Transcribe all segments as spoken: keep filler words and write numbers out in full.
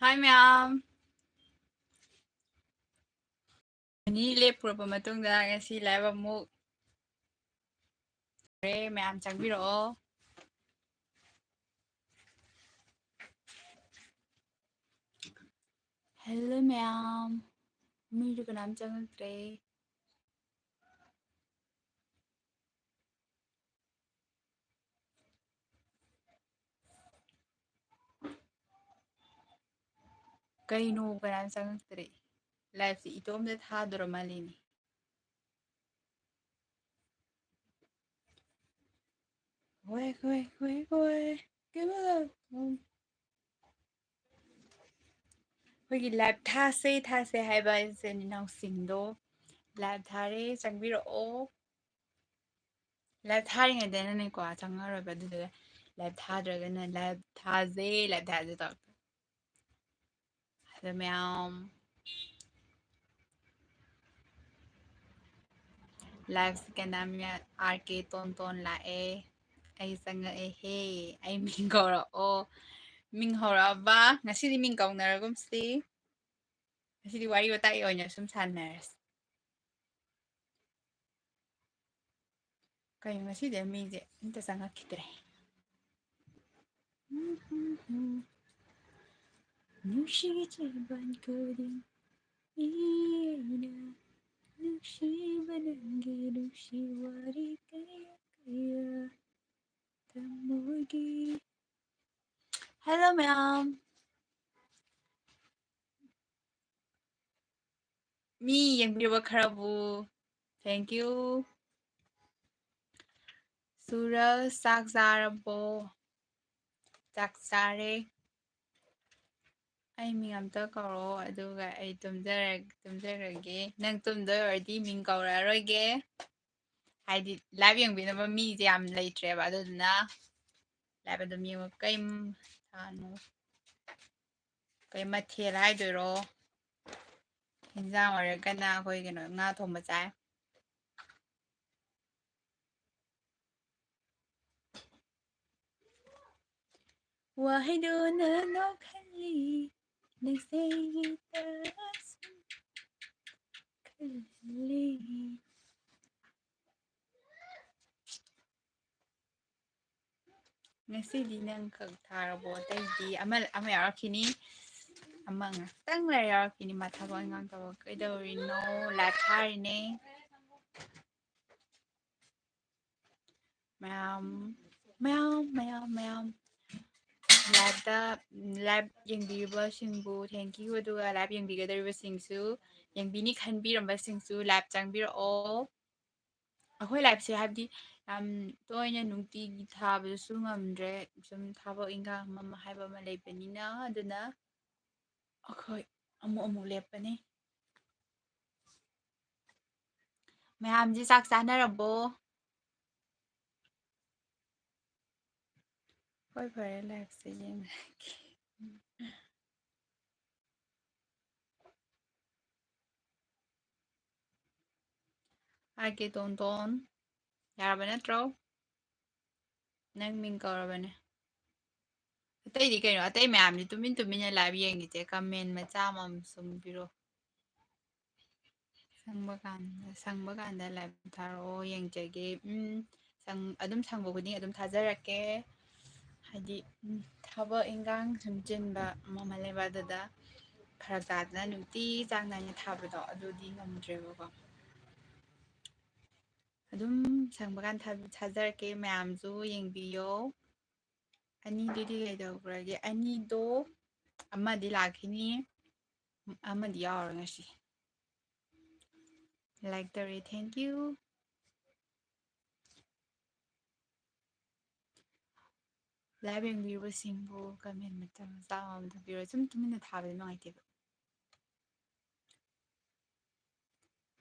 ꯍꯥꯏ ꯃꯌꯥꯝ꯫ ꯑꯅꯤ ꯂꯦꯞꯄꯨꯔꯕ ꯃꯇꯨꯡꯗ ꯉꯁꯤ live ꯑꯃꯨꯛ ꯍꯧꯔꯦ꯫ ꯃꯌꯥꯝ ꯆꯪꯕꯤꯔꯛꯑꯣ꯫ Hello ꯃꯌꯥꯝ꯫ ꯃꯤꯁꯨ ꯀꯅꯥꯝ ꯆꯪꯉꯛꯇ꯭ꯔꯦ꯫ ꯀꯩꯅꯣ ꯀꯅꯥꯝ ꯆꯪꯉꯛꯇ꯭ꯔꯦ? Live ꯁꯤ ꯏꯇꯣꯝꯇ ꯊꯥꯗꯣꯔ ꯃꯥꯜꯂꯤꯅꯦ꯫ ꯍꯣꯏ, ꯍꯣꯏ, ꯍꯣꯏ, ꯍꯣꯏ꯫ ꯀꯩꯝ ꯇꯧ-, ꯎꯝ꯫ ꯑꯩꯈꯣꯏꯒꯤ live ꯊꯥꯁꯦ, ꯊꯥꯁꯦ ꯍꯥꯏꯕ ꯏꯆꯤꯟ ꯏꯅꯥꯎꯁꯤꯡꯗꯣ live ꯊꯥꯔꯦ, ꯆꯪꯕꯤꯔꯛꯑꯣ꯫ Live ꯊꯥꯔꯤꯉꯩꯗꯅꯅꯦꯀꯣ, ꯆꯪꯉꯔꯣꯏꯕ, ꯑꯗꯨꯗꯨꯒ live ꯊꯥꯗ꯭ꯔꯒꯅ live ꯊꯥꯁꯦ, live ꯊꯥꯁꯦ ꯇꯧꯔꯛꯇꯣꯏꯅꯦ꯫ ꯑꯗꯣ ꯃꯌꯥꯝ live ꯁꯦ ꯀꯅꯥꯝ ꯌꯥ-, R K ꯇꯣꯟ ꯇꯣꯟ ꯂꯥꯛꯑꯦ꯫ ꯑꯩ ꯆꯪꯉꯛꯑꯦꯍꯦ꯫ ꯑꯩ ꯃꯤꯡ ꯀꯧꯔꯛꯑꯣ꯫ ꯃꯤꯡ ꯍꯧꯔꯛꯑꯕ? ꯉꯁꯤꯗꯤ ꯃꯤꯡ ꯀꯧꯅꯔꯒꯨꯝꯁꯤ꯫ ꯉꯁꯤꯗꯤ ꯋꯥꯔꯤ ꯋꯥꯇꯥꯏ ꯑꯣꯏꯅ ꯁꯨꯝ ꯁꯥꯟꯅꯔꯁꯤ꯫ ꯀꯩꯅꯣ ꯉꯁꯤꯗꯤ ꯃꯤꯁꯦ ꯑꯝꯇ ꯆꯪꯉꯛꯈꯤꯗ꯭ꯔꯦ꯫ ꯅꯨꯡꯁꯤꯒꯤ ꯆꯦꯕꯥꯟ ꯈꯨꯗꯤꯡ ꯏꯅ ꯅꯨꯡꯁꯤꯕ ꯅꯪꯒꯤ ꯅꯨꯡꯁꯤ ꯋꯥꯔꯤ ꯀꯌꯥ ꯀꯌꯥ ꯊꯃꯣꯏꯒꯤ꯫ Hello ꯃꯌꯥꯝ꯫ ꯃꯤ ꯌꯦꯡꯕꯤꯔꯕ ꯈꯔꯕꯨ? Thank you꯫ ꯁꯨꯔꯖ, ꯆꯥꯛ ꯆꯥꯔꯕꯣ? ꯆꯥꯛ ꯆꯥꯔꯦ꯫ ꯑꯩ ꯃꯤꯡ ꯑꯝꯇ ꯀꯧꯔꯛꯑꯣ, ꯑꯗꯨꯒ ꯑꯩ ꯇꯨꯝꯖꯔ-, ꯇꯨꯝꯖꯈ꯭ꯔꯒꯦ꯫ ꯅꯪ ꯇꯨꯝꯗꯣꯏ ꯑꯣꯏꯔꯗꯤ ꯃꯤꯡ ꯀꯧꯔꯛꯑꯔꯣꯏꯒꯦ꯫ ꯍꯥꯏꯗꯤ live ꯌꯦꯡꯕꯤꯅꯕ ꯃꯤꯁꯦ ꯌꯥꯝ ꯂꯩꯇ꯭ꯔꯦꯕ, ꯑꯗꯨꯗꯨꯅ live ꯑꯗꯨꯝ ꯌꯦꯡꯉꯣ꯫ ꯀꯩ ꯁꯥꯅꯣ? ꯀꯩ ꯃꯊꯦꯜ ꯍꯥꯏꯗꯣꯏꯔꯣ? ꯍꯤꯟꯖꯥꯡ ꯑꯣꯏꯔꯒꯅ ꯑꯩꯈꯣꯏ ꯀꯩꯅꯣ, ꯉꯥ ꯊꯣꯡꯕ ꯆꯥꯏ꯫ ꯋꯥꯍꯩꯗꯨꯅ ꯅꯣꯛꯍꯜꯂꯤ꯫ ꯅꯁꯩꯒꯤꯗ ꯁꯨꯝ ꯈꯜꯂꯤ꯫ ꯉꯁꯤꯗꯤ ꯅꯪ ꯈꯛ ꯊꯥꯔꯕꯣ? ꯑꯇꯩꯗꯤ ꯑꯃ, ꯑꯃ ꯌꯥꯎꯔꯛꯈꯤꯅꯤ, ꯑꯃ ꯉꯥꯛꯇꯪ ꯂꯩꯔ ꯌꯥꯎꯔꯛꯈꯤꯅꯤ꯫ ꯃꯥ ꯊꯕꯛ ꯏꯪꯈꯥꯡ ꯇꯧꯕ ꯀꯩꯗꯧꯔꯤꯅꯣ? ꯂꯥꯏꯞ ꯊꯥꯔꯤꯅꯦ꯫ ꯃꯌꯥꯝ ꯃꯌꯥꯝ ꯃꯌꯥꯝ ꯃꯌꯥꯝ ꯂꯥꯏꯞꯇ, ꯂꯥꯏꯞ ꯌꯦꯡꯕꯤꯔꯤꯕꯁꯤꯡꯕꯨ thank you, ꯑꯗꯨꯒ ꯂꯥꯏꯞ ꯌꯦꯡꯕꯤꯒꯗꯧꯔꯤꯕꯁꯤꯡꯁꯨ, ꯌꯦꯡꯕꯤꯅꯤ ꯈꯟꯕꯤꯔꯝꯕꯁꯤꯡꯁꯨ ꯂꯥꯏꯞ ꯆꯪꯕꯤꯔꯛꯑꯣ꯫ ꯑꯩꯈꯣꯏ ꯂꯥꯏꯞꯁꯦ ꯍꯥꯏꯕꯗꯤ ꯌꯥꯝ ꯇꯣꯏꯅ ꯅꯨꯡꯇꯤꯒꯤ ꯊꯥꯕꯗꯨꯁꯨ ꯉꯝꯗ꯭ꯔꯦ, ꯁꯨꯝ ꯊꯕꯛ ꯏꯟꯈꯥꯡ ꯑꯃ ꯑꯃ ꯍꯥꯏꯕ ꯑꯃ ꯂꯩꯕꯅꯤꯅ, ꯑꯗꯨꯅ ꯑꯩꯈꯣꯏ ꯑꯃꯨꯛ ꯑꯃꯨꯛ ꯂꯦꯞꯄꯅꯤ꯫ ꯃꯌꯥꯝꯁꯦ ꯆꯥꯛ ꯆꯥꯅꯔꯕꯣ? ꯍꯣꯏ, ꯐꯔꯦ, ꯂꯥꯏꯞꯁꯦ ꯌꯦꯡꯉꯛꯀꯦ꯫ ꯑꯥꯔ ꯀꯦ ꯇꯣꯟꯇꯣꯟ, ꯌꯥꯔꯕ ꯅꯠꯇ꯭ꯔꯣ? ꯅꯪ ꯃꯤꯡ ꯀꯧꯔꯕꯅꯦ꯫ ꯑꯇꯩꯗꯤ ꯀꯩꯅꯣ? ꯑꯇꯩ ꯃꯌꯥꯝꯗꯤ ꯇꯨꯃꯤꯟ ꯇꯨꯃꯤꯟꯅ ꯂꯥꯏꯞ ꯌꯦꯡꯉꯤꯁꯦ, ꯀꯃꯦꯟ ꯃꯆꯥ ꯑꯃꯃꯝ ꯁꯨꯝ ꯄꯤꯔꯣ꯫ ꯁꯪꯕ ꯀꯥꯟꯗ, ꯁꯪꯕ ꯀꯥꯟꯗ ꯂꯥꯏꯞ ꯊꯥꯔꯛꯑꯣ, ꯌꯦꯡꯖꯒꯦ꯫ ꯎꯝ, ꯁꯪ-, ꯑꯗꯨꯝ ꯁꯪꯕ ꯈꯨꯗꯤꯡ ꯑꯗꯨꯝ ꯊꯥꯖꯔꯛꯀꯦ꯫ ꯍꯥꯏꯗꯤ, ꯎꯝ, ꯊꯕꯛ ꯏꯟꯈꯥꯡ ꯁꯨꯝ ꯆꯤꯟꯕ ꯑꯃ ꯑꯃ ꯂꯩꯕ, ꯑꯗꯨꯗ ꯐꯔꯛ ꯇꯥꯗꯅ ꯅꯨꯡꯇꯤ ꯆꯥꯡ ꯅꯥꯏꯅ ꯊꯥꯕꯗꯣ ꯑꯗꯨꯗꯤ ꯉꯝꯗ꯭ꯔꯦꯕꯀꯣ꯫ ꯑꯗꯨꯝ ꯁꯪꯕ ꯀꯥꯟꯗ ꯊꯥ-, ꯊꯥꯖꯔꯛꯀꯦ, ꯃꯌꯥꯝꯁꯨ ꯌꯦꯡꯕꯤꯌꯣ꯫ ꯑꯅꯤꯗꯨꯗꯤ ꯀꯩꯗꯧꯈ꯭ꯔꯒꯦ? ꯑꯅꯤꯗꯣ ꯑꯃꯗꯤ ꯂꯥꯛꯈꯤꯅꯤ, ꯑꯃꯗꯤ ꯌꯥꯎꯔꯣꯏ ꯉꯁꯤ꯫ ꯂꯥꯏꯛ ꯇꯧꯔꯦ, thank you꯫ ꯂꯥꯏꯞ ꯌꯦꯡꯕꯤꯔꯤꯕꯁꯤꯡꯕꯨ ꯀꯃꯦꯟ ꯃꯆꯥ ꯃꯆꯥ ꯑꯃ ꯊꯝꯕꯤꯔꯣ꯫ ꯁꯨꯝ ꯇꯨꯃꯤꯟꯅ ꯊꯥꯕꯗꯤ ꯅꯨꯡꯉꯥꯏꯇꯦꯕ꯫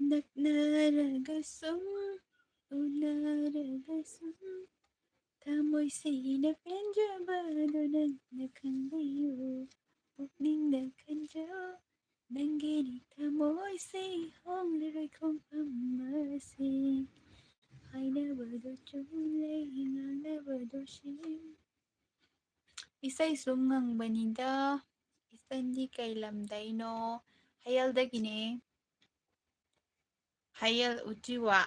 ꯅꯛꯅꯔꯒ ꯁꯨꯝ, ꯎꯅꯔꯒ ꯁꯨꯝ, ꯊꯃꯣꯏ ꯁꯦꯡꯅ ꯄꯦꯟꯖꯕꯗꯣ ꯅꯪꯅ ꯈꯪꯕꯤꯌꯨ꯫ ꯄꯨꯛꯅꯤꯡꯗ ꯈꯟꯖꯧ, ꯅꯪꯒꯤꯅꯤ ꯊꯃꯣꯏꯁꯦ ꯍꯣꯡꯂꯔꯣꯏ ꯈꯣꯡꯐꯝ ꯑꯁꯤ꯫ ꯍꯥꯏꯅꯕꯗꯣ ꯆꯨꯝꯂꯦ, ꯉꯥꯡꯅꯕꯗꯣ ꯁꯦꯡ-, ꯏꯁꯩ ꯁꯨꯝ ꯉꯪꯕꯅꯤꯗ, ꯅꯪꯗꯤ ꯀꯩ ꯂꯝꯗꯩꯅꯣ? ꯍꯌꯦꯜꯗꯒꯤꯅꯦ꯫ ꯍꯌꯦꯜ ꯎꯆꯤꯋꯥ꯫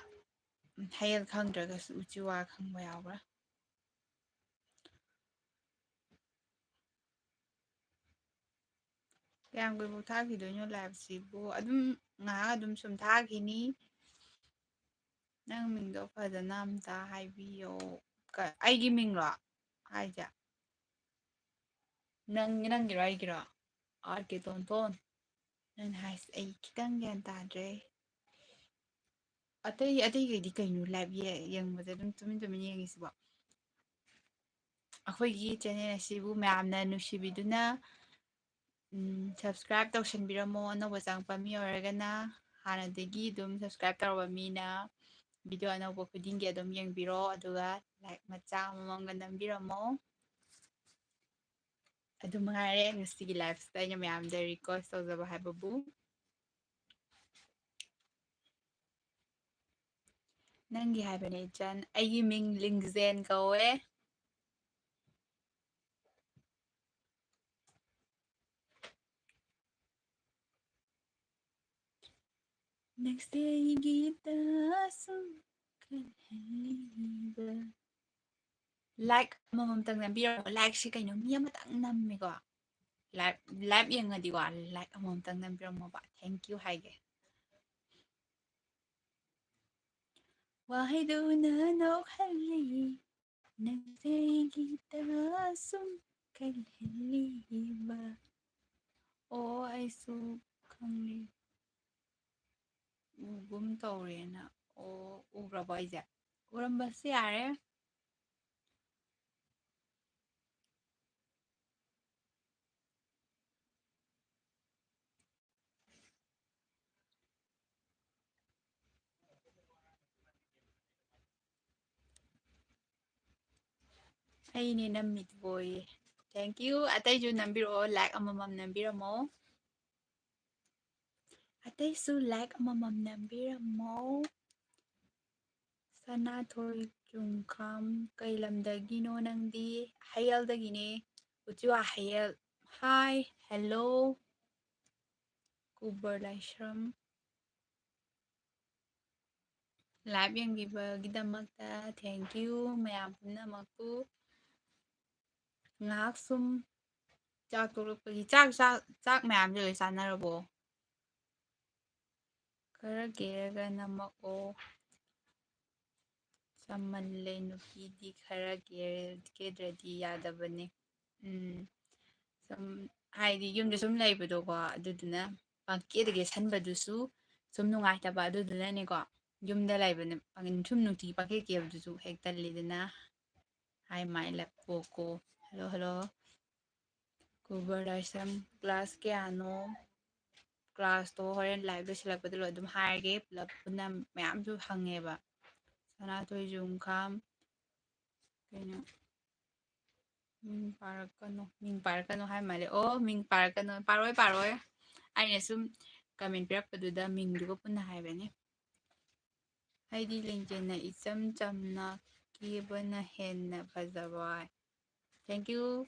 ꯎꯝ, ꯍꯌꯦꯜ ꯈꯪꯗ꯭ꯔꯒꯁꯨ ꯎꯆꯤꯋꯥ ꯈꯪꯕ ꯌꯥꯎꯕ꯭ꯔꯥ? ꯀꯌꯥꯝ ꯀꯨꯏꯕꯨ ꯊꯥꯈꯤꯗꯣꯏꯅꯣ live ꯁꯤꯕꯨ? ꯑꯗꯨꯝ ꯉꯥꯏꯍꯥꯛ ꯑꯗꯨꯝ ꯁꯨꯝ ꯊꯥꯈꯤꯅꯤ꯫ ꯅꯪ ꯃꯤꯡꯗꯣ ꯐꯖꯅ ꯑꯝꯇ ꯍꯥꯏꯕꯤꯌꯣ꯫ ꯀ-, ꯑꯩꯒꯤ ꯃꯤꯡꯂꯣ ꯍꯥꯏꯁꯦ? ꯅꯪ, ꯅꯪꯒꯤꯔꯣ ꯑꯩꯒꯤꯔꯣ? ꯑꯥꯔ ꯀꯦ ꯇꯣꯟꯇꯣꯟ꯫ ꯅꯪ ꯍꯥꯏꯁꯦ ꯑꯩ ꯈꯤꯇꯪ ꯒ꯭ꯌꯥꯟ ꯇꯥꯗ꯭ꯔꯦ꯫ ꯑꯇꯩ, ꯑꯇꯩꯈꯩꯗꯤ ꯀꯩꯅꯣ live ꯌꯦ-, ꯌꯦꯡꯕꯁꯦ ꯑꯗꯨꯝ ꯇꯨꯃꯤꯟ ꯇꯨꯃꯤꯟ ꯌꯦꯡꯉꯤꯁꯤꯕꯣ? ꯑꯩꯈꯣꯏꯒꯤ channel ꯑꯁꯤꯕꯨ ꯃꯌꯥꯝꯅ ꯅꯨꯡꯁꯤꯕꯤꯗꯨꯅ, ꯎꯝ, subscribe ꯇꯧꯁꯟꯕꯤꯔꯝꯃꯣ꯫ ꯑꯅꯧꯕ ꯆꯪꯉꯛꯄ ꯃꯤ ꯑꯣꯏꯔꯒꯅ ꯍꯥꯟꯅꯗꯒꯤ ꯑꯗꯨꯝ subscribe ꯇꯧꯔꯕ ꯃꯤꯅ video ꯑꯅꯧꯕ ꯈꯨꯗꯤꯡꯒꯤ ꯑꯗꯨꯝ ꯌꯦꯡꯕꯤꯔꯣ, ꯑꯗꯨꯒ like ꯃꯆꯥ ꯑꯃꯃꯝꯒ ꯅꯝꯕꯤꯔꯝꯃꯣ꯫ ꯑꯗꯨ ꯃꯉꯥꯏꯔꯦ ꯉꯁꯤꯒꯤ live ꯁꯤꯗ ꯑꯩꯅ ꯃꯌꯥꯝꯗ request ꯇꯧꯖꯕ ꯍꯥꯏꯕꯕꯨ꯫ ꯅꯪꯒꯤ ꯍꯥꯏꯕꯅꯦ ꯏꯆꯟ꯫ ꯑꯩꯒꯤ ꯃꯤꯡ ꯂꯤꯡꯖꯦꯟ ꯀꯧꯋꯦ꯫ ꯅꯪꯁꯦ ꯑꯩꯒꯤꯗ ꯁꯨꯝ ꯈꯜꯍꯜꯂꯤꯕ꯫ Like ꯑꯃꯃꯝꯇꯪ ꯅꯝꯕꯤꯔꯝꯃꯣ꯫ Like ꯁꯤ ꯀꯩꯅꯣ ꯃꯤ ꯑꯃꯇꯪ ꯅꯝꯃꯦꯀꯣ꯫ Live, live ꯌꯦꯡꯉꯗꯤꯀꯣ like ꯑꯃꯃꯝꯇꯪ ꯅꯝꯕꯤꯔꯝꯃꯣꯕ꯫ Thank you ꯍꯥꯏꯒꯦ꯫ ꯋꯥꯍꯩꯗꯨꯅ ꯅꯣꯛꯍꯜꯂꯤ꯫ ꯅꯪꯁꯦ ꯑꯩꯒꯤꯗ ꯁꯨꯝ ꯈꯜꯍꯜꯂꯤꯕ꯫ ꯑꯣ, ꯑꯩꯁꯨ ꯈꯪꯂꯤ꯫ ꯎꯒꯨꯝ ꯇꯧꯔꯦꯅ꯫ ꯑꯣ, ꯎꯈ꯭ꯔꯕꯣ ꯑꯩꯁꯦ? ꯎꯔꯝꯕꯁꯨ ꯌꯥꯔꯦ꯫ ꯑꯩꯅꯦ ꯅꯝꯃꯤꯗꯨꯕꯣꯌꯦ꯫ Thank you꯫ ꯑꯇꯩꯁꯨ ꯅꯝꯕꯤꯔꯛꯑꯣ, like ꯑꯃꯃꯝ ꯅꯝꯕꯤꯔꯝꯃꯣ꯫ ꯑꯇꯩꯁꯨ like ꯑꯃꯃꯝ ꯅꯝꯕꯤꯔꯝꯃꯣ꯫ ꯁꯅꯥꯊꯣꯏ ꯆꯨꯡꯈꯥꯝ, ꯀꯩ ꯂꯝꯗꯒꯤꯅꯣ ꯅꯪꯗꯤ? ꯍꯌꯦꯜꯗꯒꯤꯅꯦ꯫ ꯎꯆꯤꯋꯥ ꯍꯌꯦꯜ꯫ Hi, hello. Kuber Laishram. Live ꯌꯦꯡꯕꯤꯕꯒꯤꯗꯃꯛꯇ thank you ꯃꯌꯥꯝ ꯄꯨꯝꯅꯃꯛꯄꯨ꯫ ꯉꯥꯏꯍꯥꯛ ꯁꯨꯝ ꯆꯥꯛ ꯇꯣꯛꯂꯛꯄꯒꯤ ꯆꯥꯛ, ꯆꯥꯛ, ꯆꯥꯛ ꯃꯌꯥꯝꯁꯦ ꯂꯣꯏ ꯆꯥꯅꯔꯕꯣ? ꯈꯔ ꯀꯦꯔꯒ ꯅꯝꯃꯛꯑꯣ꯫ ꯆꯝꯃꯜꯂꯦ, ꯅꯨꯄꯤꯗꯤ ꯈꯔ ꯀꯦ-, ꯀꯦꯗ꯭ꯔꯗꯤ ꯌꯥꯗꯕꯅꯦ꯫ ꯎꯝ, ꯁꯨꯝ, ꯍꯥꯏꯗꯤ ꯌꯨꯝꯗ ꯁꯨꯝ ꯂꯩꯕꯗꯣꯀꯣ, ꯑꯗꯨꯗꯨꯅ ꯄꯪꯀꯦꯗ ꯀꯦꯁꯟꯕꯗꯨꯁꯨ ꯁꯨꯝ ꯅꯨꯡꯉꯥꯏꯇꯕ, ꯑꯗꯨꯗꯨꯅꯅꯦꯀꯣ, ꯌꯨꯝꯗ ꯂꯩꯕꯅꯦ, ꯄꯪ-, ꯁꯨꯝ ꯅꯨꯡꯇꯤꯒꯤ ꯄꯪꯀꯦ ꯀꯦꯕꯗꯨꯁꯨ ꯍꯦꯛ ꯇꯜꯂꯤꯗꯅ꯫ Hi, my love, ꯀꯣ, ꯀꯣ꯫ Hello, hello. ꯀꯨꯕꯔ ꯂꯥꯏꯁ꯭ꯔꯝ, class ꯀꯌꯥꯅꯣ? Class ꯇꯣ ꯍꯣꯔꯦꯟ live ꯂꯣꯏꯁꯤꯜꯂꯛꯄꯗ ꯂꯣꯏ ꯑꯗꯨꯝ ꯍꯥꯏꯔꯒꯦ꯫ ꯄꯨꯂꯞ ꯄꯨꯟꯅ ꯃꯌꯥꯝꯁꯨ ꯍꯪꯉꯦꯕ꯫ ꯁꯅꯥꯊꯣꯏ ꯖꯨꯡꯈꯥꯝ, ꯀꯩꯅꯣ, ꯃꯤꯡ ꯄꯥꯔꯛꯀꯅꯨ, ꯃꯤꯡ ꯄꯥꯔꯛꯀꯅꯨ ꯍꯥꯏ ꯃꯥꯜꯂꯦ꯫ ꯑꯣ, ꯃꯤꯡ ꯄꯥꯔꯛꯀꯅꯨ, ꯄꯥꯔꯣꯏ, ꯄꯥꯔꯣꯏ꯫ ꯑꯩꯅ ꯁꯨꯝ comment ꯄꯤꯔꯛꯄꯗꯨꯗ ꯃꯤꯡꯗꯨꯒ ꯄꯨꯟꯅ ꯍꯥꯏꯕꯅꯦ꯫ ꯑꯩꯗꯤ ꯂꯤꯡꯖꯦꯜꯅ ꯏꯆꯝ ꯆꯝꯅ ꯀꯦꯕꯅ ꯍꯦꯟꯅ ꯐꯖꯕ꯫ Thank you꯫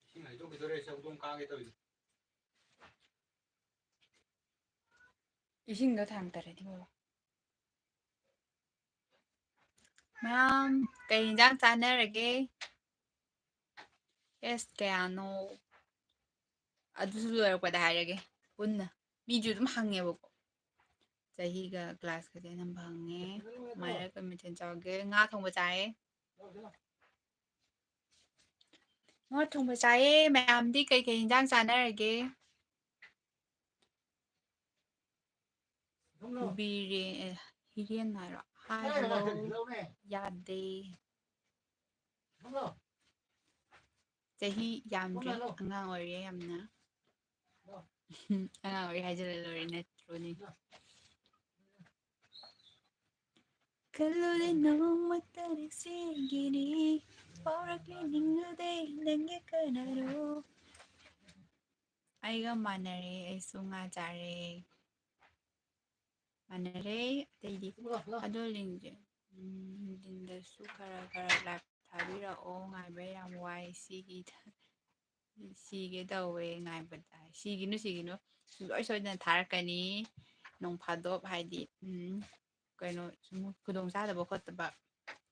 ꯏꯁꯤꯡ ꯍꯩꯗꯣꯛꯈꯤꯗꯣꯔꯦ, ꯁꯦ ꯍꯧꯗꯣꯡ ꯀꯥꯡꯒꯦ ꯇꯧꯔꯤꯗꯣ꯫ ꯏꯁꯤꯡꯗꯣ ꯊꯥꯡꯗꯔꯗꯤ ꯐꯕ꯫ ꯃꯌꯥꯝ, ꯀꯩ ꯏꯟꯖꯥꯡ ꯆꯥꯅꯔꯒꯦ? Age ꯀꯌꯥꯅꯣ? ꯑꯗꯨꯁꯨ ꯂꯣꯏꯔꯛꯄꯗ ꯍꯥꯏꯔꯒꯦ ꯄꯨꯟꯅ꯫ ꯃꯤꯁꯨ ꯑꯗꯨꯝ ꯍꯪꯉꯦꯕꯀꯣ꯫ ꯆꯍꯤꯒ class ꯀꯁꯦ ꯑꯅꯝꯕ ꯍꯪꯉꯦ꯫ ꯃꯥꯏꯔꯦꯜ ꯀꯩ ꯃꯊꯦꯜ ꯆꯥꯒꯦ? ꯉꯥ ꯊꯣꯡꯕ ꯆꯥꯏꯌꯦ꯫ ꯉꯥ ꯊꯣꯡꯕ ꯆꯥꯏꯌꯦ꯫ ꯃꯌꯥꯝꯗꯤ ꯀꯩꯀꯩ ꯏꯟꯖꯥꯡ ꯆꯥꯅꯔꯒꯦ? ꯕꯤꯔꯦ-, ꯑꯦ, ꯍꯤꯔꯦꯟ ꯍꯥꯏꯔꯣ? ꯍꯥꯏꯕ ꯂꯧ ꯌꯥꯗꯦ꯫ ꯆꯍꯤ ꯌꯥꯝꯗ꯭ꯔꯤ, ꯑꯉꯥꯡ ꯑꯣꯏꯔꯤꯌꯦ ꯌꯥꯝꯅ꯫ ꯑꯉꯥꯡ ꯑꯣꯏꯔꯤ ꯍꯥꯏꯖꯜꯂ ꯂꯣꯏꯔꯦ ꯅꯠꯇ꯭ꯔꯣꯅꯦ? ꯈꯜꯂꯨꯗꯦ ꯅꯣꯡꯃꯇ ꯅꯤꯡꯁꯤꯡꯒꯤꯅꯤ, ꯐꯥꯎꯔꯛꯂꯦ ꯅꯤꯡꯂꯨꯗꯦ ꯅꯪꯒꯤ ꯀꯅꯥꯅꯣ꯫ ꯑꯩꯒ ꯃꯥꯟꯅꯔꯦ, ꯑꯩꯁꯨ ꯉꯥ ꯆꯥꯔꯦ꯫ ꯃꯥꯟꯅꯔꯦ ꯑꯇꯩꯗꯤ꯫ ꯑꯗꯣ ꯂꯤꯟꯁꯦ, ꯎꯝ, ꯂꯤꯟꯗꯁꯨ ꯈꯔ ꯈꯔ live ꯊꯥꯕꯤꯔꯛꯑꯣ, ꯉꯥꯏꯕ ꯌꯥꯝ ꯋꯥꯏ꯫ ꯁꯤꯒꯤ ꯁꯤꯒꯦ ꯇꯧꯋꯦ ꯉꯥꯏꯕꯗ꯫ ꯁꯤꯒꯤꯅꯨ, ꯁꯤꯒꯤꯅꯨ꯫ ꯁꯨꯡꯁꯣꯏ ꯁꯣꯏꯗꯅ ꯊꯥꯔꯛꯀꯅꯤ꯫ ꯅꯣꯡ ꯐꯥꯗꯣꯛ ꯍꯥꯏꯗꯤ, ꯎꯝ, ꯀꯩꯅꯣ, ꯁꯨꯝ ꯈꯨꯗꯣꯡ ꯆꯥꯗꯕ ꯈꯣꯠꯇꯕ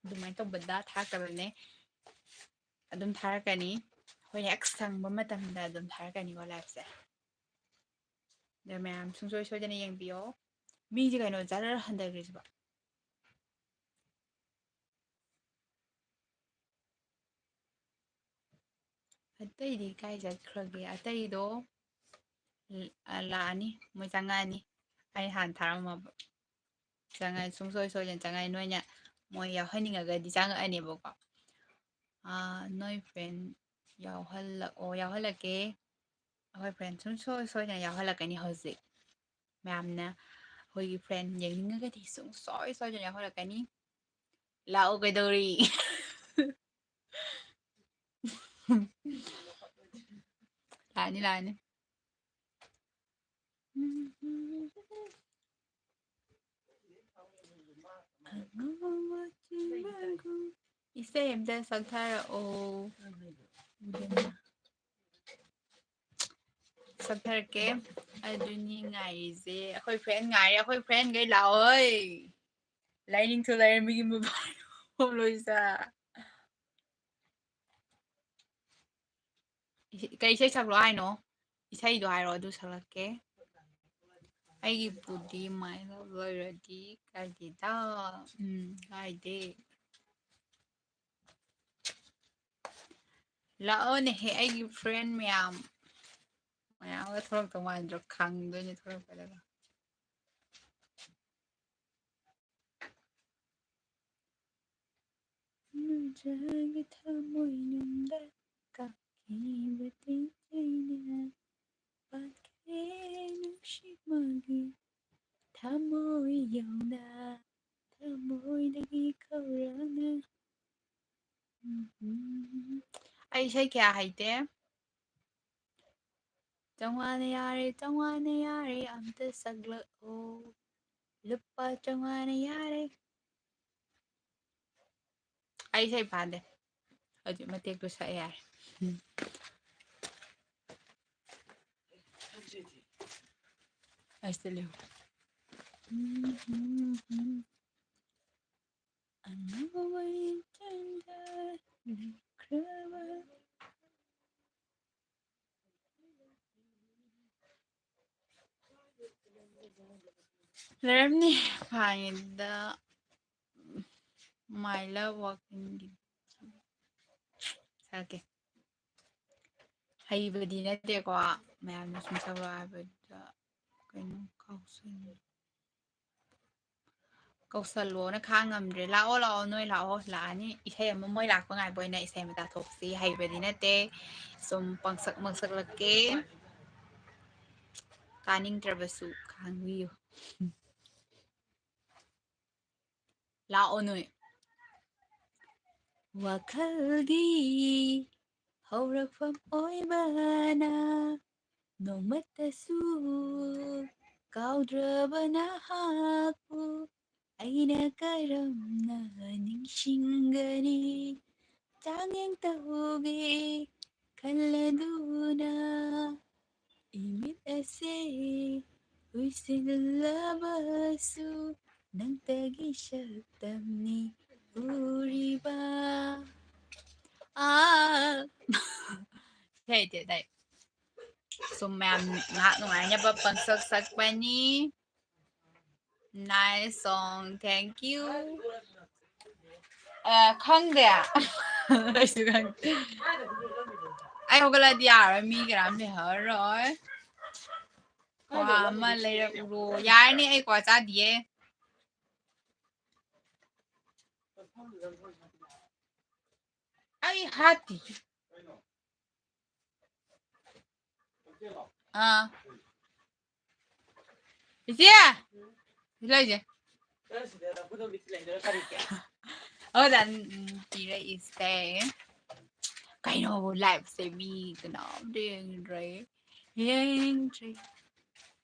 ꯑꯗꯨꯃꯥꯏꯅ ꯇꯧꯕꯗ ꯊꯥꯔꯛꯇꯕꯅꯦ꯫ ꯑꯗꯨꯝ ꯊꯥꯔꯛꯀꯅꯤ꯫ ꯑꯩꯈꯣꯏꯅ ꯍꯦꯛ ꯁꯪꯕ ꯃꯇꯝꯗ ꯑꯗꯨꯝ ꯊꯥꯔꯛꯀꯅꯤꯀꯣ liveꯁꯦ꯫ ꯑꯗꯣ ꯃꯌꯥꯝ ꯁꯨꯡꯁꯣꯏ ꯁꯣꯏꯗꯅ ꯌꯦꯡꯕꯤꯌꯣ꯫ ꯃꯤꯁꯦ ꯀꯩꯅꯣ ꯖꯔ ꯍꯟꯊꯈ꯭ꯔꯤꯁꯤꯕꯣ꯫ ꯑꯇꯩꯗꯤ ꯀꯥꯏ ꯆꯠꯈ꯭ꯔꯒꯦ? ꯑꯇꯩꯗꯣ ꯂ-, ꯑ, ꯂꯥꯛꯑꯅꯤ, ꯃꯣꯏ ꯆꯪꯉꯛꯑꯅꯤ꯫ ꯑꯩ ꯍꯥꯟꯅ ꯊꯥꯔꯝꯃꯕ꯫ ꯆꯪꯉꯛꯑꯅꯤ, ꯁꯨꯡꯁꯣꯏ ꯁꯣꯏꯗꯅ ꯆꯪꯉꯛꯑꯅꯤ꯫ ꯅꯣꯏꯅ ꯃꯣꯏ ꯌꯥꯎꯍꯟꯅꯤꯡꯉꯒꯗꯤ ꯆꯪꯉꯛꯑꯅꯦꯕꯀꯣ꯫ ꯑꯥ, ꯅꯣꯏ friend ꯌꯥꯎꯍꯜꯂꯛꯑꯣ, ꯌꯥꯎꯍꯜꯂꯛꯀꯦ꯫ ꯑꯩꯈꯣꯏ friend ꯁꯨꯡꯁꯣꯏ ꯁꯣꯏꯗꯅ ꯌꯥꯎꯍꯜꯂꯛꯀꯅꯤ ꯍꯧꯖꯤꯛ꯫ ꯃꯌꯥꯝꯅ ꯑꯩꯈꯣꯏꯒꯤ friend ꯌꯦꯡꯅꯤꯡꯉꯒꯗꯤ ꯁꯨꯡꯁꯣꯏ ꯁꯣꯏꯗꯅ ꯌꯥꯎꯍꯜꯂꯛꯀꯅꯤ꯫ ꯂꯥꯛꯑꯣ, ꯀꯩꯗꯧꯔꯤ? ꯂꯥꯛꯑꯅꯤ, ꯂꯥꯛꯑꯅꯤ꯫ ꯏꯁꯩ ꯑꯝꯇ ꯁꯛꯊꯔꯛꯑꯣ꯫ ꯁꯛꯊꯔꯛꯀꯦ꯫ ꯑꯗꯨꯅꯤ ꯉꯥꯏꯔꯤꯁꯦ꯫ ꯑꯩꯈꯣꯏ friend ꯉꯥꯏꯔꯦ꯫ ꯑꯩꯈꯣꯏ friendꯈꯩ ꯂꯥꯛꯑꯣꯏ꯫ ꯂꯥꯏꯅꯤꯡꯊꯧ ꯂꯥꯏꯔꯦꯝꯕꯤꯒꯤ ꯃꯕꯥꯏ ꯂꯣꯏꯖ꯫ ꯏꯁꯩ-, ꯀꯩ ꯏꯁꯩ ꯁꯛꯂꯣ ꯍꯥꯏꯅꯣ? ꯏꯁꯩꯗꯣ ꯍꯥꯏꯔꯣ, ꯑꯗꯨ ꯁꯛꯂꯛꯀꯦ꯫ ꯑꯩꯒꯤꯕꯨꯗꯤ My Love ꯂꯣꯏꯔꯗꯤ ꯀꯥꯏꯗꯦꯗ꯫ ꯎꯝ, ꯀꯥꯏꯗꯦ꯫ ꯂꯥꯛꯑꯣꯅꯦꯍꯦ, ꯑꯩꯒꯤ friend ꯃꯌꯥꯝ꯫ ꯃꯌꯥꯝꯒ ꯊꯣꯛꯂꯛꯇꯧ ꯃꯥꯟꯗ꯭ꯔꯣ? ꯈꯪꯗꯣꯏꯅꯦ ꯊꯣꯛꯂꯛꯄꯗꯒ꯫ ꯅꯨꯡꯖꯥꯒꯤ ꯊꯃꯣꯏꯅꯨꯡꯗ ꯀꯥꯞꯈꯤꯕ ꯇꯤꯟꯖꯩꯅ ꯄꯥꯟꯈ꯭ꯔꯦ ꯅꯨꯡꯁꯤ ꯃꯥꯒꯤ ꯊꯃꯣꯏ ꯌꯧꯅ ꯊꯃꯣꯏꯗꯒꯤ ꯈꯧꯔꯥꯡꯅ꯫ ꯎꯝ, ꯎꯝ꯫ ꯑꯩ ꯏꯁꯩ ꯀꯌꯥ ꯍꯩꯇꯦ꯫ ꯆꯥꯝꯃꯉꯥꯅ ꯌꯥꯔꯦ, ꯆꯥꯝꯃꯉꯥꯅ ꯌꯥꯔꯦ, ꯑꯝꯇ ꯁꯛꯂꯛꯑꯣ꯫ ꯂꯨꯄꯥ ꯆꯥꯝꯃꯉꯥꯅ ꯌꯥꯔꯦ꯫ ꯑꯩ ꯏꯁꯩ ꯄꯥꯟꯗꯦ꯫ ꯍꯧꯖꯤꯛ ꯃꯇꯦꯛꯇꯣ ꯁꯛꯑꯦ ꯌꯥꯔꯦ꯫ ꯑꯩꯁꯤꯗ ꯂꯩꯍꯧ꯫ ꯑꯅꯧꯕ ꯏꯆꯟꯗ ꯂꯨꯞꯈ꯭ꯔꯕ꯫ ꯂꯩꯔꯝꯅꯤ ꯐꯥꯏꯟꯗ꯫ My love walking ꯁꯥꯒꯦ꯫ ꯍꯩꯕꯗꯤ ꯅꯠꯇꯦꯀꯣ, ꯃꯌꯥꯝꯅ ꯁꯨꯝ ꯁꯛꯂꯣ ꯍꯥꯏꯕꯗ ꯀꯩꯅꯣ ꯀꯥꯎꯁꯟ-, ꯀꯧꯁꯜꯂꯣꯅ ꯈꯥꯡ ꯉꯝꯗ꯭ꯔꯦ꯫ ꯂꯥꯛꯑꯣ, ꯂꯥꯛꯑꯣ, ꯅꯣꯏ ꯂꯥꯛꯑꯣ, ꯂꯥꯛꯑꯅꯤ꯫ ꯏꯁꯩ ꯑꯃ ꯃꯣꯏ ꯂꯥꯛꯄ ꯉꯥꯏꯕ ꯑꯣꯏꯅ ꯏꯁꯩ ꯑꯃ ꯇꯥꯊꯣꯛꯁꯤ꯫ ꯍꯩꯕꯗꯤ ꯅꯠꯇꯦ, ꯁꯨꯝ ꯄꯪꯁꯛ ꯃꯛꯁꯛꯂꯛꯀꯦ꯫ ꯇꯥꯅꯤꯡꯗ꯭ꯔꯕꯁꯨ ꯈꯥꯡꯕꯤꯌꯨ꯫ ꯂꯥꯛꯑꯣ ꯅꯣꯏ꯫ ꯋꯥꯈꯜꯒꯤ ꯍꯧꯔꯛꯐꯝ ꯑꯣꯏꯕꯅ ꯅꯣꯡꯃꯇꯁꯨ ꯀꯥꯎꯗ꯭ꯔꯕ ꯅꯍꯥꯛꯄꯨ ꯑꯩꯅ ꯀꯔꯝꯅ ꯅꯤꯡꯁꯤꯡꯒꯅꯤ? ꯆꯥꯡꯌꯦꯡ ꯇꯧꯒꯦ ꯈꯜꯂꯗꯨꯅ ꯏꯃꯤꯠ ꯑꯁꯦ ꯎꯏꯁꯤꯜꯂꯕꯁꯨ ꯅꯪꯇꯒꯤ ꯁꯛꯇꯝꯅꯤ ꯎꯔꯤꯕ꯫ ꯑꯥ꯫ ꯏꯁꯩ ꯍꯩꯇꯦ ꯑꯇꯩ꯫ ꯁꯨꯝ ꯃꯌꯥꯝ ꯉꯥꯏꯍꯥꯛ ꯅꯨꯡꯉꯥꯏꯅꯕ ꯄꯪꯁꯛ ꯁꯛꯄꯅꯤ꯫ Nice song, thank you. ꯑ, ꯈꯪꯗꯦ꯫ ꯑꯩꯁꯨ ꯈꯪꯗꯦ꯫ ꯑꯩ ꯍꯧꯒꯠꯂꯗꯤ ꯌꯥꯔꯣꯏ, ꯃꯤ ꯀꯅꯥꯝ ꯂꯩꯍꯧꯔꯔꯣꯏ꯫ ꯀ꯭ꯋꯥ ꯑꯃ ꯂꯩꯔꯛꯎꯔꯣ꯫ ꯌꯥꯔꯅꯤ, ꯑꯩ ꯀ꯭ꯋꯥ ꯆꯥꯗꯤꯌꯦ꯫ ꯑꯩ ꯍꯥꯠꯇꯤ꯫ ꯑꯥ꯫ ꯏꯆꯦ! ꯁꯤ ꯂꯩꯁꯦ꯫ ꯑꯣ, ꯗꯥ, ꯎꯝ, ꯄꯤꯔꯛꯏꯁꯦ꯫ ꯀꯩꯅꯣ, live ꯁꯦ ꯃꯤ ꯀꯅꯥꯝꯇ ꯌꯦꯡꯗ꯭ꯔꯦ꯫ ꯌꯦꯡꯗ꯭ꯔꯦ꯫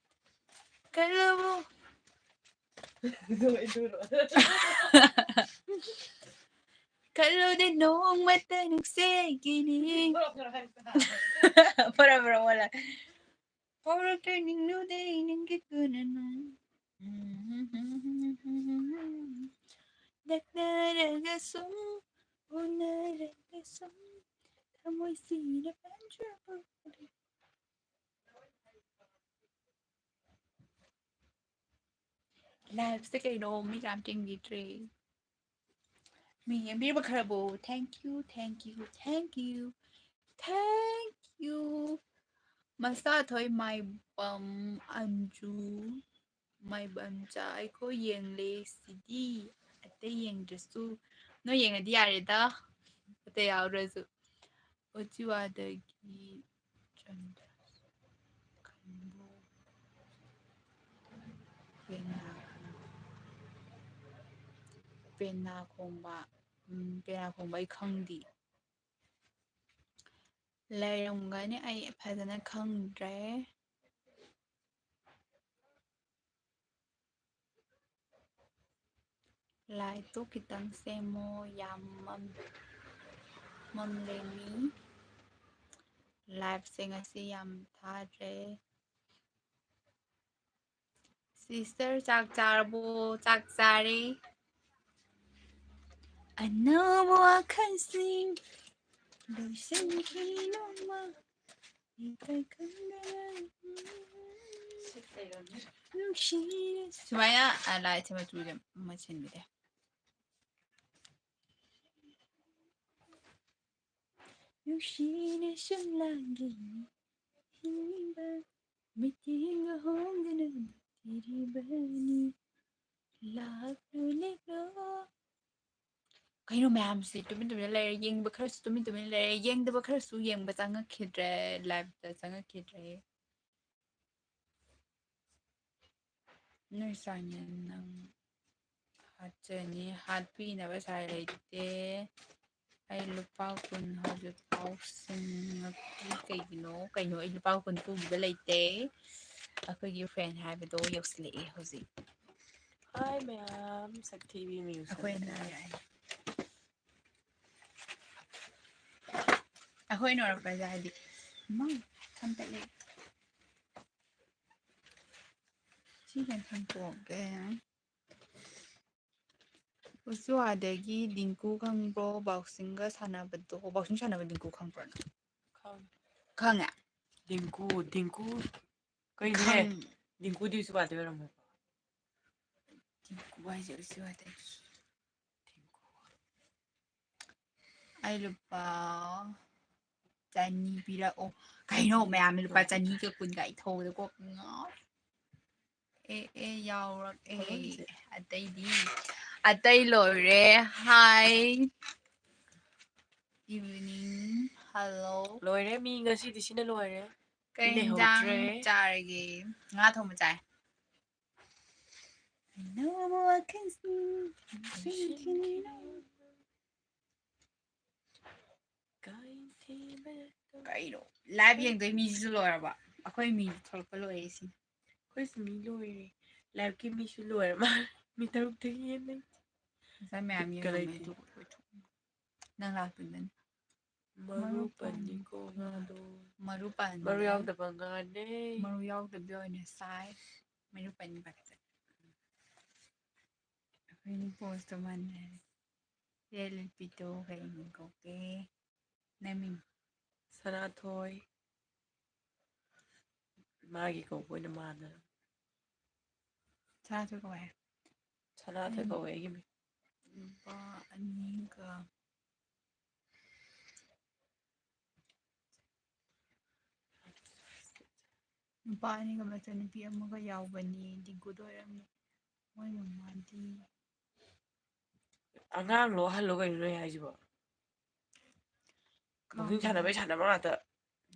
ꯀꯜꯂꯕꯣ? ꯈꯜꯂꯨꯗꯦ ꯅꯣꯡꯃꯇ ꯅꯨꯡꯁꯤꯒꯤꯅꯤ꯫ ꯐꯔꯕ꯭ꯔꯥ ꯋꯥꯂꯥ? ꯐꯥꯎꯔꯛꯇ꯭ꯔꯦ ꯅꯤꯡꯂꯨꯗꯦ ꯅꯪꯒꯤ ꯇꯨꯅꯅꯨ꯫ ꯅꯛꯅꯔꯒꯁꯨ, ꯎꯅꯔꯒꯁꯨ, ꯊꯃꯣꯏꯁꯤꯅ ꯄꯥꯝꯖꯕ꯫ Live ꯁꯦ ꯀꯩꯅꯣ ꯃꯤ ꯀꯌꯥꯝ ꯌꯦꯡꯕꯤꯗ꯭ꯔꯦ? ꯃꯤ ꯌꯦꯡꯕꯤꯕ ꯈꯔꯕꯨ thank you, thank you, thank you, thank you. ꯃꯁꯥꯊꯣꯏ ꯃꯥꯏꯕꯝ ꯑꯟꯖꯨ, ꯃꯥꯏꯕꯝꯆꯥ ꯑꯩꯈꯣꯏ ꯌꯦꯡꯂꯦ ꯁꯤꯗꯤ꯫ ꯑꯇꯩ ꯌꯦꯡꯗ꯭ꯔꯁꯨ ꯅꯣꯏ ꯌꯦꯡꯉꯗꯤ ꯌꯥꯔꯦꯗ, ꯑꯇꯩ ꯌꯥꯎꯗ꯭ꯔꯁꯨ꯫ ꯎꯆꯤꯋꯥꯗꯒꯤ ꯆꯟꯗ꯭ꯔ ꯈꯟꯕꯨ ꯄꯦꯅꯥ, ꯄꯦꯅꯥ ꯈꯣꯡꯕ, ꯎꯝ, ꯄꯦꯅꯥ ꯈꯣꯡꯕ ꯑꯩ ꯈꯪꯗꯦ꯫ ꯂꯩꯔꯝꯒꯅꯤ, ꯑꯩ ꯐꯖꯅ ꯈꯪꯗ꯭ꯔꯦ꯫ Light ꯇꯣ ꯈꯤꯇꯪ ꯁꯦꯝꯃꯣ, ꯌꯥꯝ ꯃꯝ-, ꯃꯝꯂꯦ ꯃꯤ꯫ Live ꯁꯦ ꯉꯁꯤ ꯌꯥꯝ ꯊꯥꯗ꯭ꯔꯦ꯫ Sister ꯆꯥꯛ ꯆꯥꯔꯕꯣ? ꯆꯥꯛ ꯆꯥꯔꯦ꯫ ꯑꯅꯧꯕ ꯋꯥꯈꯜꯁꯤꯡ ꯂꯣꯏꯁꯤꯟꯈꯤ ꯅꯣꯡꯃ꯫ ꯏꯀꯥꯏ ꯈꯪꯗꯅ ꯅꯨꯡꯁꯤꯔꯦ꯫ ꯁꯨꯃꯥꯏꯅ, ꯑ, light ꯁꯦ ꯃꯆꯨꯁꯦ ꯑꯃ ꯁꯤꯟꯕꯤꯔꯦ꯫ ꯅꯨꯡꯁꯤꯅ ꯁꯨꯝ ꯂꯥꯡꯒꯦ ꯍꯤꯡꯕ, ꯃꯤꯠꯌꯦꯡꯒ ꯍꯣꯡꯗꯅ ꯅꯨꯡꯁꯤꯔꯤꯕꯅꯤ꯫ ꯂꯥꯛꯂꯣ ꯂꯦꯛꯂꯣ꯫ ꯀꯩꯅꯣ ꯃꯌꯥꯝꯁꯤ ꯇꯨꯃꯤꯟ ꯇꯨꯃꯤꯟꯅ ꯂꯩꯔꯦ, ꯌꯦꯡꯕ ꯈꯔꯁꯨ ꯇꯨꯃꯤꯟ ꯇꯨꯃꯤꯟꯅ ꯂꯩꯔꯦ, ꯌꯦꯡꯗꯕ ꯈꯔꯁꯨ ꯌꯦꯡꯕ ꯆꯪꯉꯛꯈꯤꯗ꯭ꯔꯦ, live ꯇ ꯆꯪꯉꯛꯈꯤꯗ꯭ꯔꯦ꯫ ꯅꯣꯏ ꯆꯥꯅꯤ ꯅꯪ ꯍꯥꯠꯆꯅꯤ, ꯍꯥꯠꯄꯤꯅꯕ ꯁꯥꯏ ꯂꯩꯇꯦ꯫ ꯑꯩ ꯂꯨꯄꯥ ꯀꯨꯟ ꯍꯧꯖꯤꯛ ꯐꯥꯎ ꯁꯤꯡꯉꯛꯇ꯭ꯔꯤ ꯀꯩꯒꯤꯅꯣ? ꯀꯩꯅꯣ, ꯑꯩ ꯂꯨꯄꯥ ꯀꯨꯟ ꯄꯨꯈꯤꯕ ꯂꯩꯇꯦ꯫ ꯑꯩꯈꯣꯏꯒꯤ friend ꯍꯥꯏꯕꯗꯣ ꯌꯧꯁꯤꯜꯂꯛꯑꯦ ꯍꯧꯖꯤꯛ꯫ Hi ꯃꯌꯥꯝ, ꯁꯛꯊꯤꯕꯤ ꯃꯌꯨꯝ ꯑꯩꯈꯣꯏꯅ ꯆꯠꯂꯦ꯫ ꯑꯩꯈꯣꯏ ꯅꯣꯔꯛꯄꯁꯦ ꯍꯥꯏꯗꯤ, ꯏꯃꯥ, ꯁꯝ ꯇꯠꯂꯦ꯫ ꯁꯤ ꯍꯦꯟ ꯁꯪꯇꯣꯛꯀꯦ꯫ ꯎꯆꯨꯋꯥꯗꯒꯤ ꯗꯤꯡꯀꯨ ꯈꯪꯕ꯭ꯔꯣ? ꯕꯥꯎꯁꯤꯡꯒ ꯁꯥꯟꯅꯕꯗꯣ꯫ ꯕꯥꯎꯁꯤꯡ ꯁꯥꯟꯅꯕ ꯗꯤꯡꯀꯨ ꯈꯪꯕ꯭ꯔꯣ ꯅꯪ? ꯈꯪꯉꯦ꯫ ꯈꯪꯉꯦ? ꯗꯤꯡꯀꯨ, ꯗꯤꯡꯀꯨ꯫ ꯀꯩꯅꯣꯍꯦ? ꯈꯪ- ꯗꯤꯡꯀꯨꯗꯤ ꯎꯆꯨꯋꯥꯗꯩ ꯑꯣꯏꯔꯝꯃꯣꯏꯀꯣ꯫ ꯗꯤꯡꯀꯨ ꯍꯥꯏꯁꯦ ꯎꯆꯨꯋꯥꯗꯒꯤ꯫ ꯑꯩ ꯂꯨꯄꯥ ꯆꯅꯤ ꯄꯤꯔꯛꯑꯣ꯫ ꯀꯩꯅꯣ ꯃꯌꯥꯝ ꯂꯨꯄꯥ ꯆꯅꯤꯒ ꯀꯨꯟꯒ ꯑꯩ ꯊꯧꯕꯗ ꯀꯣꯛ ꯉꯥꯎ꯫ ꯑꯦ, ꯑꯦ, ꯌꯥꯎꯔꯛꯑꯦ꯫ ꯍꯣꯏ꯫ ꯑꯇꯩꯗꯤ? ꯑꯇꯩ ꯂꯣꯏꯔꯦ꯫ Hi꯫ Evening꯫ Hello꯫ ꯂꯣꯏꯔꯦ ꯃꯤ ꯉꯁꯤꯗꯤ ꯁꯤꯅ ꯂꯣꯏꯔꯦ꯫ ꯀꯩ ꯃꯤ ꯏꯟꯖꯥꯡ ꯂꯩꯍꯧꯗ꯭ꯔꯦ꯫ ꯆꯥꯔꯒꯦ? ꯉꯥ ꯊꯣꯡꯕ ꯆꯥꯏ꯫ ꯑꯅꯧꯕ ꯋꯥꯈꯜꯁꯤꯡ ꯁꯤꯡꯈꯤꯅꯤꯅ꯫ ꯀꯩꯅꯣ? Live ꯌꯦꯡꯗꯣꯏ ꯃꯤꯁꯤꯁꯨ ꯂꯣꯏꯔꯕ? ꯑꯩꯈꯣꯏ ꯃꯤ ꯊꯣꯛꯂꯛꯄ ꯂꯣꯏꯔꯦ ꯁꯤꯅꯤ꯫ ꯑꯩꯈꯣꯏꯁꯨ ꯃꯤ ꯂꯣꯏꯔꯦ꯫ Live ꯀꯤ ꯃꯤꯁꯨ ꯂꯣꯏꯔ ꯃꯥꯜꯂꯦ꯫ ꯃꯤ ꯇꯔꯨꯛꯇꯒꯤ ꯍꯦꯟꯅ ꯂꯩꯇꯦ꯫ ꯉꯁꯥꯏ ꯃꯌꯥꯝ ꯕꯤꯠꯀ ꯌꯦꯡꯉꯝꯃꯦ, ꯂꯩꯇꯦ꯫ ꯑꯗꯨꯒ ꯑꯩꯈꯣꯏ ꯊꯣꯛ-, ꯅꯪ ꯂꯥꯛꯇꯣꯏꯅꯅꯦ꯫ ꯃꯔꯨ ꯃꯔꯨ ꯄꯟꯅꯤꯀꯣ ꯄꯟꯅꯤ꯫ ꯉꯥꯗꯣ꯫ ꯃꯔꯨ ꯄꯟꯅꯤ꯫ ꯃꯔꯨ ꯌꯥꯎꯗꯕ ꯉꯥꯅꯦ꯫ ꯃꯔꯨ ꯌꯥꯎꯗꯕꯤ ꯑꯣꯏꯅ ꯆꯥꯏ꯫ ꯃꯔꯨ ꯄꯟꯕ ꯈꯛꯇ꯫ ꯑꯩꯈꯣꯏꯅꯤ pose ꯇꯣ ꯃꯥꯟꯅꯔꯦ꯫ ꯔꯦꯜ ꯂꯤꯠꯄꯤꯗꯣ ꯀꯩ ꯃꯤꯡ ꯀꯧꯒꯦ? ꯅꯪ ꯃꯤꯡ? ꯁꯅꯥꯊꯣꯏ꯫ ꯃꯥꯒꯤ ꯀꯧꯕ ꯑꯣꯏꯅ ꯃꯥꯟꯅꯔꯦ꯫ ꯁꯅꯥꯊꯣꯏ ꯀꯧꯋꯦ꯫ ꯁꯅꯥꯊꯣꯏ ꯎꯝ꯫ ꯀꯧꯋꯦ ꯑꯩꯒꯤ ꯃꯤꯡ꯫ ꯂꯨꯄꯥ ꯑꯅꯤꯒ ꯅꯨꯄꯥ ꯑꯅꯤꯒ ꯃꯆꯟꯅꯨꯄꯤ ꯑꯃꯒ ꯌꯥꯎꯕꯅꯤ꯫ ꯗꯤꯡꯀꯨꯗ ꯑꯣꯏꯔꯝꯅꯤ꯫ ꯃꯣꯏ ꯃꯃꯥꯗꯤ ꯑꯉꯥꯡꯂꯣ ꯑꯍꯜꯂꯣ ꯀꯩꯅꯣ ꯅꯣꯏ ꯍꯥꯏꯁꯤꯕꯣ? ꯕꯣꯛꯁꯤꯡ ꯁꯥꯟꯅꯕꯩ ꯁꯥꯟꯅꯕ ꯉꯥꯛꯇ꯫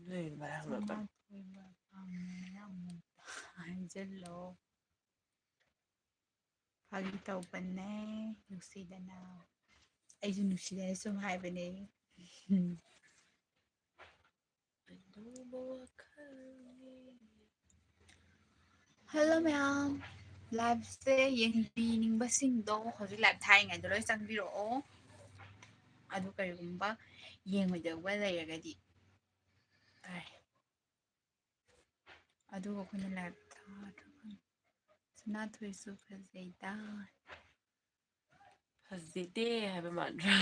ꯅꯣꯏ ꯑꯗꯨꯃꯥꯏꯅ ꯍꯪꯉꯛꯀꯅꯨ꯫ ꯁꯅꯥꯊꯣꯏꯕ ꯄꯥꯝꯃꯦꯅ ꯑꯃꯨꯛ ꯍꯥꯏꯖꯜꯂꯣ꯫ ꯐꯥꯒꯤ ꯇꯧꯕꯅꯦ, ꯅꯨꯡꯁꯤꯗꯅ꯫ ꯑꯩꯁꯨ ꯅꯨꯡꯁꯤꯗꯅ ꯁꯨꯝ ꯍꯥꯏꯕꯅꯦ꯫ ꯑꯅꯧꯕ ꯋꯥꯈꯜꯒꯤ꯫ Hello ꯃꯌꯥꯝ, live ꯁꯦ ꯌꯦꯡꯕꯤꯅꯤꯡꯕꯁꯤꯡꯗꯣ ꯍꯧꯖꯤꯛ live ꯊꯥꯔꯤꯉꯩꯗ ꯂꯣꯏ ꯆꯪꯕꯤꯔꯛꯑꯣ꯫ ꯑꯗꯨ ꯀꯔꯤꯒꯨꯝꯕ ꯌꯦꯡꯉꯣꯏꯗꯧꯕ ꯂꯩꯔꯒꯗꯤ ꯇꯥꯏ꯫ ꯑꯗꯨꯒ ꯑꯩꯈꯣꯏꯅ ꯂꯥꯏꯚ ꯊꯥꯗ꯭ꯔꯕꯅꯤ꯫ ꯁꯅꯥꯊꯣꯏꯁꯨ ꯐꯖꯩꯗ꯫ ꯐꯖꯗꯦ ꯍꯥꯏꯕ ꯃꯥꯟꯗ꯭ꯔꯥ?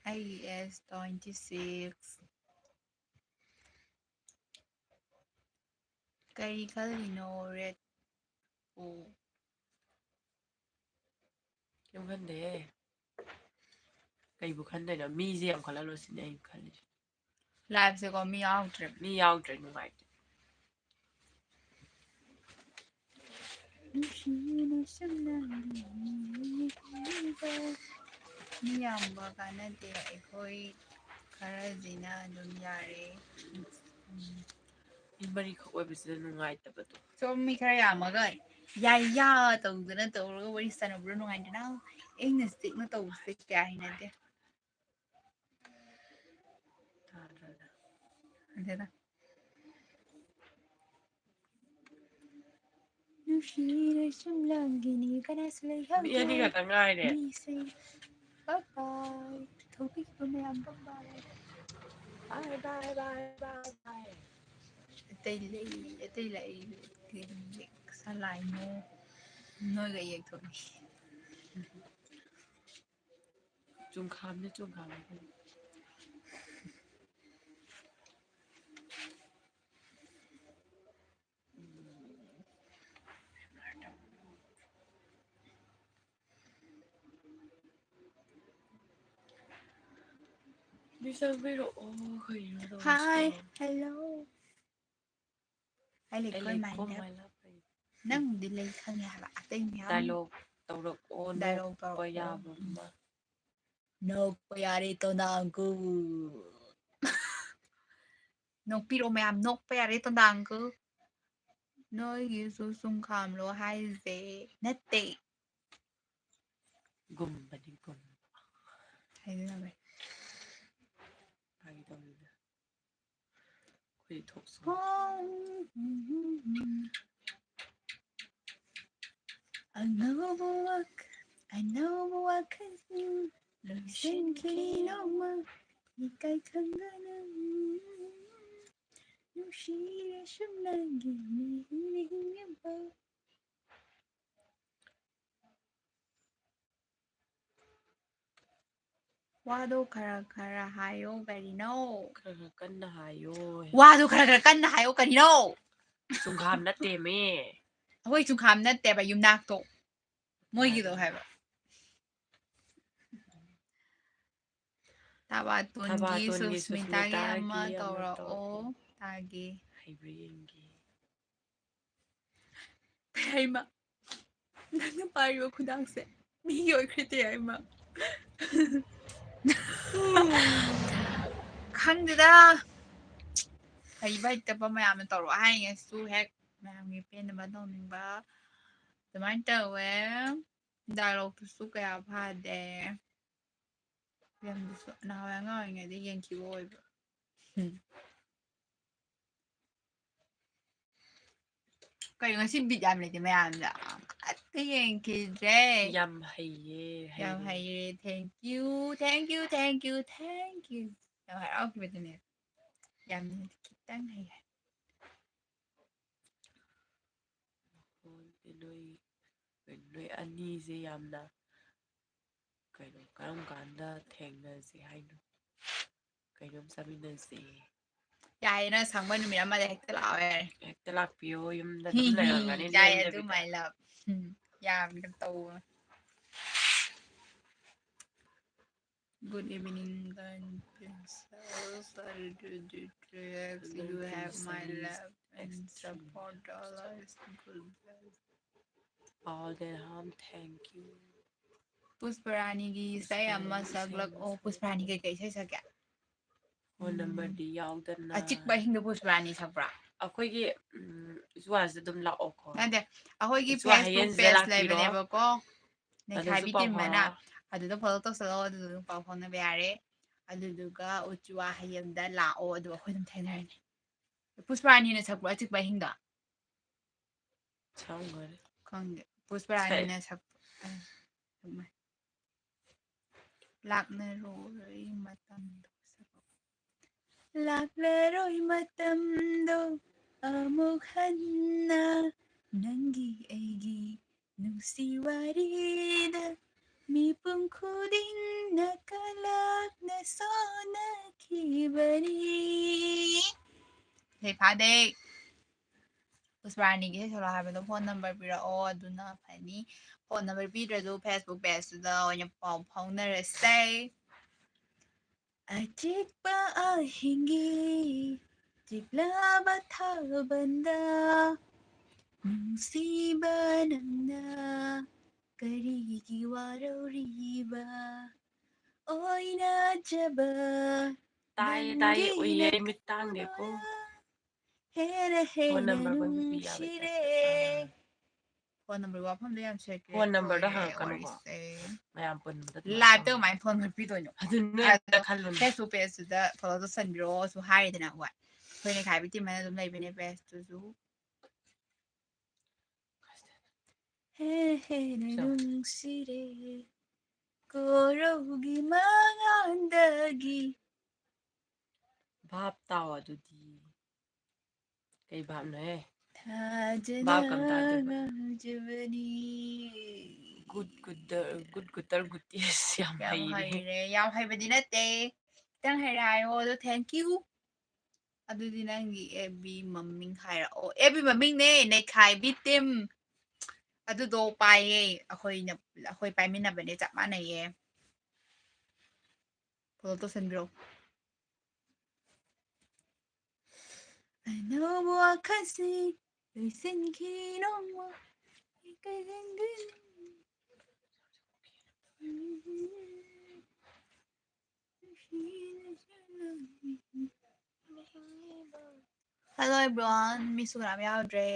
ꯑꯩꯒꯤ age twenty six꯫ ꯀꯔꯤ ꯈꯜꯂꯤꯅꯣ ꯔꯦꯠ? ꯑꯣ꯫ ꯀꯩꯝ ꯈꯟꯗꯦꯍꯦ꯫ ꯀꯩꯕꯨ ꯈꯟꯗꯣꯏꯅꯣ? ꯃꯤꯁꯦ ꯌꯥꯝꯈꯠꯍꯜꯂꯣ ꯁꯤꯅꯦ ꯑꯩꯅ ꯈꯜꯂꯤꯁꯦ꯫ ꯂꯥꯏꯚꯁꯦꯀꯣ ꯃꯤ ꯌꯥꯎꯗ꯭ꯔꯦ꯫ ꯃꯤ ꯌꯥꯎꯗ꯭ꯔꯦ, ꯅꯨꯡꯉꯥꯏꯇꯦ꯫ ꯅꯨꯡꯁꯤꯅ ꯁꯨꯝ ꯅꯪꯒꯤ ꯃꯤꯠꯇ꯫ ꯃꯤ ꯌꯥꯝꯕ ꯀꯥꯟꯅꯗꯦ, ꯑꯩꯈꯣꯏ ꯈꯔꯁꯤꯅ ꯑꯗꯨꯝ ꯌꯥꯔꯦ꯫ ꯎꯝ꯫ ꯃꯤ ꯃꯔꯤꯈꯛ ꯑꯣꯏꯕꯁꯤꯗ ꯅꯨꯡꯉꯥꯏꯇꯕꯗꯣ꯫ ꯁꯣꯝ ꯃꯤ ꯈꯔ ꯌꯥꯝꯃꯒ ꯌꯥꯏ ꯌꯥ ꯇꯧꯗꯅ ꯇꯧꯔꯒ ꯋꯥꯔꯤ ꯁꯥꯟꯅꯕꯗꯣ ꯅꯨꯡꯉꯥꯏꯗꯅ? ꯏꯪꯅ ꯆꯤꯛꯅ ꯇꯧꯕꯁꯦ ꯀꯌꯥ ꯍꯩꯅꯗꯦ꯫ ꯇꯥꯗ꯭ꯔꯥ? ꯈꯪꯗꯦꯗ꯫ ꯅꯨꯡꯁꯤꯔ ꯁꯨꯝ ꯂꯥꯡꯒꯤꯅꯤ, ꯀꯅꯥꯁꯨ ꯂꯩꯍꯧꯗꯦ꯫ ꯃꯤ ꯑꯅꯤ ꯈꯛꯇ ꯉꯥꯏꯔꯦ꯫ ꯃꯤꯁꯦ bye bye꯫ ꯊꯧꯕꯤꯈꯤꯕ ꯃꯌꯥꯝ bye bye꯫ Bye bye, bye bye, bye꯫ ꯑꯇꯩ ꯂꯩ, ꯑꯇꯩ ꯂꯩ, ꯁꯂꯥꯏꯅꯣ ꯅꯣꯏꯒ ꯌꯦꯡꯊꯣꯛꯅꯤ꯫ ꯆꯨꯝꯈꯥꯝꯅꯦ, ꯆꯨꯝꯈꯥꯝꯅꯦ꯫ ꯃꯤ ꯆꯪꯕꯤꯔꯛꯑꯣ, ꯀꯩꯅꯣ ꯇꯧꯔꯤꯁꯤꯕꯣ? Hi, hello꯫ ꯑꯩ ꯂꯩꯀꯣ, ꯑꯩ ꯂꯩꯀꯣ, my love꯫ My love꯫ ꯅꯪꯗꯤ ꯂꯩ ꯈꯪꯉꯦ ꯍꯥꯏꯕ, ꯑꯇꯩ ꯃꯌꯥꯝ dialogue ꯇꯧꯔꯛꯑꯣ, dialogue ꯅꯣꯛꯄ ꯇꯧꯔꯛꯑꯣ꯫ ꯌꯥꯕ ꯑꯃ꯫ ꯅꯣꯛꯄ ꯌꯥꯔꯦ ꯇꯣꯅꯥꯡꯀꯨ꯫ ꯅꯣꯛꯄꯤꯔꯣ ꯃꯌꯥꯝ, ꯅꯣꯛꯄ ꯌꯥꯔꯦ ꯇꯣꯅꯥꯡꯀꯨ꯫ ꯅꯣꯏꯒꯤꯁꯨ ꯆꯨꯝꯈꯥꯝꯂꯣ ꯍꯥꯏꯁꯦ? ꯅꯠꯇꯦ꯫ ꯒꯨꯝꯕꯅꯤ, ꯒꯨꯝ꯫ ꯍꯥꯏꯖꯤꯟꯅꯕꯅꯤ꯫ ꯐꯥꯒꯤ ꯇꯧꯅꯤꯗ꯫ ꯑꯩꯈꯣꯏ ꯊꯣꯛꯁꯅꯨ꯫ ꯑꯉꯧꯕ ꯋꯥꯈꯜ, ꯑꯅꯧꯕ ꯋꯥꯈꯜꯁꯤꯡ꯫ ꯂꯣꯏꯁꯤꯟꯈꯤ ꯅꯣꯡꯃ ꯏꯀꯥꯏ ꯈꯪꯗꯅ, ꯅꯨꯡꯁꯤꯔꯁꯨ ꯅꯪꯒꯤ ꯃꯤꯡ ꯅꯤꯡꯁꯤꯡꯂꯝꯕ꯫ ꯋꯥꯗꯣ ꯈꯔ ꯈꯔ ꯍꯥꯏꯌꯣ ꯀꯔꯤꯅꯣ? ꯈꯔ ꯈꯔ ꯀꯟꯅ ꯍꯥꯏꯌꯣ꯫ ꯋꯥꯗꯣ ꯈꯔ ꯈꯔ ꯀꯟꯅ ꯍꯥꯏꯌꯣ ꯀꯔꯤꯅꯣ? ꯆꯨꯡꯈꯥꯝ ꯅꯠꯇꯦꯃꯤ꯫ ꯑꯩꯈꯣꯏ ꯆꯨꯡꯈꯥꯝ ꯅꯠꯇꯦꯕ, ꯌꯨꯝꯅꯥꯛꯇꯣ꯫ ꯃꯣꯏꯒꯤꯗꯣ ꯍꯥꯏꯕ꯫ ꯊꯕꯥꯇꯣꯟꯒꯤ ꯊꯕꯥꯇꯣꯟꯒꯤ ꯁꯨꯁꯃꯤꯇꯥꯒꯤ ꯁꯨꯁꯃꯤꯇꯥꯒꯤ ꯑꯃ ꯑꯃ ꯇꯧꯔꯛꯑꯣ, ꯇꯧꯔꯛꯑꯣ꯫ ꯇꯥꯒꯦ꯫ ꯍꯩꯕ꯭ꯔꯥ ꯌꯦꯡꯒꯦ꯫ ꯍꯩꯃ, ꯅꯪꯅ ꯄꯥꯏꯔꯤꯕ ꯈꯨꯗꯥꯡꯁꯦ ꯃꯤꯒꯤ ꯑꯣꯏꯈ꯭ꯔꯗꯤ ꯍꯩꯃ꯫ ꯈꯪꯗꯦꯗ꯫ ꯍꯩꯕ ꯍꯩꯇꯕ ꯃꯌꯥꯝꯅ ꯇꯧꯔꯣ ꯍꯥꯏꯔꯤꯉꯩꯁꯨ ꯍꯦꯛ ꯃꯌꯥꯝꯒꯤ ꯄꯦꯟꯅꯕ ꯇꯧꯅꯤꯡꯕ ꯑꯗꯨꯃꯥꯏꯅ ꯇꯧꯋꯦ꯫ ꯗꯥꯏꯂꯣꯛꯇꯨꯁꯨ ꯀꯌꯥ ꯐꯥꯗꯦ꯫ ꯐꯤꯂꯝꯗꯨꯁꯨ ꯅꯍꯥꯟꯋꯥꯏ ꯑꯉꯥꯡ ꯑꯣꯏꯔꯤꯉꯩꯗ ꯌꯦꯡꯈꯤꯕ ꯑꯣꯏꯕ꯫ ꯎꯝ꯫ ꯀꯩꯅꯣ ꯉꯁꯤ ꯕꯤꯠ ꯌꯥꯝ ꯂꯩꯇꯦ ꯃꯌꯥꯝꯗ꯫ ꯑꯝꯇ ꯌꯦꯡꯈꯤꯗ꯭ꯔꯦ꯫ ꯌꯥꯝ ꯍꯩꯌꯦ, ꯌꯥꯝ ꯍꯩꯔꯦ꯫ ꯍꯩꯔꯦ꯫ Thank you, thank you, thank you, thank you꯫ ꯌꯥꯝ ꯍꯔꯥꯎꯈꯤꯕꯗꯨꯅꯦ꯫ ꯌꯥꯝꯅ ꯈꯤꯇꯪ ꯍꯩꯔꯦ꯫ ꯍꯣꯏ, ꯅꯣꯏ, ꯅꯣꯏ ꯑꯅꯤꯁꯦ ꯌꯥꯝꯅ ꯀꯩꯅꯣ, ꯀꯔꯝ ꯀꯥꯟꯗ ꯊꯦꯡꯅꯁꯦ ꯍꯥꯏꯅꯣ? ꯀꯩꯅꯣꯝ ꯆꯥꯃꯤꯟꯅꯁꯦ꯫ ꯌꯥꯏꯌꯦ, ꯅꯪ ꯁꯪꯕ ꯅꯨꯃꯤꯠ ꯑꯃꯗ ꯍꯦꯛꯇ ꯂꯥꯛꯑꯣ ꯌꯥꯔꯦ꯫ ꯍꯦꯛꯇ ꯂꯥꯛꯄꯤꯌꯣ, ꯌꯨꯝꯗ ꯑꯗꯨꯝ ꯍꯤ, ꯍꯤ, ꯂꯩꯔꯝꯒꯅꯤ, ꯌꯥꯏꯌꯦ, ꯑꯗꯨ ꯂꯦꯡꯗꯕꯤꯗ꯫ My love꯫ ꯎꯝ, ꯌꯥꯝꯅ ꯇꯧꯕ꯫ Good evening, kind princess. I do, do, do, you have my love and support always. Good bye. All the harm, thank you. ꯄꯨꯁꯄꯔꯥꯅꯤꯒꯤ ꯏꯁꯩ ꯑꯃ ꯁꯛꯂꯛꯑꯣ꯫ ꯄꯨꯁꯄꯔꯥꯅꯤ ꯀꯩꯀꯩ ꯏꯁꯩ ꯁꯛꯀꯦ? ꯐꯣꯟ ꯅꯝꯕꯔꯗꯤ ꯌꯥꯎꯗꯅ꯫ ꯑꯆꯤꯛꯄ ꯑꯍꯤꯡꯗ ꯄꯨꯁꯄꯔꯥꯅꯤ ꯁꯛꯄ꯭ꯔꯥ? ꯑꯩꯈꯣꯏꯒꯤ, ꯎꯝ, ꯖꯨꯋꯥꯁꯤꯗ ꯑꯗꯨꯝ ꯂꯥꯛꯑꯣꯀꯣ꯫ ꯅꯠꯇꯦ, ꯑꯩꯈꯣꯏꯒꯤ ꯖꯨꯋꯥ Facebook ꯍꯌꯦꯟꯁꯤꯗ page ꯂꯥꯛꯄꯤꯔꯣ꯫ ꯂꯩꯕꯅꯦꯕꯀꯣ, ꯑꯗꯨꯁꯨ ꯂꯩꯁꯥꯕꯤ ꯄꯥꯎ ꯇꯤꯝ ꯑꯅ꯫ ꯐꯥꯎꯔꯣ꯫ ꯑꯗꯨꯗ follow ꯇꯧꯁꯜꯂꯛꯑꯣ, ꯑꯗꯨꯗ ꯑꯗꯨꯝ ꯄꯥꯎ ꯐꯥꯎꯅꯕ ꯌꯥꯔꯦ꯫ ꯑꯗꯨꯗꯨꯒ ꯎꯆꯨꯋꯥ ꯍꯌꯦꯡꯗ ꯂꯥꯛꯑꯣ, ꯑꯗꯨꯒ ꯑꯩꯈꯣꯏ ꯑꯗꯨꯝ ꯊꯦꯡꯅꯔꯅꯤ꯫ ꯄꯨꯁꯄꯔꯥꯅꯤꯅ ꯁꯛꯄ꯭ꯔꯣ ꯑꯆꯤꯛꯄ ꯑꯍꯤꯡꯗꯣ? ꯁꯛꯑꯝꯒꯅꯤ꯫ ꯈꯪꯗꯦ꯫ ꯄꯨꯁꯄꯔꯥꯅꯤꯅ ꯁꯛ-, ꯑ, ꯁꯛꯃꯥꯏ꯫ ꯂꯥꯛꯅꯔꯣꯏ ꯃꯇꯝꯗꯣ ꯁꯛꯂꯛꯑꯣ꯫ ꯂꯥꯛꯂꯔꯣꯏ ꯃꯇꯝꯗꯣ ꯑꯃꯨꯛ ꯍꯟꯅ, ꯅꯪꯒꯤ ꯑꯩꯒꯤ ꯅꯨꯡꯁꯤ ꯋꯥꯔꯤꯗ ꯃꯤꯄꯨꯝ ꯈꯨꯗꯤꯡꯅ ꯀꯂꯛꯅ ꯁꯣꯟꯅꯈꯤꯕꯅꯤ꯫ ꯏꯁꯩ ꯐꯥꯗꯦ꯫ ꯄꯨꯁꯄꯔꯥꯅꯤꯒꯤ ꯏꯁꯩ ꯁꯛꯂꯛꯑꯣ ꯍꯥꯏꯕꯗꯣ ꯐꯣꯟ ꯅꯝꯕꯔ ꯄꯤꯔꯛꯑꯣ, ꯑꯗꯨꯅ ꯐꯅꯤ꯫ ꯐꯣꯟ ꯅꯝꯕꯔ ꯄꯤꯗ꯭ꯔꯁꯨ Facebook pageꯇꯨꯗ ꯑꯣꯏꯅ ꯄꯥꯎ ꯐꯥꯎꯅꯔꯁꯦ꯫ ꯑꯆꯤꯛꯄ ꯑꯍꯤꯡꯒꯤ ꯆꯤꯛꯂꯕ ꯊꯥꯕꯜꯗ ꯅꯨꯡꯁꯤꯕ ꯅꯪꯅ ꯀꯔꯤꯒꯤ ꯋꯥꯔꯧꯔꯤꯕ? ꯑꯣꯏꯅꯖꯕ ꯇꯥꯏꯌꯦ, ꯇꯥꯏꯌꯦ, ꯅꯪꯒꯤ ꯎꯏꯌꯦ, ꯑꯩ ꯃꯤꯠ ꯇꯥꯡꯗꯦꯀꯣ꯫ ꯍꯦꯟꯅ ꯐꯣꯟ ꯍꯦꯟꯅ ꯅꯝꯕꯔ ꯄꯪꯄꯤ ꯄꯤ ꯌꯥꯕꯩ ꯅꯨꯡꯁꯤꯔꯦ꯫ ꯇꯥꯏꯞꯇ꯫ ꯐꯣꯟ ꯅꯝꯕꯔ ꯋꯥꯐꯝꯗꯣ ꯌꯥꯝ secret ꯐꯣꯟ ꯅꯝꯕꯔꯗꯣ ꯑꯣꯏꯔꯦ ꯍꯪꯉꯛꯀꯅꯨꯀꯣ꯫ ꯋꯥꯔꯤꯁꯦ꯫ ꯃꯌꯥꯝ ꯄꯨꯟꯕꯗ ꯑꯗꯨꯃꯥꯏꯅ liveꯇ ꯇꯧꯅꯤ꯫ ꯀꯃꯥꯏꯅ ꯐꯣꯟ ꯅꯝꯕꯔ ꯄꯤꯗꯣꯏꯅꯣ? ꯑꯗꯨ ꯅꯣꯏ ꯑꯗꯣ ꯈꯜꯂꯨꯅꯦ꯫ Facebook pageꯇꯨꯗ follow ꯇꯧꯁꯟꯕꯤꯔꯛꯑꯣ ꯁꯨ ꯍꯥꯏꯔꯦꯗꯅ꯫ ꯍꯣꯏ, ꯑꯩꯈꯣꯏ ꯅꯩꯈꯥꯏꯕꯤ team ꯍꯥꯏꯅ ꯑꯗꯨꯝ ꯂꯩꯕꯅꯦ pageꯇꯨꯁꯨ꯫ ꯍꯦꯟꯅ ꯍꯦꯟꯅ ꯆꯣ꯫ ꯅꯨꯡꯁꯤꯔꯦ ꯀꯣꯔꯧꯒꯤ ꯃꯉꯥꯜꯗꯒꯤ꯫ ꯚꯥꯞ ꯇꯥꯎ ꯑꯗꯨꯗꯤ꯫ ꯀꯩ ꯚꯥꯞꯅꯣꯍꯦ? ꯊꯥꯖꯅ ꯚꯥꯞ ꯀꯝ ꯇꯥꯗꯦꯕ꯫ ꯉꯥꯎꯖꯕꯅꯤ꯫ Good, good, good, good, good, yes, ꯌꯥꯝ ꯌꯥꯝ ꯍꯩꯔꯦ꯫ ꯍꯩꯔꯦ꯫ ꯌꯥꯝ ꯍꯩꯕꯗꯤ ꯅꯠꯇꯦ꯫ ꯈꯤꯇꯪ ꯍꯩꯔꯦ ꯍꯥꯏꯌꯣ꯫ ꯑꯗꯣ thank you꯫ ꯑꯗꯨꯗꯤ ꯅꯪꯒꯤ FB ꯃꯃꯤꯡ ꯍꯥꯏꯔꯛꯑꯣ꯫ FB ꯃꯃꯤꯡꯅꯦ, ꯅꯩꯈꯥꯏꯕꯤ team꯫ ꯑꯗꯨꯗꯣ ꯄꯥꯏꯌꯦ꯫ ꯑꯩꯈꯣꯏꯅ, ꯑꯩꯈꯣꯏ ꯄꯥꯏꯃꯤꯟꯅꯕꯅꯦ, ꯆꯞ ꯃꯥꯟꯅꯩꯌꯦ꯫ Follow ꯇꯧꯁꯟꯕꯤꯔꯣ꯫ ꯑꯅꯧꯕ ꯋꯥꯈꯜꯁꯤꯡ ꯂꯣꯏꯁꯤꯟꯈꯤ ꯅꯣꯡꯃ꯫ Hello everyone, ꯃꯤꯁꯨ ꯀꯅꯥꯝ ꯌꯥꯎꯗ꯭ꯔꯦ꯫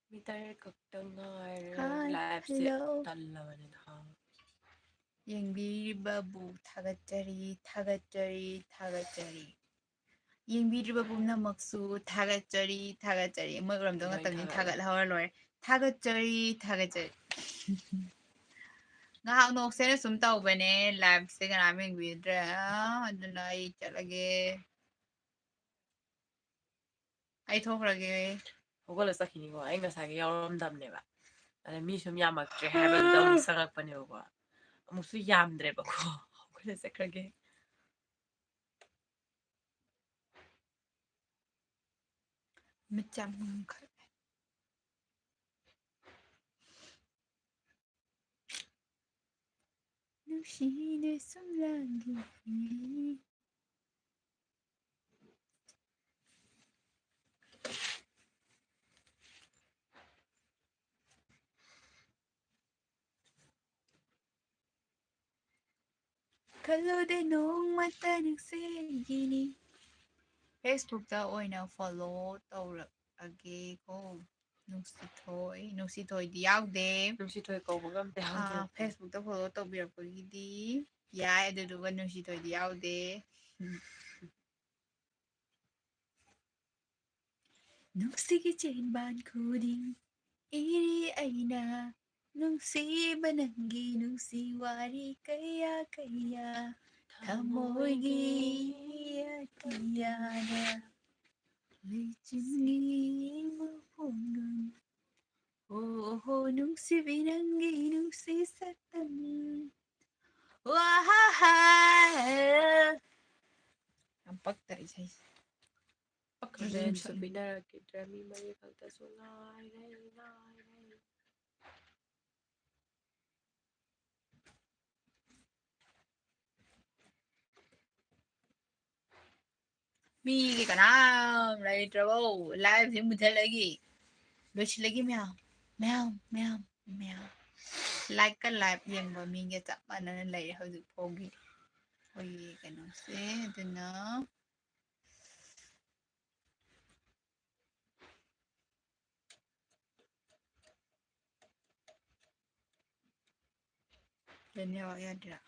ꯃꯤ ꯇꯔꯦꯠ ꯈꯛꯇ ꯉꯥꯏꯔꯦ꯫ Hi, liveꯁꯦ hello꯫ ꯇꯜꯂꯕꯅꯤꯗ꯫ ꯌꯦꯡꯕꯤꯔꯤꯕꯕꯨ ꯊꯥꯒꯠꯆꯔꯤ, ꯊꯥꯒꯠꯆꯔꯤ, ꯊꯥꯒꯠꯆꯔꯤ꯫ ꯌꯦꯡꯕꯤꯔꯤꯕ ꯄꯨꯝꯅꯃꯛꯁꯨ ꯊꯥꯒꯠꯆꯔꯤ, ꯊꯥꯒꯠꯆꯔꯤ꯫ ꯃꯣꯏ ꯎꯔꯝꯗꯧ ꯂꯣꯏ ꯅꯠꯇꯕꯅꯤꯅ ꯊꯥꯒꯠꯂꯦ꯫ ꯊꯥꯒꯠꯍꯧꯔ ꯂꯣꯏꯔꯦ꯫ ꯊꯥꯒꯠꯆꯔꯤ, ꯊꯥꯒꯠꯆꯔꯤ꯫ ꯉꯥꯏꯍꯥꯛ ꯅꯣꯛꯁꯦꯅ ꯁꯨꯝ ꯇꯧꯕꯅꯦ, liveꯁꯦ ꯀꯅꯥꯝ ꯌꯦꯡꯕꯤꯗ꯭ꯔꯦ꯫ ꯑꯗꯨꯅ ꯑꯩ ꯆꯠꯂꯒꯦ꯫ ꯑꯩ ꯊꯣꯛꯈ꯭ꯔꯒꯦ꯫ ꯍꯧꯒꯠꯂ ꯆꯠꯈꯤꯅꯤꯀꯣ꯫ ꯑꯩ ꯉꯁꯥꯏꯒꯤ ꯌꯥꯎꯔꯝꯗꯕꯅꯦꯕ꯫ ꯑꯗ ꯃꯤ ꯁꯨꯝ ꯌꯥꯝꯃꯛꯇ꯭ꯔꯦ ꯍꯥꯏꯕꯗꯨꯗ ꯑꯃꯨꯛ ꯆꯪꯉꯛꯄꯅꯦꯕꯀꯣ꯫ ꯑꯃꯨꯛꯁꯨ ꯌꯥꯝꯗ꯭ꯔꯦꯕꯀꯣ꯫ ꯍꯧꯒꯠꯂ ꯆꯠꯈ꯭ꯔꯒꯦ꯫ ꯃꯤꯠ ꯌꯥꯝ ꯉꯝꯈꯠꯂꯦ꯫ ꯅꯨꯡꯁꯤꯅ ꯁꯨꯝ ꯂꯥꯡꯂꯤꯉꯩ꯫ ꯈꯜꯂꯨꯗꯦ ꯅꯣꯡꯃꯇ ꯅꯪꯁꯦ ꯑꯩꯒꯤꯅꯤ꯫ Facebookꯇ ꯑꯣꯏꯅ follow ꯇꯧꯔꯛꯑꯒꯦꯀꯣ꯫ ꯅꯨꯡꯁꯤꯊꯣꯏ, ꯅꯨꯡꯁꯤꯊꯣꯏꯗꯤ ꯌꯥꯎꯗꯦ꯫ ꯅꯨꯡꯁꯤꯊꯣꯏ ꯀꯧꯕꯒ ꯑꯝꯇ ꯑꯥ, ꯌꯥꯎꯗꯦ꯫ Facebookꯇ follow ꯇꯧꯕꯤꯔꯛꯄꯒꯤꯗꯤ ꯌꯥꯏ, ꯑꯗꯨꯗꯨꯒ ꯅꯨꯡꯁꯤꯊꯣꯏꯗꯤ ꯌꯥꯎꯗꯦ꯫ ꯎꯝ꯫ ꯅꯨꯡꯁꯤꯒꯤ ꯆꯦꯟꯕꯥꯟ ꯈꯨꯗꯤꯡ ꯏꯔꯤ ꯑꯩꯅ, ꯅꯨꯡꯁꯤꯕ ꯅꯪꯒꯤ ꯅꯨꯡꯁꯤ ꯋꯥꯔꯤ ꯀꯌꯥ ꯀꯌꯥ, ꯊꯃꯣꯏꯒꯤ ꯑꯇꯤꯌꯥꯅ ꯂꯩꯆꯤꯟꯒꯤ ꯃꯄꯨꯡ꯫ ꯑꯣ, ꯑꯣ, ꯅꯨꯡꯁꯤꯕꯤ ꯅꯪꯒꯤ ꯅꯨꯡꯁꯤ ꯁꯛꯇꯝ꯫ ꯋꯥꯍꯥ꯫ ꯌꯥꯝ ꯄꯛꯇ꯭ꯔꯦ ꯏꯁꯩꯁꯦ꯫ ꯄꯛꯈ꯭ꯔꯦ꯫ ꯀꯔꯤꯅꯣ ꯁꯛ- ꯄꯤꯅꯔꯛꯈꯤꯗ꯭ꯔꯦ, ꯃꯤ ꯃꯔꯤ ꯈꯛꯇꯁꯨ ꯉꯥꯏꯔꯦ, ꯉꯥꯏꯔꯦ꯫ ꯃꯤꯒꯤ ꯀꯅꯥꯝ ꯂꯩꯇ꯭ꯔꯕꯣ? Liveꯁꯦ ꯃꯨꯠꯊꯠꯂꯒꯦ꯫ ꯂꯣꯏꯁꯤꯜꯂꯒꯦ ꯃꯌꯥꯝ, ꯃꯌꯥꯝ, ꯃꯌꯥꯝ, ꯃꯌꯥꯝ꯫ Likeꯀ live ꯌꯦꯡꯕ ꯃꯤꯒ ꯆꯞ ꯃꯥꯟꯅꯅ ꯂꯩꯔꯦ ꯍꯧꯖꯤꯛ ꯐꯥꯎꯒꯤ ꯑꯩꯈꯣꯏꯒꯤ ꯀꯩꯅꯣꯁꯦ꯫ ꯑꯗꯨꯅ ꯅꯦꯠꯋꯥꯛ ꯌꯥꯗ꯭ꯔꯤꯔꯥ?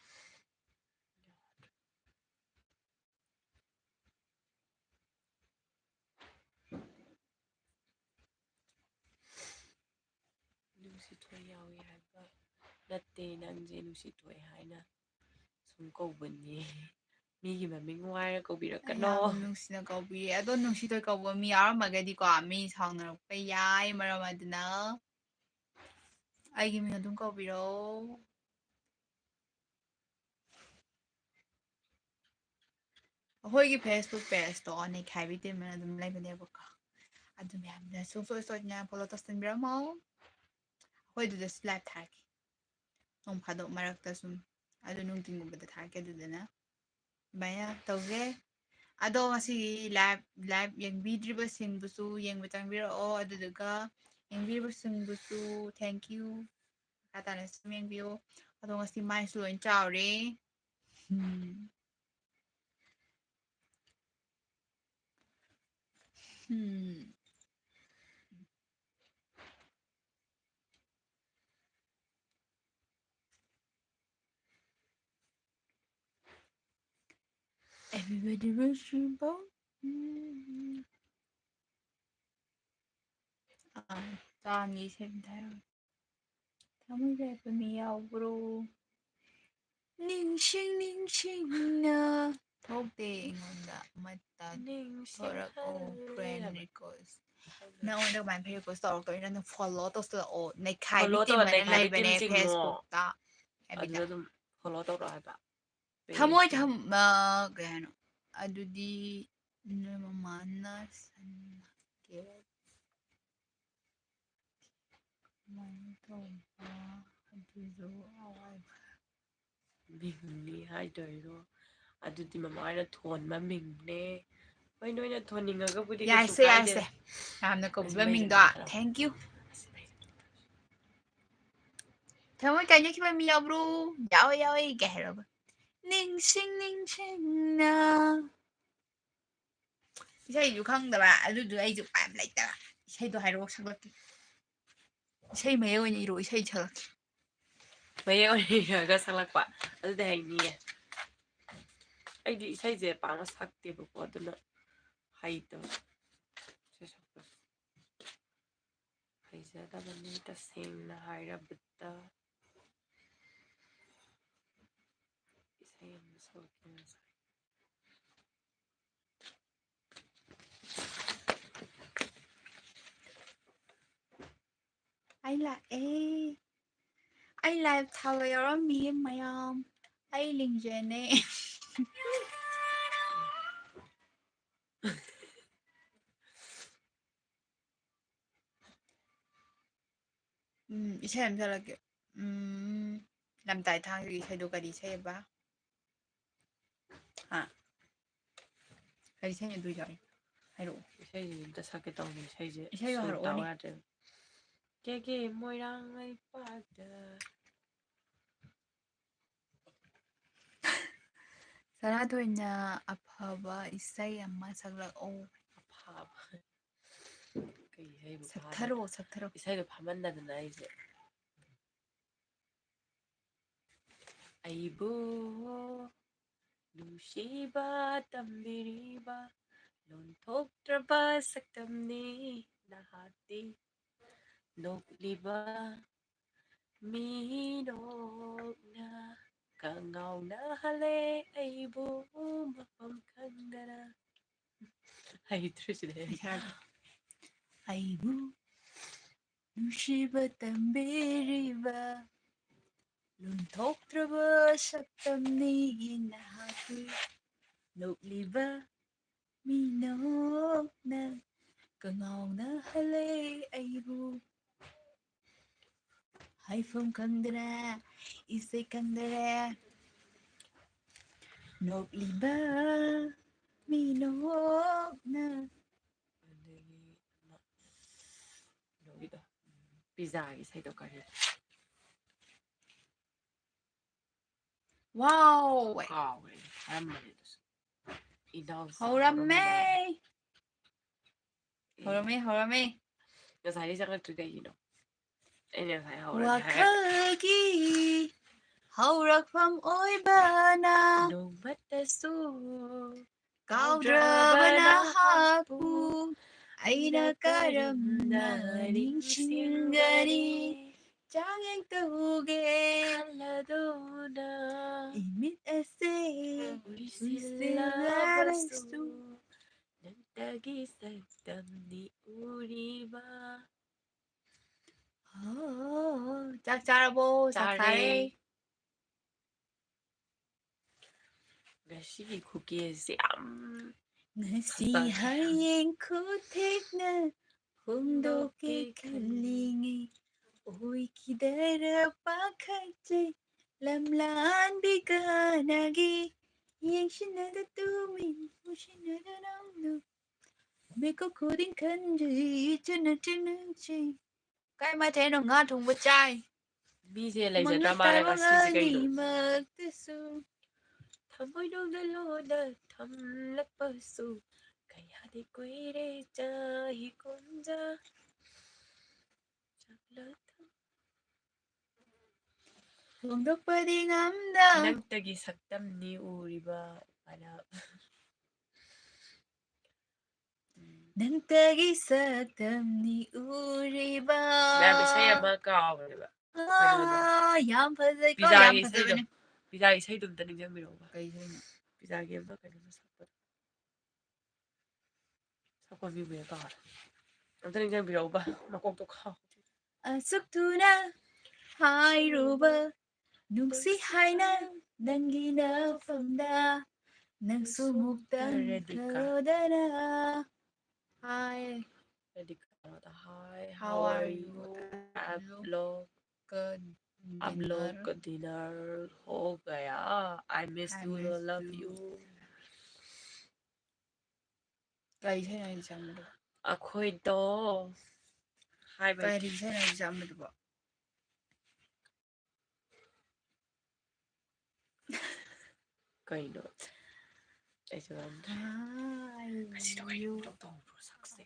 ꯅꯨꯡꯁꯤꯊꯣꯏ ꯌꯥꯎꯏ ꯍꯥꯏꯕ꯫ ꯅꯠꯇꯦ, ꯅꯪꯁꯦ ꯅꯨꯡꯁꯤꯊꯣꯏ ꯍꯥꯏꯅ ꯁꯨꯝ ꯀꯧꯕꯅꯤ꯫ ꯃꯤꯒꯤ ꯃꯃꯤꯡ ꯋꯥꯏꯔ ꯑꯩ ꯀꯧꯕꯤꯔꯛꯀꯅꯣ꯫ ꯌꯥꯝ ꯅꯨꯡꯁꯤꯅ ꯀꯧꯕꯤꯌꯦ꯫ ꯑꯗꯣ ꯅꯨꯡꯁꯤꯊꯣꯏ ꯀꯧꯕ ꯃꯤ ꯌꯥꯎꯔꯝꯃꯒꯗꯤꯀꯣ, ꯃꯤ ꯁꯥꯎꯅꯔꯛꯄ ꯌꯥꯏ꯫ ꯃꯔꯝ ꯑꯗꯨꯅ ꯑꯩꯒꯤ ꯃꯤꯡ ꯑꯗꯨꯝ ꯀꯧꯕꯤꯔꯛꯑꯣ꯫ ꯑꯩꯈꯣꯏꯒꯤ Facebook pageꯇꯣ ꯅꯩꯈꯥꯏꯕꯤ ꯇꯤꯝ ꯑꯅ ꯑꯗꯨꯝ ꯂꯩꯕꯅꯦꯕꯀꯣ꯫ ꯑꯗꯨ ꯃꯌꯥꯝꯗ ꯁꯨꯡꯁꯣꯏ ꯁꯣꯏꯗꯅ follow ꯇꯧꯁꯟꯕꯤꯔꯝꯃꯣ꯫ ꯑꯩꯈꯣꯏ ꯑꯗꯨꯗꯁꯨ live ꯊꯥꯔꯛꯀꯦ꯫ ꯅꯣꯡ ꯐꯥꯗꯣꯛ ꯃꯔꯛꯇ ꯁꯨꯝ꯫ ꯑꯗꯨ ꯅꯨꯡꯊꯤꯟꯒꯨꯝꯕꯗ ꯊꯥꯔꯛꯀꯦ ꯑꯗꯨꯗꯅ꯫ ꯑꯗꯨꯃꯥꯏꯅ ꯇꯧꯒꯦ꯫ ꯑꯗꯣ ꯉꯁꯤꯒꯤ live, live ꯌꯦꯡꯕꯤꯗ꯭ꯔꯤꯕꯁꯤꯡꯕꯨꯁꯨ ꯌꯦꯡꯕ ꯆꯪꯕꯤꯔꯛꯑꯣ꯫ ꯑꯗꯨꯗꯨꯒ ꯌꯦꯡꯕꯤꯔꯤꯕꯁꯤꯡꯕꯨꯁꯨ thank you꯫ ꯃꯈꯥ ꯇꯥꯅ ꯁꯨꯝ ꯌꯦꯡꯕꯤꯌꯨ꯫ ꯑꯗꯣ ꯉꯁꯤ ꯃꯥꯏꯁꯨ ꯂꯣꯏ ꯆꯥꯎꯔꯦ꯫ ꯎꯝ꯫ ꯎꯝ꯫ Everybody worship. ꯎꯝ꯫ ꯑꯥ, ꯆꯥꯅꯤ ꯁꯦꯝ ꯊꯥꯔꯣ꯫ ꯊꯃꯣꯏ ꯀꯥꯏꯕ ꯃꯤ ꯌꯥꯎꯕ꯭ꯔꯣ? ꯅꯤꯡꯁꯤꯡ ꯅꯤꯡꯁꯤꯡꯅ ꯊꯣꯛꯇꯦ ꯑꯩꯉꯣꯟꯗ ꯑꯃꯠꯇ꯫ ꯊꯣꯔꯛꯑꯣ, friend request꯫ ꯅꯪꯉꯣꯟꯗ ꯀꯃꯥꯏꯅ friend request ꯇꯧꯔꯛꯇꯣꯏꯅꯣ? ꯅꯪ follow ꯇꯧꯁꯤꯜꯂꯛꯑꯣ꯫ ꯅꯩꯈꯥꯏꯕꯤ Follow team ꯇꯧꯔ ꯑꯅ ꯅꯩꯈꯥꯏꯕꯤ ꯂꯩꯕꯅꯦ team ꯆꯤꯡꯉꯣ꯫ Facebookꯇ꯫ ꯑꯗꯨꯗ ꯑꯗꯨꯝ follow ꯇꯧꯔꯛꯑꯣ ꯍꯥꯏꯕ꯫ ꯊꯃꯣꯏ Pageꯇ꯫ ꯊꯝ-, ꯑ, ꯀꯩ ꯍꯥꯏꯅꯣ? ꯑꯗꯨꯗꯤ ꯅꯣꯏ ꯃꯃꯥꯅ ꯁꯟ ꯀꯦꯛ ꯀꯃꯥꯏꯅ ꯇꯧꯕ? ꯑꯗꯨꯁꯨ ꯑꯋꯥꯏꯕ꯫ ꯃꯤꯡꯅꯤ ꯍꯥꯏꯗꯣꯏꯔꯣ? ꯑꯗꯨꯗꯤ ꯃꯃꯥꯅ ꯊꯣꯟꯕ ꯃꯤꯡꯅꯦ꯫ ꯍꯣꯏ, ꯅꯣꯏꯅ ꯊꯣꯟꯅꯤꯡꯉꯒꯕꯨꯗꯤ ꯀꯩꯁꯨ ꯌꯥꯏꯁꯦ, ꯀꯥꯏꯗꯦ꯫ ꯌꯥꯏꯁꯦ꯫ ꯌꯥꯝꯅ ꯀꯧꯕꯤꯕ ꯃꯩ ꯃꯤꯡꯗꯣ꯫ ꯆꯠꯂꯦ, ꯈꯔ꯫ Thank you꯫ ꯊꯃꯣꯏ ꯀꯥꯏꯅꯈꯤꯕ ꯃꯤ ꯌꯥꯎꯕ꯭ꯔꯣ? ꯌꯥꯎꯋꯦ, ꯌꯥꯎꯋꯦ ꯀꯥꯏ ꯍꯥꯏꯔꯒ꯫ ꯅꯤꯡꯁꯤꯡ ꯅꯤꯡꯁꯤꯡꯅ꯫ ꯏꯁꯩꯁꯨ ꯈꯪꯗꯕ, ꯑꯗꯨꯗꯨ ꯑꯩꯁꯨ ꯎꯄꯥꯏ ꯑꯃ ꯂꯩꯇꯕ꯫ ꯏꯁꯩꯗꯣ ꯍꯥꯏꯔꯛꯑꯣ, ꯁꯛꯂꯛꯀꯦ꯫ ꯏꯁꯩ ꯃꯌꯦꯛ ꯑꯣꯏꯅ ꯏꯔꯣ, ꯏꯁꯩ ꯁꯛꯂꯛꯀꯦ꯫ ꯃꯌꯦꯛ ꯑꯣꯏꯅ ꯏꯔꯒ ꯁꯛꯂꯛꯄ, ꯑꯗꯨꯗꯤ ꯍꯩꯅꯤꯌꯦ꯫ ꯑꯩꯗꯤ ꯏꯁꯩꯁꯦ ꯄꯥꯛꯅ ꯁꯛꯇꯦꯕꯀꯣ, ꯑꯗꯨꯅ ꯍꯩꯇꯕ꯫ ꯏꯁꯩ ꯁꯛꯄꯁꯦ ꯍꯩꯖꯗꯕꯅꯤ, ꯇꯁꯦꯡꯅ ꯍꯥꯏꯔꯕꯗ꯫ ꯑꯩ ꯑꯃ ꯁꯧꯔꯛꯀꯦ ꯉꯁꯥꯏ꯫ ꯑꯩ ꯂꯥꯛꯑꯦ꯫ ꯑꯩ ꯂꯥꯏꯚ ꯊꯥꯕ ꯌꯥꯎꯔꯝꯃꯤ ꯃꯌꯥꯝ꯫ ꯑꯩ ꯂꯤꯡꯖꯦꯜꯅꯦ꯫ ꯎꯝ, ꯏꯁꯩ ꯑꯃ ꯁꯛꯂꯛꯀꯦ꯫ ꯎꯝ, ꯂꯝꯇꯥꯏ ꯊꯥꯡꯖꯒꯤ ꯏꯁꯩꯗꯣ ꯀꯔꯤ ꯏꯁꯩ ꯑꯕ? ꯍꯥ? ꯀꯔꯤ ꯏꯁꯩꯅꯣ ꯑꯗꯨꯏꯗꯣ? ꯍꯥꯏꯔꯛꯑꯣ꯫ ꯏꯁꯩꯁꯦ ꯑꯝꯇ ꯁꯛꯀꯦ ꯇꯧꯕꯅꯦ, ꯏꯁꯩꯁꯦ ꯏꯁꯩꯗꯣ ꯁꯨꯔ ꯇꯥꯎ ꯍꯥꯏꯔꯛꯑꯣꯅꯦ꯫ ꯌꯥꯗ꯭ꯔꯦꯕ꯫ ꯀꯦ ꯀꯦ ꯃꯣꯏꯔꯥꯡ ꯂꯩꯄꯥꯛꯇ꯫ ꯁꯅꯥꯊꯣꯏꯅ ꯑꯐꯕ ꯏꯁꯩ ꯑꯃ ꯁꯛꯂꯛꯑꯣ꯫ ꯑꯐꯕ꯫ ꯀꯩ ꯏꯁꯩꯕꯨ ꯐꯥꯗꯣꯏꯅꯣ? ꯁꯛꯊꯔꯛꯑꯣ, ꯁꯛꯊꯔꯛꯑꯣ꯫ ꯏꯁꯩꯗꯣ ꯐꯥꯃꯟꯗꯗꯅ ꯑꯩꯁꯦ꯫ ꯑꯩꯕꯨ ꯅꯨꯡꯁꯤꯕ ꯇꯝꯕꯤꯔꯤꯕ ꯂꯣꯟꯊꯣꯛꯇ꯭ꯔꯕ ꯁꯛꯇꯝꯅꯤ ꯅꯍꯥꯛꯇꯤ꯫ ꯅꯣꯛꯂꯤꯕ ꯃꯤꯅꯣꯛꯅ ꯀꯉꯥꯎꯅꯍꯜꯂꯦ ꯑꯩꯕꯨ ꯃꯐꯝ ꯈꯪꯗꯅ꯫ ꯍꯩꯇ꯭ꯔꯤꯁꯤꯅꯦ ꯑꯩ꯫ ꯄꯩꯁꯥꯗꯣ꯫ ꯑꯩꯕꯨ ꯅꯨꯡꯁꯤꯕ ꯇꯝꯕꯤꯔꯤꯕ ꯂꯨꯝꯊꯣꯛꯇ꯭ꯔꯕ ꯁꯛꯇꯝꯅꯤ ꯅꯍꯥꯛꯀꯤ꯫ ꯅꯣꯛꯂꯤꯕ ꯃꯤꯅꯣꯛꯅ ꯀꯉꯥꯎꯅꯍꯜꯂꯦ ꯑꯩꯕꯨ꯫ ꯍꯥꯏꯐꯝ ꯈꯪꯗ꯭ꯔꯦ, ꯏꯁꯩ ꯈꯪꯗ꯭ꯔꯦ꯫ ꯅꯣꯛꯂꯤꯕ ꯃꯤꯅꯣꯛꯅ꯫ ꯑꯗꯒꯤ ꯑꯃ ꯀꯩꯅꯣꯒꯤꯗꯣ, ꯄꯤꯖꯥꯒꯤ ꯏꯁꯩꯗꯣ ꯀꯔꯤ? ꯋꯥꯎ! ꯀꯥꯎꯈ꯭ꯔꯦ, ꯍꯥꯏꯔꯝꯕꯅꯦ ꯑꯗꯨꯁꯨ꯫ ꯏꯅꯥꯎꯆꯥ ꯍꯧꯔꯝꯃꯦ! ꯍꯧꯔꯝꯕꯅꯦ꯫ ꯍꯧꯔꯝꯃꯦ, ꯍꯧꯔꯝꯃꯦ꯫ ꯉꯁꯥꯏꯗꯤ ꯆꯪꯉꯛꯇ꯭ꯔꯤ ꯀꯩꯒꯤꯅꯣ? ꯑꯩꯅ ꯉꯁꯥꯏ ꯍꯧꯔꯅꯤ ꯍꯥꯏꯔꯒ꯫ ꯋꯥꯈꯜꯒꯤ ꯍꯧꯔꯛꯐꯝ ꯑꯣꯏꯕꯅ ꯅꯣꯡꯃꯇꯁꯨ ꯀꯥꯎꯗ꯭ꯔꯕ ꯅꯍꯥꯛꯄꯨ ꯑꯩꯅ ꯀꯔꯝꯅ ꯅꯤꯡꯁꯤꯡꯒꯅꯤ? ꯆꯥꯡꯌꯦꯡ ꯇꯧꯒꯦ ꯈꯜꯂꯗꯨꯅ ꯏꯃꯤꯠ ꯑꯁꯤ ꯅꯨꯡꯁꯤꯜꯂꯕꯁꯨ ꯅꯪꯇꯒꯤ ꯁꯛꯇꯝꯅꯤ ꯎꯔꯤꯕ꯫ ꯑꯣ, ꯆꯥꯛ ꯆꯥꯔꯕꯣ? ꯆꯥꯛ ꯆꯥꯔꯦ꯫ ꯆꯥꯔꯦ꯫ ꯉꯁꯤꯒꯤ ꯈꯨꯀꯦꯁꯦ ꯌꯥꯝ ꯉꯁꯤ ꯐꯖꯗ꯭ꯔꯥ? ꯍꯌꯦꯡ ꯈꯨꯊꯦꯛꯅ ꯍꯣꯡꯗꯣꯛꯀꯦ ꯈꯜꯂꯤꯉꯩ ꯑꯣꯏꯈꯤꯗꯔ ꯄꯥꯈꯠꯆꯩ꯫ ꯂꯝꯂꯥꯟꯕꯤ ꯀꯅꯥꯒꯤ ꯌꯦꯡꯁꯤꯟꯅꯗ ꯇꯨꯃꯤꯟ ꯃꯨꯁꯤꯟꯅꯗ ꯅꯪꯗꯨ ꯃꯤꯀꯨꯞ ꯈꯨꯗꯤꯡ ꯈꯟꯖꯩ ꯏꯆꯟꯅ ꯆꯤꯟꯅꯖꯩ꯫ ꯀꯩ ꯃꯊꯦꯜꯅꯣ? ꯉꯥ ꯊꯣꯡꯕ ꯆꯥꯏ꯫ ꯃꯤꯁꯦ ꯂꯩꯖꯗ꯭ꯔ ꯃꯥꯜꯂꯦ ꯉꯁꯤꯁꯦ ꯀꯩꯅꯣ? ꯃꯛꯇꯁꯨ ꯊꯃꯣꯏꯅꯨꯡꯗ ꯂꯣꯟꯅ ꯊꯝꯂꯛꯄꯁꯨ ꯀꯌꯥꯗꯤ ꯀꯨꯏꯔꯦ ꯆꯍꯤ ꯀꯨꯟꯖꯥ꯫ ꯐꯣꯡꯗꯣꯛꯄꯗꯤ ꯉꯝꯗ ꯅꯪꯇꯒꯤ ꯁꯛꯇꯝꯅꯤ ꯎꯔꯤꯕ꯫ ꯅꯪꯇꯒꯤ ꯁꯛꯇꯝꯅꯤ ꯎꯔꯤꯕ꯫ ꯃꯌꯥꯝ ꯏꯁꯩ ꯑꯃ ꯀꯥꯎꯕꯅꯦꯕ꯫ ꯑꯥ, ꯌꯥꯝ ꯐꯖꯩꯀꯣ, ꯌꯥꯝ ꯄꯤꯖꯥꯒꯤ ꯏꯁꯩꯗꯣ, ꯐꯖꯕꯅꯦ꯫ ꯄꯤꯖꯥꯒꯤ ꯏꯁꯩꯗꯣ ꯑꯝꯇ ꯅꯤꯡꯁꯤꯡꯕꯤꯔꯛꯎꯕ꯫ ꯀꯩ ꯏꯁꯩꯅꯣ? ꯄꯤꯖꯥꯒꯤ ꯑꯃ ꯀꯩꯅꯣꯝꯃ ꯁꯛꯄꯗꯣ꯫ ꯁꯛꯄ ꯃꯤꯕꯨ ꯍꯦꯛ ꯀꯥꯎꯔꯦ꯫ ꯑꯝꯇ ꯅꯤꯡꯁꯤꯡꯕꯤꯔꯛꯎꯕ, ꯃꯀꯣꯛꯇꯣ ꯀꯥꯎ꯫ ꯑꯁꯨꯛ ꯊꯨꯅ ꯍꯥꯏꯔꯨꯕ ꯅꯨꯡꯁꯤ ꯍꯥꯏꯅ ꯅꯪꯒꯤ ꯅꯐꯝꯗ ꯅꯪꯁꯨ ꯃꯨꯛꯇꯪ ꯔꯦꯗꯤꯀꯥ꯫ ꯈꯔꯗꯅ꯫ Hi. ꯔꯦꯗꯤꯀꯥ, hi, how are you? आप लोग, आप लोग का dinner हो गया? I miss you, I love you. ꯀꯩ ꯏꯁꯩꯅꯣ ꯑꯩꯅ ꯆꯪꯕꯗꯣ? ꯑꯩꯈꯣꯏꯗꯣ ꯍꯥꯏꯕ ꯀꯔꯤ ꯏꯁꯩꯅꯣ ꯑꯩꯅ ꯆꯪꯕꯗꯨꯕꯣ? ꯀꯩꯅꯣ? ꯑꯩꯁꯨ ꯈꯪꯗ꯭ꯔꯦ꯫ ꯉꯁꯤꯗꯣ ꯀꯩꯅꯣꯝ ꯏꯇꯧ ꯇꯧꯗ꯭ꯔꯣ ꯁꯛꯁꯦ?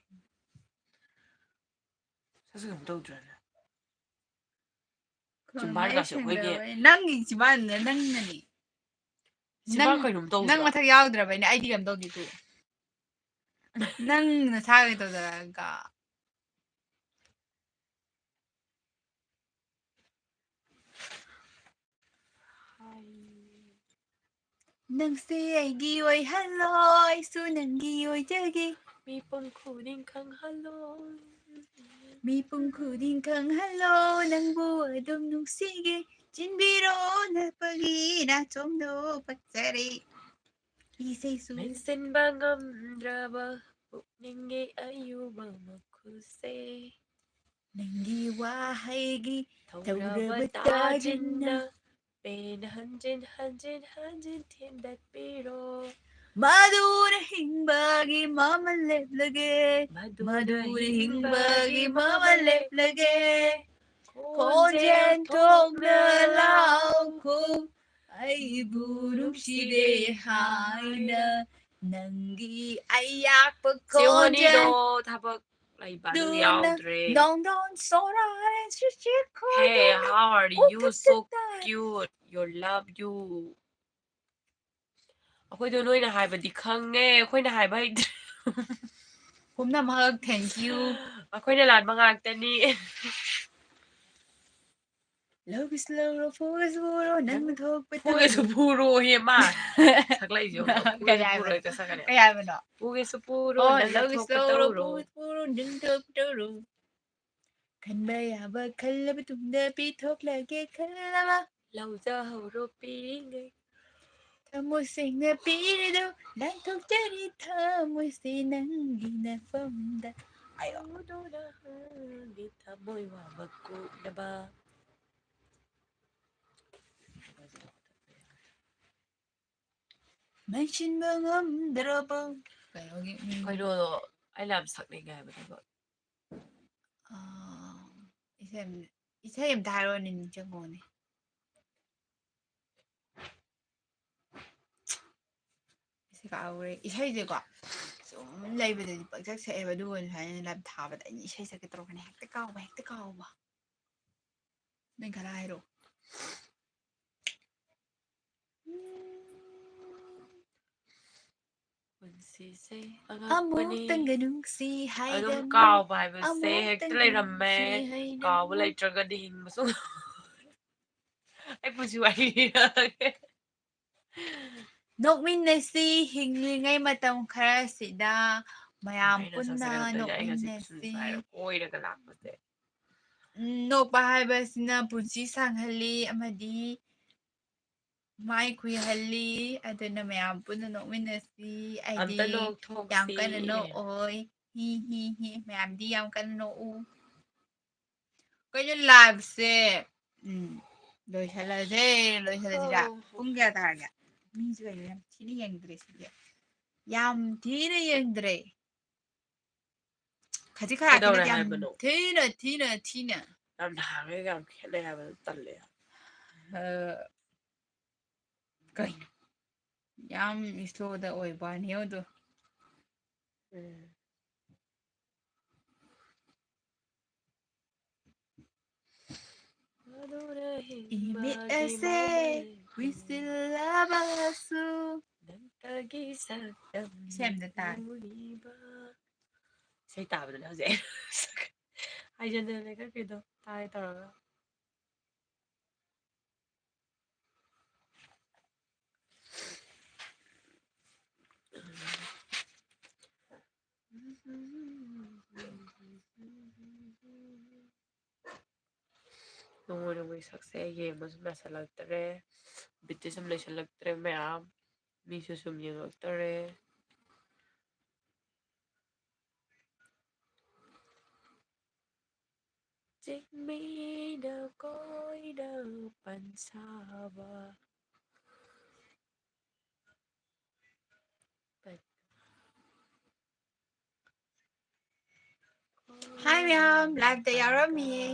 ꯁꯛꯁꯦ ꯀꯩꯅꯣꯝ ꯇꯧꯗ꯭ꯔꯅꯦ? ꯆꯤꯝꯕꯥꯜꯒꯁꯦ ꯑꯩꯈꯣꯏꯒꯤ ꯅꯪꯒꯤ ꯆꯤꯝꯕꯥꯜꯗ ꯅꯪꯅꯅꯤ꯫ ꯆꯤꯝꯕꯥꯜ ꯅꯪ, ꯀꯩꯅꯣꯝ ꯇꯧꯗ꯭ꯔꯣ? ꯅꯪ ꯃꯊꯛ ꯌꯥꯎꯗ꯭ꯔꯕꯩꯅꯦ, ꯑꯩꯗꯤ ꯀꯩꯝ ꯇꯧꯗꯦ ꯇꯨ꯫ ꯅꯪ ꯅꯁꯥꯒꯤ ꯇꯧꯖꯔꯒ꯫ ꯅꯪꯁꯦ ꯑꯩꯒꯤ ꯑꯣꯏꯍꯜꯂꯣ, ꯑꯩꯁꯨ ꯅꯪꯒꯤ ꯑꯣꯏꯖꯒꯦ꯫ ꯃꯤꯄꯨꯝ ꯈꯨꯗꯤꯡ ꯈꯪꯍꯜꯂꯣ꯫ ꯃꯤꯄꯨꯝ ꯈꯨꯗꯤꯡ ꯈꯪꯍꯜꯂꯣ, ꯅꯪꯕꯨ ꯑꯗꯨꯝ ꯅꯨꯡꯁꯤꯒꯦ꯫ ꯆꯤꯟꯕꯤꯔꯣ ꯅꯄꯒꯤ ꯅꯥꯆꯣꯝꯗꯣ ꯄꯛꯆꯔꯦ꯫ ꯏꯁꯩꯁꯨ ꯃꯦꯟꯁꯤꯟꯕ ꯉꯝꯗ꯭ꯔꯕ ꯄꯨꯛꯅꯤꯡꯒꯤ ꯑꯌꯨꯕ ꯃꯈꯨꯜꯁꯦ꯫ ꯅꯪꯒꯤ ꯋꯥꯍꯩꯒꯤ ꯊꯧꯔꯕ ꯇꯧꯔꯕ ꯇꯥꯖꯤꯟꯅ ꯇꯥꯖꯤꯟꯅ ꯄꯦꯟꯅ ꯍꯟꯖꯤꯟ ꯍꯟꯖꯤꯟ ꯍꯟꯖꯤꯟ ꯊꯤꯟꯗꯠꯄꯤꯔꯣ꯫ ꯃꯗꯨꯅ ꯍꯤꯡꯕꯒꯤ ꯃꯃꯜ ꯂꯦꯞꯂꯒꯦ꯫ ꯃꯗꯨꯅ ꯃꯗꯨꯅ ꯍꯤꯡꯕꯒꯤ ꯍꯤꯡꯕꯒꯤ ꯃꯃꯜ ꯃꯃꯜ ꯂꯦꯞꯂꯒꯦ꯫ ꯂꯦꯞꯂꯒꯦ꯫ ꯈꯣꯟꯖꯦꯜ ꯊꯣꯛꯅ ꯂꯥꯎꯈꯣ, ꯑꯩꯕꯨ ꯅꯨꯡꯁꯤꯔꯦ ꯍꯥꯏꯅ꯫ ꯅꯪꯒꯤ ꯑꯌꯥꯛꯄ ꯆꯦ ꯍꯣꯅꯤꯗꯣ ꯈꯣꯟꯖꯦꯜ ꯊꯕꯛ ꯂꯩꯕ ꯑꯗꯨ ꯗꯨꯅ ꯌꯥꯎꯗ꯭ꯔꯦ꯫ ꯗꯣꯡ ꯗꯣꯡ ꯁꯣꯔꯥꯔꯦ ꯁꯤꯁꯤ Hey, ꯈꯣꯏꯗꯅ how are you? So ꯎꯛꯊꯠꯇ cute. Your love you. ꯑꯩꯈꯣꯏꯗꯣ ꯅꯣꯏꯅ ꯍꯥꯏꯕꯗꯤ ꯈꯪꯉꯦ, ꯑꯩꯈꯣꯏꯅ ꯍꯥꯏꯕ ꯍꯩꯇ꯭ꯔꯦ꯫ ꯄꯨꯝꯅꯃꯛ thank you꯫ ꯑꯩꯈꯣꯏꯅ ꯂꯥꯟꯕ ꯉꯥꯛꯇꯅꯤ꯫ ꯂꯧꯒꯦꯁꯨ ꯂꯧꯔꯣ, ꯐꯨꯒꯦꯁꯨ ꯐꯨꯔꯣ, ꯅꯪꯅ ꯊꯣꯛꯄ ꯐꯨꯒꯦꯁꯨ ꯇꯧꯔꯣ꯫ ꯐꯨꯔꯣ, ꯍꯦ ꯃꯥ꯫ ꯁꯛꯂꯛꯏꯁꯦ ꯌꯦꯡꯉꯣ꯫ ꯀꯩ ꯐꯨꯒꯦꯁꯨ ꯍꯥꯏꯕꯅꯣ? ꯐꯨꯔꯣ ꯍꯦꯛꯇ ꯁꯛꯀꯅꯤ꯫ ꯀꯩ ꯍꯥꯏꯕꯅꯣ? ꯐꯨꯒꯦꯁꯨ ꯐꯨꯔꯣ, ꯑꯣ, ꯅꯪꯅ ꯂꯧꯒꯦꯁꯨ ꯊꯣꯛꯄ ꯂꯧꯔꯣ, ꯇꯧꯔꯣ꯫ ꯐꯨꯒꯦꯁꯨ ꯐꯨꯔꯣ, ꯅꯪꯅ ꯊꯣꯛꯄ ꯇꯧꯔꯣ꯫ ꯈꯟꯕ ꯌꯥꯕ ꯈꯜꯂꯕ ꯇꯨꯡꯗ ꯄꯤꯊꯣꯛꯂꯒꯦ ꯈꯜꯂꯕ꯫ ꯂꯧꯖꯍꯧꯔꯣ ꯄꯤꯔꯤꯉꯩ꯫ ꯊꯃꯣꯏ ꯁꯦꯡꯅ ꯄꯤꯔꯤꯗꯨ ꯂꯥꯟꯊꯣꯛꯆꯔꯤ ꯊꯃꯣꯏꯁꯦ ꯅꯪꯒꯤ ꯅꯐꯝꯗ꯫ ꯑꯌꯣ꯫ ꯎꯗꯨꯅ ꯅꯪꯒꯤ ꯊꯃꯣꯏ ꯋꯥꯕ ꯀꯣꯛꯅꯕ꯫ ꯃꯦꯟꯁꯤꯟꯕ ꯉꯝꯗ꯭ꯔꯕ ꯀꯩꯅꯣꯒꯤ, ꯎꯝ꯫ ꯀꯩꯅꯣꯗꯣ ꯑꯩꯅ ꯌꯥꯝ ꯁꯛꯅꯤꯡꯉꯦ ꯍꯥꯏꯕꯅꯦꯕ꯫ ꯑꯥ, ꯏꯁꯩ ꯑꯝ-, ꯏꯁꯩ ꯑꯝꯇ ꯍꯥꯏꯔꯛꯑꯣꯅꯦ, ꯅꯤꯡꯁꯤꯡꯉꯛꯑꯣꯅꯦ꯫ ꯏꯁꯩ ꯀꯥꯎꯈ꯭ꯔꯦ꯫ ꯏꯁꯩꯁꯦꯀꯣ, ꯁꯨꯝ ꯂꯩꯕꯗꯗꯤ ꯄꯪꯁꯛ ꯁꯛꯑꯦꯕ, ꯑꯗꯨꯒ ꯁꯨꯃꯥꯏꯅ live ꯊꯥꯕꯗ ꯑꯩꯅ ꯏꯁꯩ ꯁꯛꯀꯦ ꯇꯧꯔꯛꯀꯅꯤ, ꯍꯦꯛꯇ ꯀꯥꯎꯕ, ꯍꯦꯛꯇ ꯀꯥꯎꯕ꯫ ꯅꯪ ꯈꯔ ꯍꯥꯏꯔꯛꯑꯣ꯫ ꯄꯨꯟꯁꯤꯁꯦ ꯑꯉꯛꯄꯅꯤ꯫ ꯑꯃꯨꯛꯇꯪꯒ ꯅꯨꯡꯁꯤ ꯑꯗꯨꯝ ꯍꯥꯏꯔꯝꯃꯤ꯫ ꯀꯥꯎꯕ ꯍꯥꯏꯕꯁꯦ ꯍꯦꯛꯇ ꯑꯃꯨꯛꯇꯪꯒ ꯂꯩꯔꯝꯃꯦ꯫ ꯅꯨꯡꯁꯤ ꯍꯥꯏꯔꯝꯃꯤ꯫ ꯀꯥꯎꯕ ꯂꯩꯇ꯭ꯔꯒꯗꯤ ꯍꯤꯡꯕꯁꯨ ꯉꯝ-, ꯑꯩ ꯄꯨꯟꯁꯤ ꯋꯥꯔꯤ ꯂꯤꯔꯒꯦ꯫ ꯅꯣꯛꯃꯤꯟꯅꯁꯤ, ꯍꯤꯡꯂꯤꯉꯩ ꯃꯇꯝ ꯈꯔꯁꯤꯗ ꯃꯌꯥꯝ ꯄꯨꯟꯅ ꯅꯣꯛꯃꯤꯟꯅꯁꯤ꯫ ꯀꯣꯏꯔꯒ ꯂꯥꯛꯄꯁꯦ꯫ ꯎꯝ, ꯅꯣꯛꯄ ꯍꯥꯏꯕꯁꯤꯅ ꯄꯨꯟꯁꯤ ꯁꯥꯡꯍꯜꯂꯤ ꯑꯃꯗꯤ ꯃꯥꯏ ꯈꯨꯏꯍꯜꯂꯤ꯫ ꯑꯗꯨꯅ ꯃꯌꯥꯝ ꯄꯨꯟꯅ ꯅꯣꯛꯃꯤꯟꯅꯁꯤ꯫ ꯑꯩꯗꯤ ꯌꯥꯝ ꯀꯟꯅ ꯅꯣꯛꯑꯣꯏ꯫ ꯍꯤ ꯍꯤ ꯍꯤ꯫ ꯃꯌꯥꯝꯗꯤ ꯌꯥꯝ ꯀꯟꯅ ꯅꯣꯛꯎ꯫ ꯀꯩꯅꯣ liveꯁꯦ? ꯎꯝ, ꯂꯣꯏꯁꯜꯂꯁꯦ, ꯂꯣꯏꯁꯜꯂꯁꯤꯔꯥ? ꯄꯨꯡ ꯀꯌꯥ ꯇꯥꯔꯒꯦ? ꯃꯤꯁꯨ ꯀꯩꯅꯣ ꯌꯥꯝ ꯊꯤꯅ ꯌꯦꯡꯗ꯭ꯔꯦ ꯁꯤꯗꯤ꯫ ꯌꯥꯝ ꯊꯤꯅ ꯌꯦꯡꯗ꯭ꯔꯦ꯫ ꯈꯖꯤꯛ ꯈꯔꯥꯛꯀꯤ ꯅꯠꯇꯦ, ꯌꯥꯝ ꯊꯤꯅ, ꯊꯤꯅ, ꯊꯤꯅ꯫ ꯌꯥꯝ ꯅꯍꯥꯟꯈꯩꯒ ꯌꯥꯝ ꯈꯦꯠꯅꯩ ꯍꯥꯏꯕ, ꯇꯜꯂꯦ꯫ ꯑ, ꯀꯩꯅꯣ? ꯌꯥꯝ slowꯗ ꯑꯣꯏꯕ ꯋꯥꯅꯤ ꯑꯗꯣ꯫ ꯎꯝ꯫ ꯏꯃꯤꯠ ꯑꯁꯦ ꯀꯨꯏꯁꯤꯜꯂꯕꯁꯨ꯫ ꯅꯪꯇꯒꯤ ꯁꯛꯇꯝ ꯏꯁꯩ ꯑꯝꯇ ꯇꯥꯒꯦ꯫ ꯎꯔꯤꯕ꯫ ꯏꯁꯩ ꯇꯥꯕꯗꯅꯦ ꯍꯧꯖꯤꯛ ꯑꯩ ꯍꯥꯏꯖꯟꯗꯅ ꯂꯩꯈꯠꯈ꯭ꯔꯤꯗꯣ ꯇꯥꯒꯦ ꯇꯧꯔꯒ꯫ ꯅꯣꯡꯃ ꯅꯣꯡꯃꯒꯤ ꯁꯛꯁꯦ ꯌꯦꯡꯕ ꯁꯨꯝ ꯌꯥꯁꯜꯂꯛꯇ꯭ꯔꯦ, ꯕꯤꯠꯇꯤ ꯁꯨꯝ ꯂꯩꯁꯜꯂꯛꯇ꯭ꯔꯦ ꯃꯌꯥꯝ, ꯃꯤꯁꯨ ꯁꯨꯝ ꯌꯦꯡꯉꯛꯇꯔꯦ꯫ ꯆꯤꯡꯃꯤꯅ ꯀꯣꯏꯅ ꯄꯟꯁꯥꯕ꯫ Hi ꯃꯌꯥꯝ, liveꯇ ꯌꯥꯎꯔꯝꯃꯤꯌꯦ꯫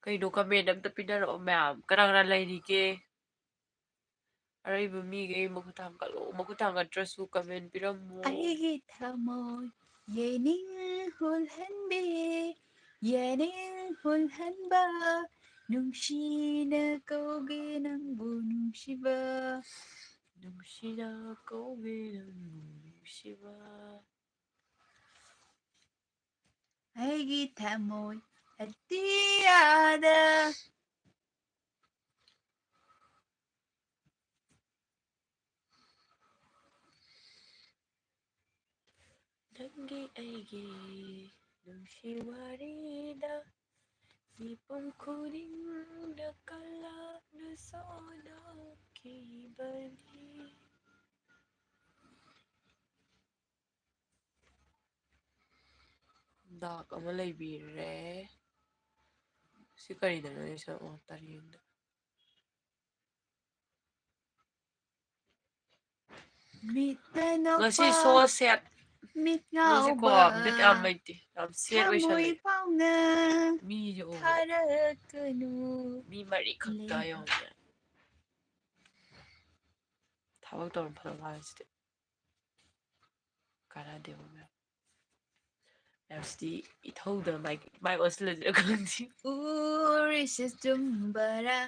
ꯀꯩꯅꯣ, comment ꯑꯝꯇ ꯄꯤꯅꯔꯛꯑꯣ ꯃꯌꯥꯝ, ꯀꯅꯥ ꯀꯅꯥ ꯂꯩꯔꯤꯒꯦ? ꯑꯔꯩꯕ ꯃꯤꯈꯩ ꯃꯈꯨꯠ ꯊꯥꯡꯒꯠꯂꯣ, ꯃꯈꯨꯠ ꯊꯥꯡꯒꯠꯇ꯭ꯔꯁꯨ comment ꯄꯤꯔꯝꯃꯣ꯫ ꯑꯩꯒꯤ ꯊꯃꯣꯏ ꯌꯦꯅꯤꯡ ꯍꯨꯜꯍꯟꯕꯤ, ꯌꯦꯅꯤꯡ ꯍꯨꯜꯍꯟꯕ, ꯅꯨꯡꯁꯤꯅ ꯀꯧꯒꯦ ꯅꯪꯕꯨ ꯅꯨꯡꯁꯤꯕ, ꯅꯨꯡꯁꯤꯅ ꯀꯧꯒꯦ ꯅꯪꯕꯨ ꯅꯨꯡꯁꯤꯕ꯫ ꯑꯩꯒꯤ ꯊꯃꯣꯏ ꯑꯇꯤꯌꯥꯗ꯫ ꯅꯪꯒꯤ ꯑꯩꯒꯤ ꯅꯨꯡꯁꯤ ꯋꯥꯔꯤꯗ ꯃꯤꯄꯨꯝ ꯈꯨꯗꯤꯡꯅ ꯀꯜꯂꯛꯅ ꯁꯣꯟꯅꯈꯤꯕꯅꯤ꯫ ꯗꯥꯛ ꯑꯃ ꯂꯩꯕꯤꯔꯦ꯫ ꯁꯤ ꯀꯔꯤꯗꯅꯣ ꯑꯩ ꯁꯛ-, ꯑꯣ, ꯇꯔꯦꯡꯗ꯫ ꯃꯤꯠꯇ ꯉꯁꯤ ꯅꯣꯛꯄ, so sad꯫ ꯃꯤꯠ ꯉꯁꯤꯀꯣ, ꯉꯥꯎꯕ, ꯕꯤꯠ ꯌꯥꯝ ꯂꯩꯇꯦ꯫ ꯌꯥꯝ sad ꯊꯃꯣꯏ ꯑꯣꯏꯁꯜꯂꯦ꯫ ꯄꯥꯎꯅ ꯃꯤꯁꯦ ꯎꯕꯗ꯫ ꯊꯥꯔꯛꯀꯅꯨ꯫ ꯃꯤ ꯃꯔꯤ ꯈꯛꯇ ꯂꯦꯝ- ꯌꯦꯡꯉꯨꯅꯦ꯫ ꯊꯕꯛ ꯇꯧꯔ ꯐꯗꯧ ꯍꯥꯏꯁꯤꯗꯤ꯫ ꯀꯥꯟꯅꯗꯦꯕ ꯃꯌꯥꯝ꯫ ꯃꯌꯥꯝꯁꯤꯗꯤ ꯏꯊꯧꯗ ꯃꯥꯏ, ꯃꯥꯏ ꯑꯣꯟꯁꯤꯜꯂꯁꯤꯔ ꯈꯪꯗꯦ꯫ ꯎꯔꯤꯁꯦ ꯆꯨꯝꯕꯔꯥ?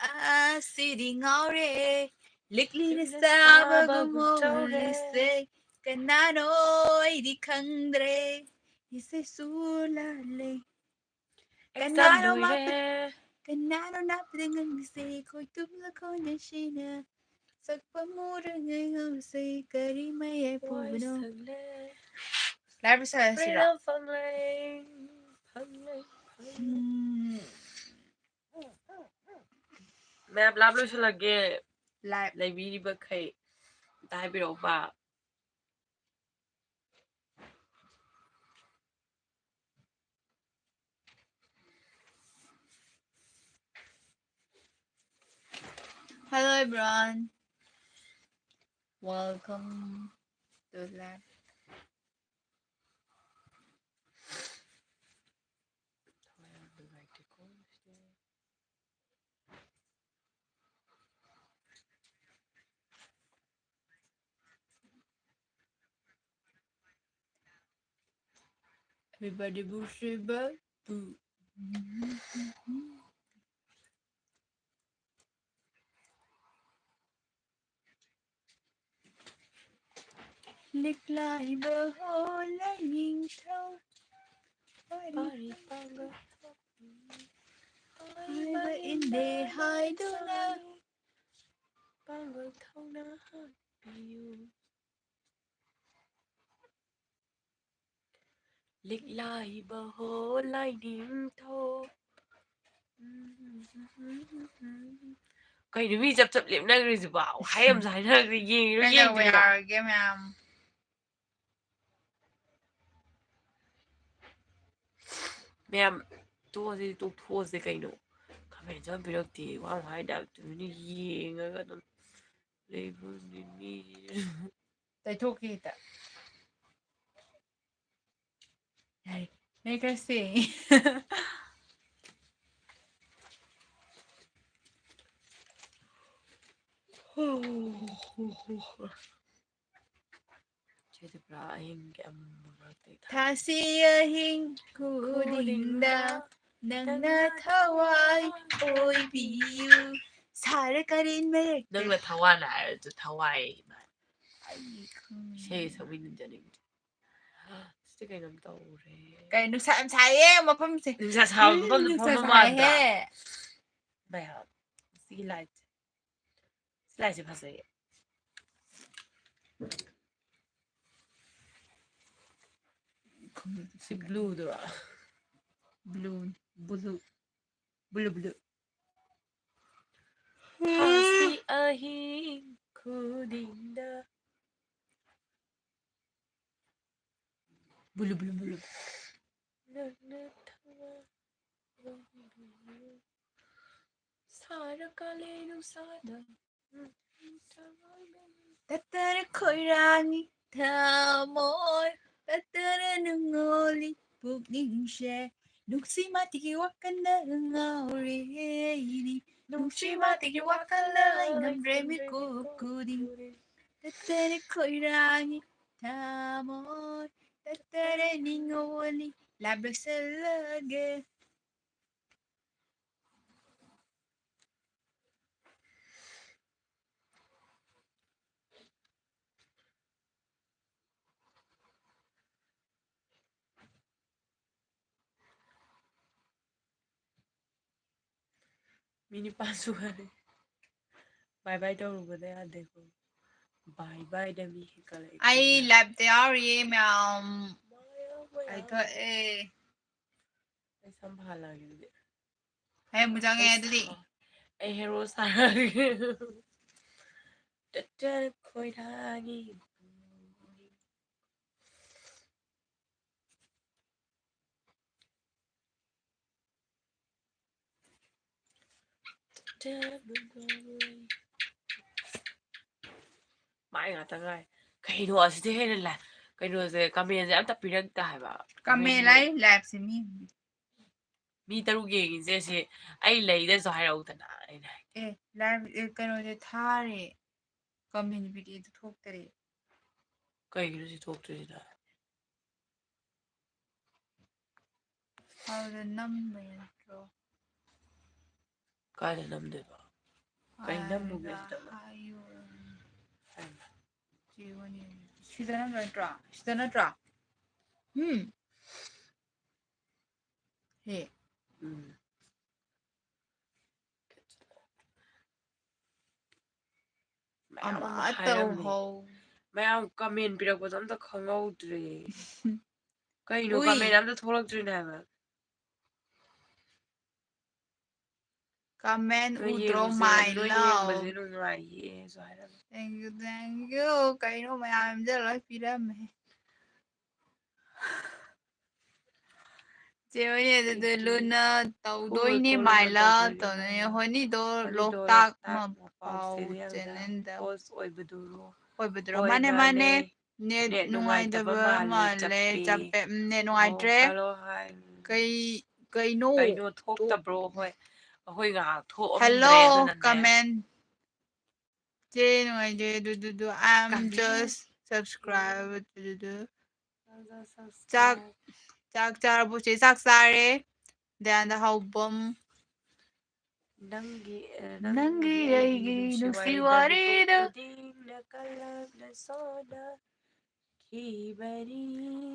ꯑꯁꯤꯗꯤ ꯉꯥꯎꯔꯦ꯫ ꯂꯤꯛꯂꯤꯅ ꯂꯤꯛꯂꯤꯅ ꯁꯥꯕꯒꯨꯝ ꯁꯥꯕꯒꯨꯝ ꯇꯧꯔꯦ꯫ ꯎꯔꯤꯁꯦ ꯀꯅꯥꯅꯣ ꯑꯩꯗꯤ ꯈꯪꯗ꯭ꯔꯦ꯫ ꯏꯁꯩꯁꯨ ꯂꯥꯜꯂꯦ꯫ Exam ꯀꯅꯥꯅꯣ ꯂꯣꯏꯔꯦ꯫ ꯃꯥꯄ-, ꯀꯅꯥꯅꯣ ꯅꯥꯄꯗ ꯉꯪꯂꯤꯁꯦ? ꯈꯣꯏ ꯇꯨꯝꯂ ꯈꯣꯟꯖꯦꯜꯁꯤꯅ ꯁꯛꯄ ꯃꯨꯔꯉꯩ ꯉꯧꯁꯦ ꯀꯔꯤ ꯃꯌꯥꯏ ꯄꯨꯕꯅꯣ? ꯋꯥꯏ ꯁꯪꯂꯦ꯫ ꯂꯥꯏꯕ ꯁꯥꯟꯅꯁꯤꯔꯣ? Freedom ꯐꯪꯂꯦ, ꯐꯪꯂꯦ, ꯐꯪꯂꯦ꯫ ꯎꯝ꯫ ꯃꯌꯥꯝ ꯂꯥꯏꯕ ꯂꯣꯏꯁꯤꯜꯂꯒꯦ꯫ ꯂꯥꯏꯕ꯫ ꯂꯩꯕꯤꯔꯤꯕꯈꯩ ꯑꯝꯇ ꯍꯥꯏꯕꯤꯔꯛꯎꯕ꯫ Hello everyone. Welcome to live. Everybody boo shibba boo. ꯂꯤꯛꯂꯥꯏꯕ ꯍꯣ ꯂꯥꯏꯅꯤꯡꯊꯧ, ꯄꯥꯔꯤ ꯄꯥꯡꯒꯜ ꯊꯣꯛꯄꯤ, ꯍꯥꯏꯕ ꯏꯟꯗꯦ ꯍꯥꯏꯗꯨꯅ, ꯄꯥꯡꯒꯜ ꯊꯧꯅꯥ ꯍꯥꯞꯄꯤꯌꯨ꯫ ꯂꯤꯛꯂꯥꯏꯕ ꯍꯣ ꯂꯥꯏꯅꯤꯡꯊꯧ꯫ ꯀꯩꯅꯣ ꯃꯤ ꯆꯞ ꯆꯞ ꯂꯦꯞꯅꯈ꯭ꯔꯤꯁꯤꯕꯣ? ꯍꯥꯏ ꯑꯃꯁꯨ ꯍꯥꯏꯅꯈ꯭ꯔꯦ, ꯌꯦꯡꯉꯤꯔꯣ ꯀꯩꯗꯧꯕ ꯌꯦꯡꯗ꯭ꯔꯤꯔꯣ? ꯌꯥꯔꯒꯦ ꯃꯌꯥꯝ? ꯃꯌꯥꯝ ꯇꯣꯛꯑꯁꯤ, ꯇꯣꯛꯊꯣꯛꯑꯁꯤ ꯀꯩꯅꯣ? ꯀꯃꯦꯟꯁꯨ ꯑꯝ ꯄꯤꯔꯛꯇꯦ, ꯋꯥ ꯑꯃ ꯍꯥꯏꯗꯕ ꯇꯨꯃꯤꯟꯅ ꯌꯦꯡꯉꯒ ꯑꯗꯨꯝ ꯂꯩꯕꯅꯤ ꯃꯤ꯫ ꯇꯩꯊꯣꯛꯀꯦ ꯍꯦꯛꯇ꯫ ꯌꯥꯔꯦ, ꯂꯩꯈ꯭ꯔꯁꯦ꯫ ꯆꯦꯗꯤ ꯄꯨꯔꯥ ꯑꯍꯤꯡꯒꯤ ꯑꯃꯝꯕ ꯃꯔꯛꯇ ꯊꯥ- ꯊꯥꯁꯤ ꯑꯍꯤꯡ ꯈꯨꯗꯤꯡꯗ ꯅꯪꯅ ꯊꯋꯥꯏ ꯑꯣꯏꯕꯤꯌꯨ꯫ ꯁꯥꯔ ꯀꯥꯂꯦꯟ ꯃꯔꯛꯇ ꯅꯪꯅ ꯊꯋꯥꯏ ꯍꯥꯏꯔꯁꯨ ꯊꯋꯥꯏ ꯃꯥꯜꯂꯦ꯫ ꯑꯩ ꯈꯪꯉꯦ꯫ ꯏꯁꯩ ꯁꯛꯃꯤꯟꯅꯖꯅꯤꯡꯗꯦ꯫ ꯁꯤꯗꯤ ꯀꯩꯅꯣꯝ ꯇꯧꯔꯦ꯫ ꯀꯩ ꯅꯨꯡꯁꯥ ꯌꯥꯝ ꯁꯥꯏꯌꯦ ꯃꯐꯝꯁꯦ꯫ ꯅꯨꯡꯁꯥ ꯁꯥꯕ ꯃꯐꯝꯗ ꯅꯨꯡꯁꯥ ꯐꯝꯕ ꯃꯥꯟꯗ꯭ꯔꯥ? ꯁꯥꯏꯍꯦ꯫ ꯚꯥꯏ, ꯁꯤꯒꯤ ꯂꯥꯏꯠꯁꯦ꯫ ꯁꯤ ꯂꯥꯏꯠꯁꯦ ꯐꯖꯩꯌꯦ꯫ ꯁꯤ ꯕ꯭ꯂꯨꯗꯨꯔꯣ? Blue, blue, blue, blue. ꯊꯥꯁꯤ ꯑꯍꯤꯡ ꯈꯨꯗꯤꯡꯗ꯫ Blue, blue, blue. ꯅꯪꯅ ꯊꯋꯥꯏ ꯑꯣꯏꯕꯤꯌꯨ꯫ ꯁꯥꯔ ꯀꯥꯂꯦꯟ ꯅꯨꯡꯁꯥꯗ꯫ ꯇꯠꯇꯅ ꯈꯣꯏꯔꯥꯡꯉꯤ ꯊꯃꯣꯏ, ꯇꯠꯇꯅ ꯅꯨꯡꯉꯣꯜꯂꯤ ꯄꯨꯛꯅꯤꯡꯁꯦ꯫ ꯅꯨꯡꯁꯤ ꯃꯥꯇꯤꯒꯤ ꯋꯥꯈꯜꯗ ꯉꯥꯎꯔꯦ ꯑꯩꯗꯤ, ꯅꯨꯡꯁꯤ ꯃꯥꯇꯤꯒꯤ ꯋꯥꯈꯜꯗ ꯉꯝꯗ꯭ꯔꯦ ꯃꯤꯀꯨꯞ ꯈꯨꯗꯤꯡ꯫ ꯇꯠꯇꯅ ꯈꯣꯏꯔꯥꯡꯉꯤ ꯊꯃꯣꯏ, ꯇꯠꯇꯅ ꯅꯤꯡꯉꯣꯜꯂꯤ ꯂꯥꯞ ꯂꯣꯏꯁꯤꯜꯂꯒꯦ꯫ ꯃꯤ ꯅꯤꯄꯥꯟ ꯁꯨꯍꯜꯂꯦ꯫ ꯕꯥꯏ ꯕꯥꯏ ꯇꯧꯔꯨꯕꯗ ꯌꯥꯗꯦꯀꯣ꯫ ꯕꯥꯏ ꯕꯥꯏꯗ ꯃꯤ ꯍꯦꯟꯀꯠꯂꯛꯑꯦ꯫ ꯑꯩ ꯂꯥꯏꯞꯇ ꯌꯥꯎꯔꯤꯌꯦ ꯃꯌꯥꯝ꯫ ꯃꯌꯥꯝ, ꯃꯌꯥꯝ꯫ ꯀꯥꯏꯊꯣꯛꯑꯦ꯫ ꯑꯩ ꯁꯝ ꯐꯍꯜꯂꯛꯑꯒꯦ ꯑꯗꯨꯗꯤ꯫ ꯍꯦ, ꯑꯃꯨꯛ ꯆꯪꯉꯦ ꯑꯗꯨꯗꯤ꯫ ꯑꯩ ꯍꯦꯔꯣ ꯁꯥꯔꯒꯦ꯫ ꯇꯠꯇꯅ ꯈꯣꯏꯔꯥꯡꯉꯤ꯫ ꯃꯥꯏ ꯉꯥꯛꯇ ꯉꯥꯏ꯫ ꯀꯩꯅꯣ ꯑꯁꯤꯗꯤ ꯍꯦꯟꯅ ꯂꯥꯏ-, ꯀꯩꯅꯣꯁꯦ, ꯀꯃꯦꯟꯁꯦ ꯑꯝꯇ ꯄꯤꯔꯛꯇꯦ ꯍꯥꯏꯕ꯫ ꯀꯃꯦꯟ ꯃꯣꯏ ꯂꯥꯏ ꯂꯥꯏꯐꯁꯦ ꯃꯤ ꯃꯤ ꯇꯔꯨꯛ ꯌꯦꯡꯉꯤꯁꯦ ꯁꯤ ꯑꯩ ꯂꯩꯗꯁꯨ ꯍꯥꯏꯔꯛꯎꯗꯅ ꯑꯩꯅ ꯍꯥꯏ꯫ ꯑꯦ ꯂꯥꯏꯐ, ꯑꯦ, ꯀꯩꯅꯣꯁꯦ ꯊꯥꯔꯦ꯫ ꯀꯃꯦꯟ ꯄꯤꯔꯛꯑꯦꯗꯣ ꯊꯣꯛꯇꯔꯦ꯫ ꯀꯩꯒꯤꯅꯣ ꯁꯤ ꯊꯣꯛꯇ꯭ꯔꯤꯁꯤꯅ? ꯑꯗꯨꯗ ꯅꯝꯕ ꯅꯠꯇ꯭ꯔꯣ? ꯀꯥꯏꯗ ꯅꯝꯗꯣꯏꯕ? ꯀꯩ ꯅꯝꯃꯨꯒꯦ ꯑꯗ ꯁꯤꯗꯕꯨ? ꯍꯥꯏꯌꯣ꯫ ꯍꯥꯏꯃ꯫ ꯆꯦ ꯋꯥꯅꯤ꯫ ꯁꯤꯗ ꯅꯠꯇ꯭ꯔꯣ? ꯁꯤꯗ ꯅꯠꯇ꯭ꯔꯣ? ꯎꯝ꯫ ꯍꯦ꯫ ꯎꯝ꯫ ꯃꯌꯥꯝ ꯑꯃ ꯑꯃ ꯍꯥꯏꯔꯝꯃꯦ꯫ ꯇꯧꯍꯧ꯫ ꯃꯌꯥꯝ ꯀꯃꯦꯟ ꯄꯤꯔꯛꯄꯗꯣ ꯑꯝꯇ ꯈꯪꯍꯧꯗ꯭ꯔꯦ꯫ ꯀꯩꯅꯣ ꯎꯏ꯫ ꯀꯃꯦꯟ ꯑꯝꯇ ꯊꯣꯛꯂꯛꯇ꯭ꯔꯤꯅꯦ ꯍꯥꯏꯕ꯫ ꯀꯃꯦꯟ ꯅꯣꯏ ꯎꯗ꯭ꯔꯣ ꯌꯦꯡꯕꯁꯦ, my ꯅꯣꯏ love? ꯌꯦꯡꯕꯁꯦ ꯅꯨꯡꯉꯥꯏꯌꯦꯁꯨ ꯍꯥꯏꯔꯝꯃꯦ꯫ Thank you, thank you. ꯀꯩꯅꯣ ꯃꯌꯥꯝꯁꯦ ꯂꯣꯏ ꯄꯤꯔꯝꯃꯦ꯫ ꯆꯦ ꯍꯣꯏꯅꯦ ꯑꯗꯨꯗ ꯂꯨꯅ ꯇꯧꯗꯣꯏꯅꯦ, ꯀꯣꯜ my ꯂꯨꯅ love ꯇꯧꯗꯣꯏꯅꯦ, ꯇꯧꯗꯣꯏꯅꯦ꯫ my love꯫ ꯍꯣꯅꯤꯗꯣ ꯍꯣꯅꯤꯗꯣ ꯂꯣꯛꯇꯥꯛ ꯂꯣꯛꯇꯥꯛ ꯃꯄꯥꯎ ꯆꯦꯅꯦꯜꯗ ꯆꯦꯅꯦꯜꯗ ꯄꯣꯁ ꯑꯣꯏꯕꯗꯨꯔꯣ? ꯑꯣꯏꯕꯗꯨꯔꯣ? ꯍꯣꯏ, ꯃꯥꯅꯦ, ꯃꯥꯅꯦ꯫ ꯃꯥꯅꯦ꯫ ꯅꯦꯠ ꯅꯦꯠ ꯅꯨꯡꯉꯥꯏꯇꯕ ꯅꯨꯡꯉꯥꯏꯇꯕ ꯃꯥꯜꯂꯦ, ꯃꯥꯜꯂꯦ, ꯆꯞꯄꯦ꯫ ꯆꯞꯄꯦ꯫ ꯎꯝ, ꯅꯦꯠ ꯑꯣ, ꯅꯨꯡꯉꯥꯏꯇ꯭ꯔꯦ꯫ ꯍꯜꯂꯣ ꯍꯥꯏ꯫ ꯀꯩ, ꯀꯩꯅꯣ? ꯀꯩꯅꯣ ꯊꯣꯛꯇꯕ꯭ꯔꯣ? ꯍꯣꯏ, ꯑꯩꯈꯣꯏ ꯉꯥꯏꯍꯥꯛ ꯊꯣꯛꯑꯝꯗ꯭ꯔꯦ, Hello, ꯑꯗꯨꯅꯅꯦ꯫ comment. ꯆꯦ ꯅꯨꯡꯉꯥꯏꯖꯩ, ꯑꯗꯨ, ꯑꯗꯨ, ꯑꯗꯨ, I am Comment. just subscribe, ꯑꯗꯨ, ꯑꯗꯨ, ꯑꯗꯨ꯫ ꯆꯥꯛ, ꯆꯥꯛ ꯆꯥꯔꯕꯣ? ꯆꯦ ꯆꯥꯛ ꯆꯥꯔꯦ꯫ ꯗꯌꯥꯅꯟꯗ ꯍꯥꯎꯕꯝ꯫ ꯅꯪꯒꯤ, ꯑ, ꯅꯪꯒꯤ ꯑꯩꯒꯤ ꯅꯨꯡꯁꯤ ꯋꯥꯔꯤꯗ ꯃꯤꯀꯨꯞ ꯈꯨꯗꯤꯡꯅ ꯀꯜꯂꯛꯅ ꯁꯣꯟꯅꯈꯤꯕꯅꯤ꯫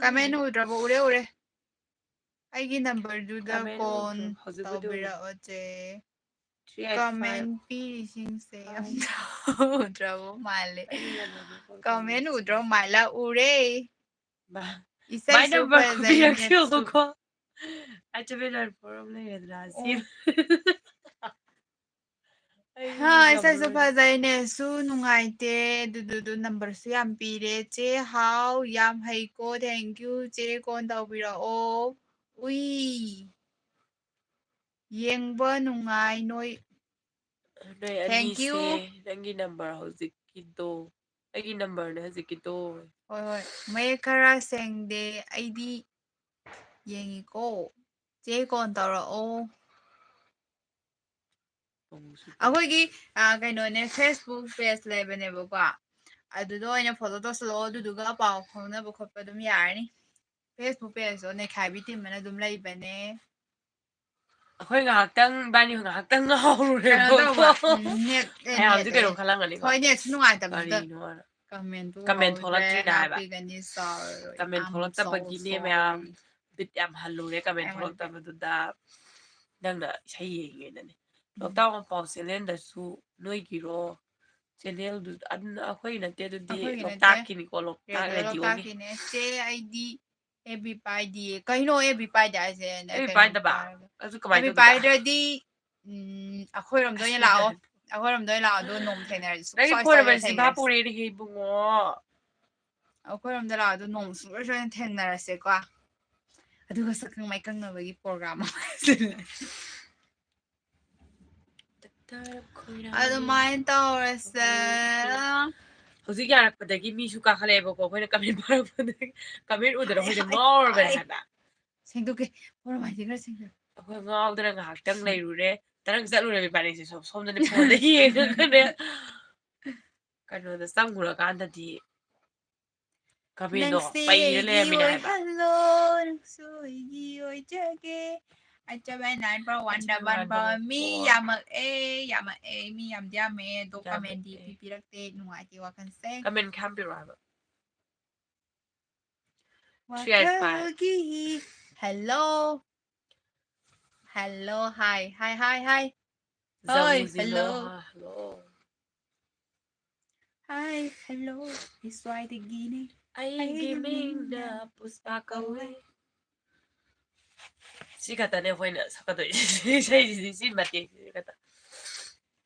Comment ꯎꯗ꯭ꯔꯕꯣ? ꯎꯔꯦ, ꯎꯔꯦ꯫ ꯑꯩꯒꯤ numberꯗꯨꯗ comment call ꯎꯗ꯭ꯔꯕ? ꯍꯧꯖꯤꯛꯄꯨꯗꯤ ꯎꯔꯦ꯫ ꯇꯧꯕꯤꯔꯛꯑꯣ, ꯆꯦ꯫ Three eight five. Comment ꯄꯤꯔꯤꯁꯤꯡꯁꯦ ꯑꯝꯇ ꯎꯗ꯭ꯔꯕ ꯃꯥꯜꯂꯦ꯫ Comment ꯎꯗ꯭ꯔꯕ ꯃꯥꯜꯂꯦ, ꯎꯔꯦ꯫ ꯏꯁꯩꯁꯨ ꯐꯖꯩ, ꯅꯦꯠꯁꯨ꯫ ꯑꯩ ꯆꯕꯦꯂꯥꯏ ꯐꯣꯔꯝ ꯂꯩꯔꯗ꯭ꯔꯥ ꯁꯤ꯫ ꯑꯣ꯫ ꯑꯩ ꯍꯥ, ꯏꯁꯩꯁꯨ ꯉꯝꯃꯔꯣꯏ꯫ ꯐꯖꯩ, ꯅꯦꯠꯁꯨ ꯅꯨꯡꯉꯥꯏꯇꯦ꯫ ꯑꯗꯨꯗꯨꯗꯨ numberꯁꯨ ꯌꯥꯝ ꯄꯤꯔꯦ꯫ ꯆꯦ ꯍꯥꯎ, ꯌꯥꯝ ꯍꯩꯀꯣ, thank you꯫ ꯆꯦ ꯀꯣꯟ ꯇꯧꯕꯤꯔꯛꯑꯣ꯫ ꯎꯏ꯫ ꯌꯦꯡꯕ ꯅꯨꯡꯉꯥꯏ ꯅꯣꯏ꯫ ꯅꯣꯏ thank you꯫ ꯑꯅꯤꯁꯦ, ꯅꯪꯒꯤ number ꯍꯧꯖꯤꯛꯀꯤꯗꯣ꯫ ꯑꯩꯒꯤ numberꯅꯦ ꯍꯧꯖꯤꯛꯀꯤꯗꯣ꯫ ꯍꯣꯏ, ꯍꯣꯏ꯫ ꯃꯌꯦꯛ ꯈꯔ ꯁꯦꯡꯗꯦ꯫ ꯑꯩꯗꯤ ꯌꯦꯡꯉꯤꯀꯣ꯫ ꯆꯦ ꯀꯣꯟ ꯇꯧꯔꯛꯑꯣ꯫ ꯑꯃꯨꯛꯁꯨ ꯑꯩꯈꯣꯏꯒꯤ, ꯑ, ꯀꯩꯅꯣꯅꯦ, Facebook page ꯂꯩꯕꯅꯦꯕꯀꯣ꯫ ꯑꯗꯨꯗ ꯑꯣꯏꯅ follow ꯇꯧꯁꯜꯂꯛꯑꯣ, ꯑꯗꯨꯗꯨꯒ ꯄꯥꯎ ꯐꯥꯎꯅꯕ ꯈꯣꯠꯄ ꯑꯗꯨꯝ ꯌꯥꯔꯅꯤ꯫ Facebook pageꯇꯣ ꯅꯩꯈꯥꯏꯕꯤ team ꯑꯅ ꯑꯗꯨꯝ ꯂꯩꯕꯅꯦ꯫ ꯑꯩꯈꯣꯏ ꯉꯥꯏꯍꯥꯛꯇꯪ, ꯏꯕꯥꯅꯤ ꯉꯥꯏꯍꯥꯛꯇꯪ ꯉꯥꯎꯔꯨꯔꯦꯕꯀꯣ꯫ ꯀꯩꯅꯣ ꯇꯧꯕ, ꯎꯝ, net, ꯑꯦ, ꯃꯌꯥꯝꯁꯨ net, ꯀꯩꯅꯣꯝ net꯫ ꯈꯜꯂꯝꯒꯅꯤꯀꯣ꯫ ꯍꯣꯏ, netꯁꯨ ꯅꯨꯡꯉꯥꯏꯇꯕꯗꯨꯗ꯫ ꯀꯔꯤꯅꯣ ꯍꯥꯏꯅ꯫ Comment ꯊꯣꯛꯂꯛꯇ꯭ꯔꯤꯅꯦ ꯍꯥꯏꯕ꯫ ꯉꯥꯛꯄꯤꯒꯅꯤ, sorry, comment I'm so ꯊꯣꯛꯂꯛꯇꯕꯒꯤꯅꯦ ꯃꯌꯥꯝ꯫ Sorry꯫ Bit ꯌꯥꯝ ꯍꯜꯂꯨꯔꯦ comment ꯊꯣꯛꯂꯛꯇꯕꯗꯨꯗ꯫ ꯅꯪꯅ ꯏꯁꯩ ꯌꯦꯡꯉꯦꯅꯅꯦ꯫ ꯎꯝ꯫ ꯂꯣꯛꯇꯥꯛ ꯃꯄꯥꯎ channelꯗꯁꯨ ꯅꯣꯏꯒꯤꯔꯣ? Channelꯗꯨ ꯑꯗꯨꯅ ꯑꯩꯈꯣꯏ ꯅꯠꯇꯦ ꯑꯗꯨꯗꯤ, ꯑꯩꯈꯣꯏꯒꯤ ꯅꯠꯇꯦ꯫ ꯂꯣꯛꯇꯥꯛꯀꯤꯅꯤꯀꯣ, ꯂꯣꯛꯇꯥꯛ radioꯒꯤ꯫ ꯂꯣꯛꯇꯥꯛꯀꯤꯅꯦ꯫ ꯆꯦ, ꯑꯩꯗꯤ F B ꯄꯥꯏꯗꯤꯌꯦ꯫ ꯀꯩꯅꯣ F B ꯄꯥꯏꯗꯦ ꯍꯥꯏꯁꯦ? F B ꯀꯩꯅꯣ ꯄꯥꯏꯗꯕ? ꯄꯥꯏꯔꯒ꯫ ꯑꯗꯨ ꯀꯃꯥꯏꯅ F B ꯇꯧꯗꯣꯏꯕ? ꯄꯥꯏꯗ꯭ꯔꯗꯤ, ꯎꯝ, ꯑꯩꯈꯣꯏꯔꯣꯝꯗ ꯑꯣꯏꯅ ꯂꯥꯛꯑꯣ꯫ ꯑꯩꯈꯣꯏꯔꯣꯝꯗ ꯑꯣꯏꯅ ꯂꯥꯛꯑꯣ, ꯑꯗꯨꯒ ꯅꯣꯡꯃ ꯊꯦꯡꯅꯔꯁꯤ꯫ ꯅꯪꯒꯤ ꯁꯨꯡꯁꯣꯏ phone ꯁꯣꯏꯗꯅ numberꯁꯦ ꯆꯤꯟꯐꯥ ꯊꯦꯡꯅꯔꯁꯤ꯫ ꯄꯨꯔꯦꯅꯦꯍꯦ, ꯏꯕꯨꯡꯉꯣ꯫ ꯑꯩꯈꯣꯏꯔꯣꯝꯗ ꯂꯥꯛꯑꯣ, ꯑꯗꯨ ꯅꯣꯡꯃ ꯁꯨꯡꯁꯣꯏ ꯁꯣꯏꯗꯅ ꯊꯦꯡꯅꯔꯁꯦꯀꯣ꯫ ꯑꯗꯨꯒ ꯁꯛꯈꯪ ꯃꯥꯏꯈꯪꯅꯕꯒꯤ program ꯑꯃ ꯁꯤꯜꯂꯁꯤ꯫ ꯑꯗꯨꯃꯥꯏꯅ ꯇꯧꯔꯁꯦ꯫ ꯍꯧꯖꯤꯛ ꯌꯥꯔꯛꯄꯗꯒꯤ ꯃꯤꯁꯨ ꯀꯥꯈꯠꯂꯛꯑꯦꯕꯀꯣ, ꯑꯩꯈꯣꯏꯅ comment ꯄꯥꯔꯛꯄꯗꯒꯤ꯫ Comment ꯎꯗꯅ ꯑꯩꯈꯣꯏꯁꯦ ꯑꯩ, ꯉꯥꯎꯔꯕꯅꯦ ꯑꯩ ꯍꯥꯏꯕ꯫ ꯁꯦꯡꯗꯣꯛꯀꯦ꯫ ꯄꯣꯔꯣꯝ ꯍꯥꯏꯁꯦ ꯈꯔ ꯁꯦꯡꯗꯣꯛ꯫ ꯑꯩꯈꯣꯏ ꯉꯥꯎꯗꯅ ꯉꯥꯏꯍꯥꯛꯇꯪ ꯂꯩꯔꯨꯔꯦ꯫ ꯇꯔꯪ ꯆꯠꯂꯨꯔꯦ ꯏꯕꯥꯅꯤꯁꯦ꯫ ꯁꯣꯝ-, ꯁꯣꯝꯗꯅꯦ phoneꯗ ꯌꯦꯡꯉꯒꯅꯦ꯫ ꯀꯩꯅꯣꯗ ꯆꯪꯉꯨꯔꯀꯥꯟꯗꯗꯤ commentꯗꯣ ꯅꯪꯁꯦ ꯄꯩꯔ ꯑꯩꯒꯤ ꯂꯩꯔꯝꯃꯤꯅꯦ ꯍꯥꯏꯕ꯫ ꯑꯣꯏꯍꯜꯂꯣ, ꯅꯪꯁꯨ ꯑꯩꯒꯤ ꯑꯣꯏꯖꯒꯦ꯫ Eight seven nine four one double four. ꯃꯤ ꯌꯥꯝꯃꯛꯑꯦ, ꯌꯥꯝꯃꯛꯑꯦ, ꯃꯤ ꯌꯥꯝꯗꯤ ꯌꯥꯝꯃꯛꯑꯦ, ꯑꯗꯣ commentꯗꯤ ꯌꯥꯝꯃꯛꯑꯦ꯫ ꯄꯤꯕꯤꯔꯛꯇꯦ, ꯅꯨꯡꯉꯥꯏꯇꯦ ꯋꯥꯈꯜꯁꯦ꯫ Comment ꯈꯔ ꯄꯤꯔꯛꯑꯣ ꯍꯥꯏꯕ꯫ Three eight five꯫ ꯋꯥꯈꯜꯒꯤ hello꯫ Hello, hi, hi, hi, hi꯫ ꯍꯣꯏ, ꯖꯃꯨꯖꯤꯅꯣ꯫ hello꯫ ꯍꯜꯂꯣ꯫ Hi, hello. ꯑꯩ ꯁ꯭ꯋꯥꯏꯗꯒꯤꯅꯦ꯫ ꯑꯩꯒꯤ ꯑꯩꯒꯤ ꯃꯤꯡꯅ ꯃꯤꯡꯅ ꯄꯨꯁꯄꯥ ꯀꯧꯋꯦ꯫ ꯁꯤ ꯈꯛꯇꯅꯦ ꯑꯩꯈꯣꯏꯅ ꯁꯛꯀꯗꯣꯏꯁꯦ꯫ ꯏꯁꯩꯁꯤꯗꯤ ꯁꯤ ꯃꯇꯦꯛꯁꯤꯗꯤ ꯈꯛꯇ꯫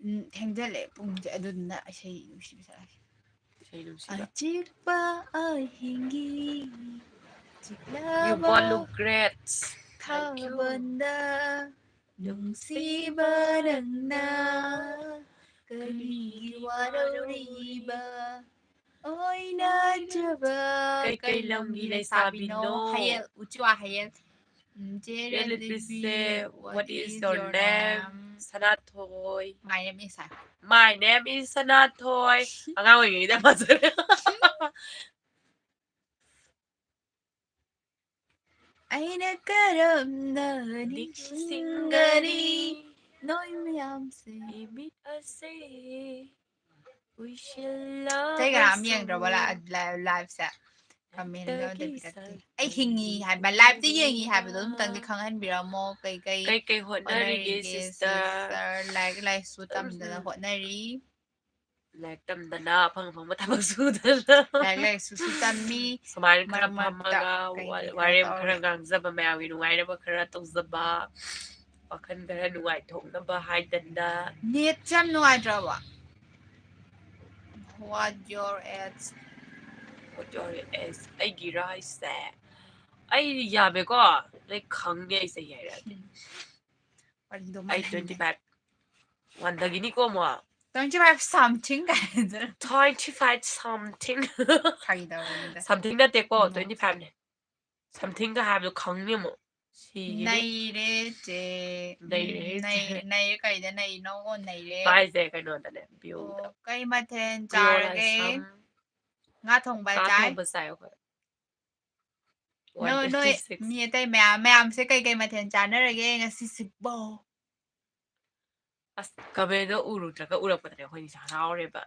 ꯎꯝ, ꯊꯦꯡꯖꯤꯜꯂꯛꯑꯦ ꯄꯨꯡꯁꯦ, ꯑꯗꯨꯗꯨꯅ ꯏꯁꯩ ꯅꯨꯡꯁꯤꯕ ꯁꯛꯑꯒꯦ꯫ ꯏꯁꯩ ꯅꯨꯡꯁꯤꯕ꯫ ꯑꯆꯤꯛꯄ ꯑꯍꯤꯡꯒꯤ You ꯆꯤꯛꯂꯕ both look great. Thank you. ꯊꯥꯕꯜꯗ ꯅꯨꯡꯁꯤꯕ ꯅꯪꯅ ꯀꯔꯤꯒꯤ ꯋꯥꯔꯧꯔꯤꯕ? ꯑꯣꯏꯅꯖꯕ ꯀꯩ ꯀꯩ ꯂꯝꯒꯤ ꯂꯩꯁꯥꯕꯤꯅꯣ? ꯍꯌꯦꯜ, ꯎꯆꯤꯋꯥ ꯍꯌꯦꯜ꯫ ꯎꯝ, ꯆꯦ ꯔꯦꯂꯤꯇꯤꯁꯦ, ꯔꯦꯂꯤꯇꯤꯁꯦ, what is your name? Sanathoi. My name is ꯁꯥ- My name is ꯁꯅꯥꯊꯣꯏ꯫ ꯑꯉꯥꯡ ꯑꯣꯏꯔꯤꯉꯩꯗ ꯃꯥꯁꯦ꯫ ꯑꯩꯅ ꯀꯔꯝꯅ ꯅꯤꯡꯁꯤꯡꯒꯅꯤ ꯅꯣꯏ ꯃꯌꯥꯝꯁꯦ? ꯏꯃꯤꯠ ꯑꯁꯦ ꯎꯏꯁꯤꯜꯂ ꯑꯇꯩ ꯀꯅꯥꯝ ꯌꯦꯡꯗ꯭ꯔꯕꯣ ꯂꯥ-, ꯂꯥ-, liveꯁꯦ? Comment ꯑꯝꯇ ꯄꯤꯔꯛꯇꯦ꯫ ꯑꯩ ꯍꯤꯡꯉꯤ ꯍꯥꯏꯕ, liveꯇ ꯌꯦꯡꯉꯤ ꯍꯥꯏꯕꯗꯣ ꯑꯗꯨꯝꯇꯪꯗꯤ ꯈꯪꯍꯟꯕꯤꯔꯝꯃꯣ꯫ ꯀꯩꯀꯩ ꯀꯩ ꯀꯩ ꯍꯣꯠꯅꯔꯤꯒꯦ, ꯍꯣꯠꯅꯔꯤꯒꯦ, sister? Sister? ꯂꯥꯏꯔꯤꯛ ꯂꯥꯏꯁꯨ ꯇꯝꯗꯅ ꯎꯝ꯫ ꯍꯣꯠꯅꯔꯤ꯫ ꯂꯥꯏꯔꯤꯛ ꯇꯝꯗꯅ ꯑꯐꯪ ꯑꯐꯪꯕ ꯊꯕꯛ ꯁꯨꯗꯅ꯫ ꯂꯥꯏꯔꯤꯛ ꯂꯥꯏꯁꯨꯁꯨ ꯇꯝꯃꯤ꯫ ꯁꯨꯃꯥꯏꯅ ꯈꯔ ꯃꯔꯛ ꯃꯔꯛꯇ ꯐꯝꯃꯒ ꯀꯩ ꯋꯥ-, ꯀꯩ ꯈꯔ ꯋꯥꯔꯦꯝ ꯇꯧꯔꯤ꯫ ꯈꯔ ꯉꯥꯡꯖꯕ, ꯃꯌꯥꯝꯒꯤ ꯅꯨꯡꯉꯥꯏꯅꯕ ꯈꯔ ꯇꯧꯖꯕ, ꯋꯥꯈꯜ ꯈꯔ ꯅꯨꯡꯉꯥꯏꯊꯣꯛꯅꯕ ꯍꯥꯏꯗꯅ꯫ Netꯁꯦ ꯌꯥꯝ ꯅꯨꯡꯉꯥꯏꯇ꯭ꯔꯕꯣ? What your age? What your age? ꯑꯩꯒꯤꯔꯥ ꯍꯥꯏꯁꯦ? ꯑꯩ ꯌꯥꯝꯃꯦꯀꯣ, ꯅꯣꯏ ꯈꯪꯅꯤ ꯑꯩ ꯆꯍꯤ ꯍꯥꯏꯔꯛꯑꯗꯤ꯫ ꯋꯥꯔꯤꯗꯣ ꯑꯩ ꯃꯥꯜꯍꯟꯒꯦ꯫ twenty five ꯋꯥꯟꯗꯒꯤꯅꯤꯀꯣ ꯑꯃꯨꯛ꯫ Twenty five something ꯀꯥꯏꯅ꯫ Twenty five something꯫ ꯐꯥꯒꯤ ꯇꯧꯕꯅꯤꯗ꯫ Something ꯅꯠꯇꯦꯀꯣ, ꯎꯝ꯫ twenty five ꯅꯦ꯫ Somethingꯒ ꯍꯥꯏꯕꯗꯣ ꯈꯪꯅꯤ ꯑꯃꯨꯛ꯫ ꯁꯤꯒꯤꯅꯤ꯫ ꯅꯩꯔꯦ ꯆꯦ꯫ ꯅꯩꯔꯦ ꯎꯝ, ꯆꯦ꯫ ꯅꯩꯔꯦ, ꯅꯩꯔꯦ ꯀꯩꯗ ꯅꯩꯔꯤꯅꯣ? ꯅꯩꯔꯦ꯫ ꯃꯥꯏꯁꯦ ꯀꯩꯅꯣꯗꯅꯦ, viewꯗ꯫ ꯑꯣ, ꯀꯩ ꯃꯊꯦꯜ View ꯆꯥꯔꯒꯦ? ꯂꯥꯏꯁꯝ꯫ ꯉꯥ ꯊꯣꯡꯕ ꯉꯥ ꯆꯥꯏ꯫ ꯊꯣꯡꯕ ꯆꯥꯏ ꯑꯩꯈꯣꯏ꯫ ꯅꯣꯏ, ꯅꯣꯏ One twenty six꯫ ꯃꯤ ꯑꯇꯩ ꯃꯌꯥꯝ, ꯃꯌꯥꯝꯁꯦ ꯀꯩ ꯀꯩ ꯃꯊꯦꯜ ꯆꯥꯅꯔꯒꯦ ꯉꯁꯤꯁꯤꯕꯣ? ꯑꯁ, commentꯗꯣ ꯎꯔꯨꯗ꯭ꯔꯒ ꯎꯔꯛꯄꯗꯅꯦ ꯑꯩꯈꯣꯏꯅꯤꯁꯦ ꯍꯔꯥꯎꯔꯦꯕ꯫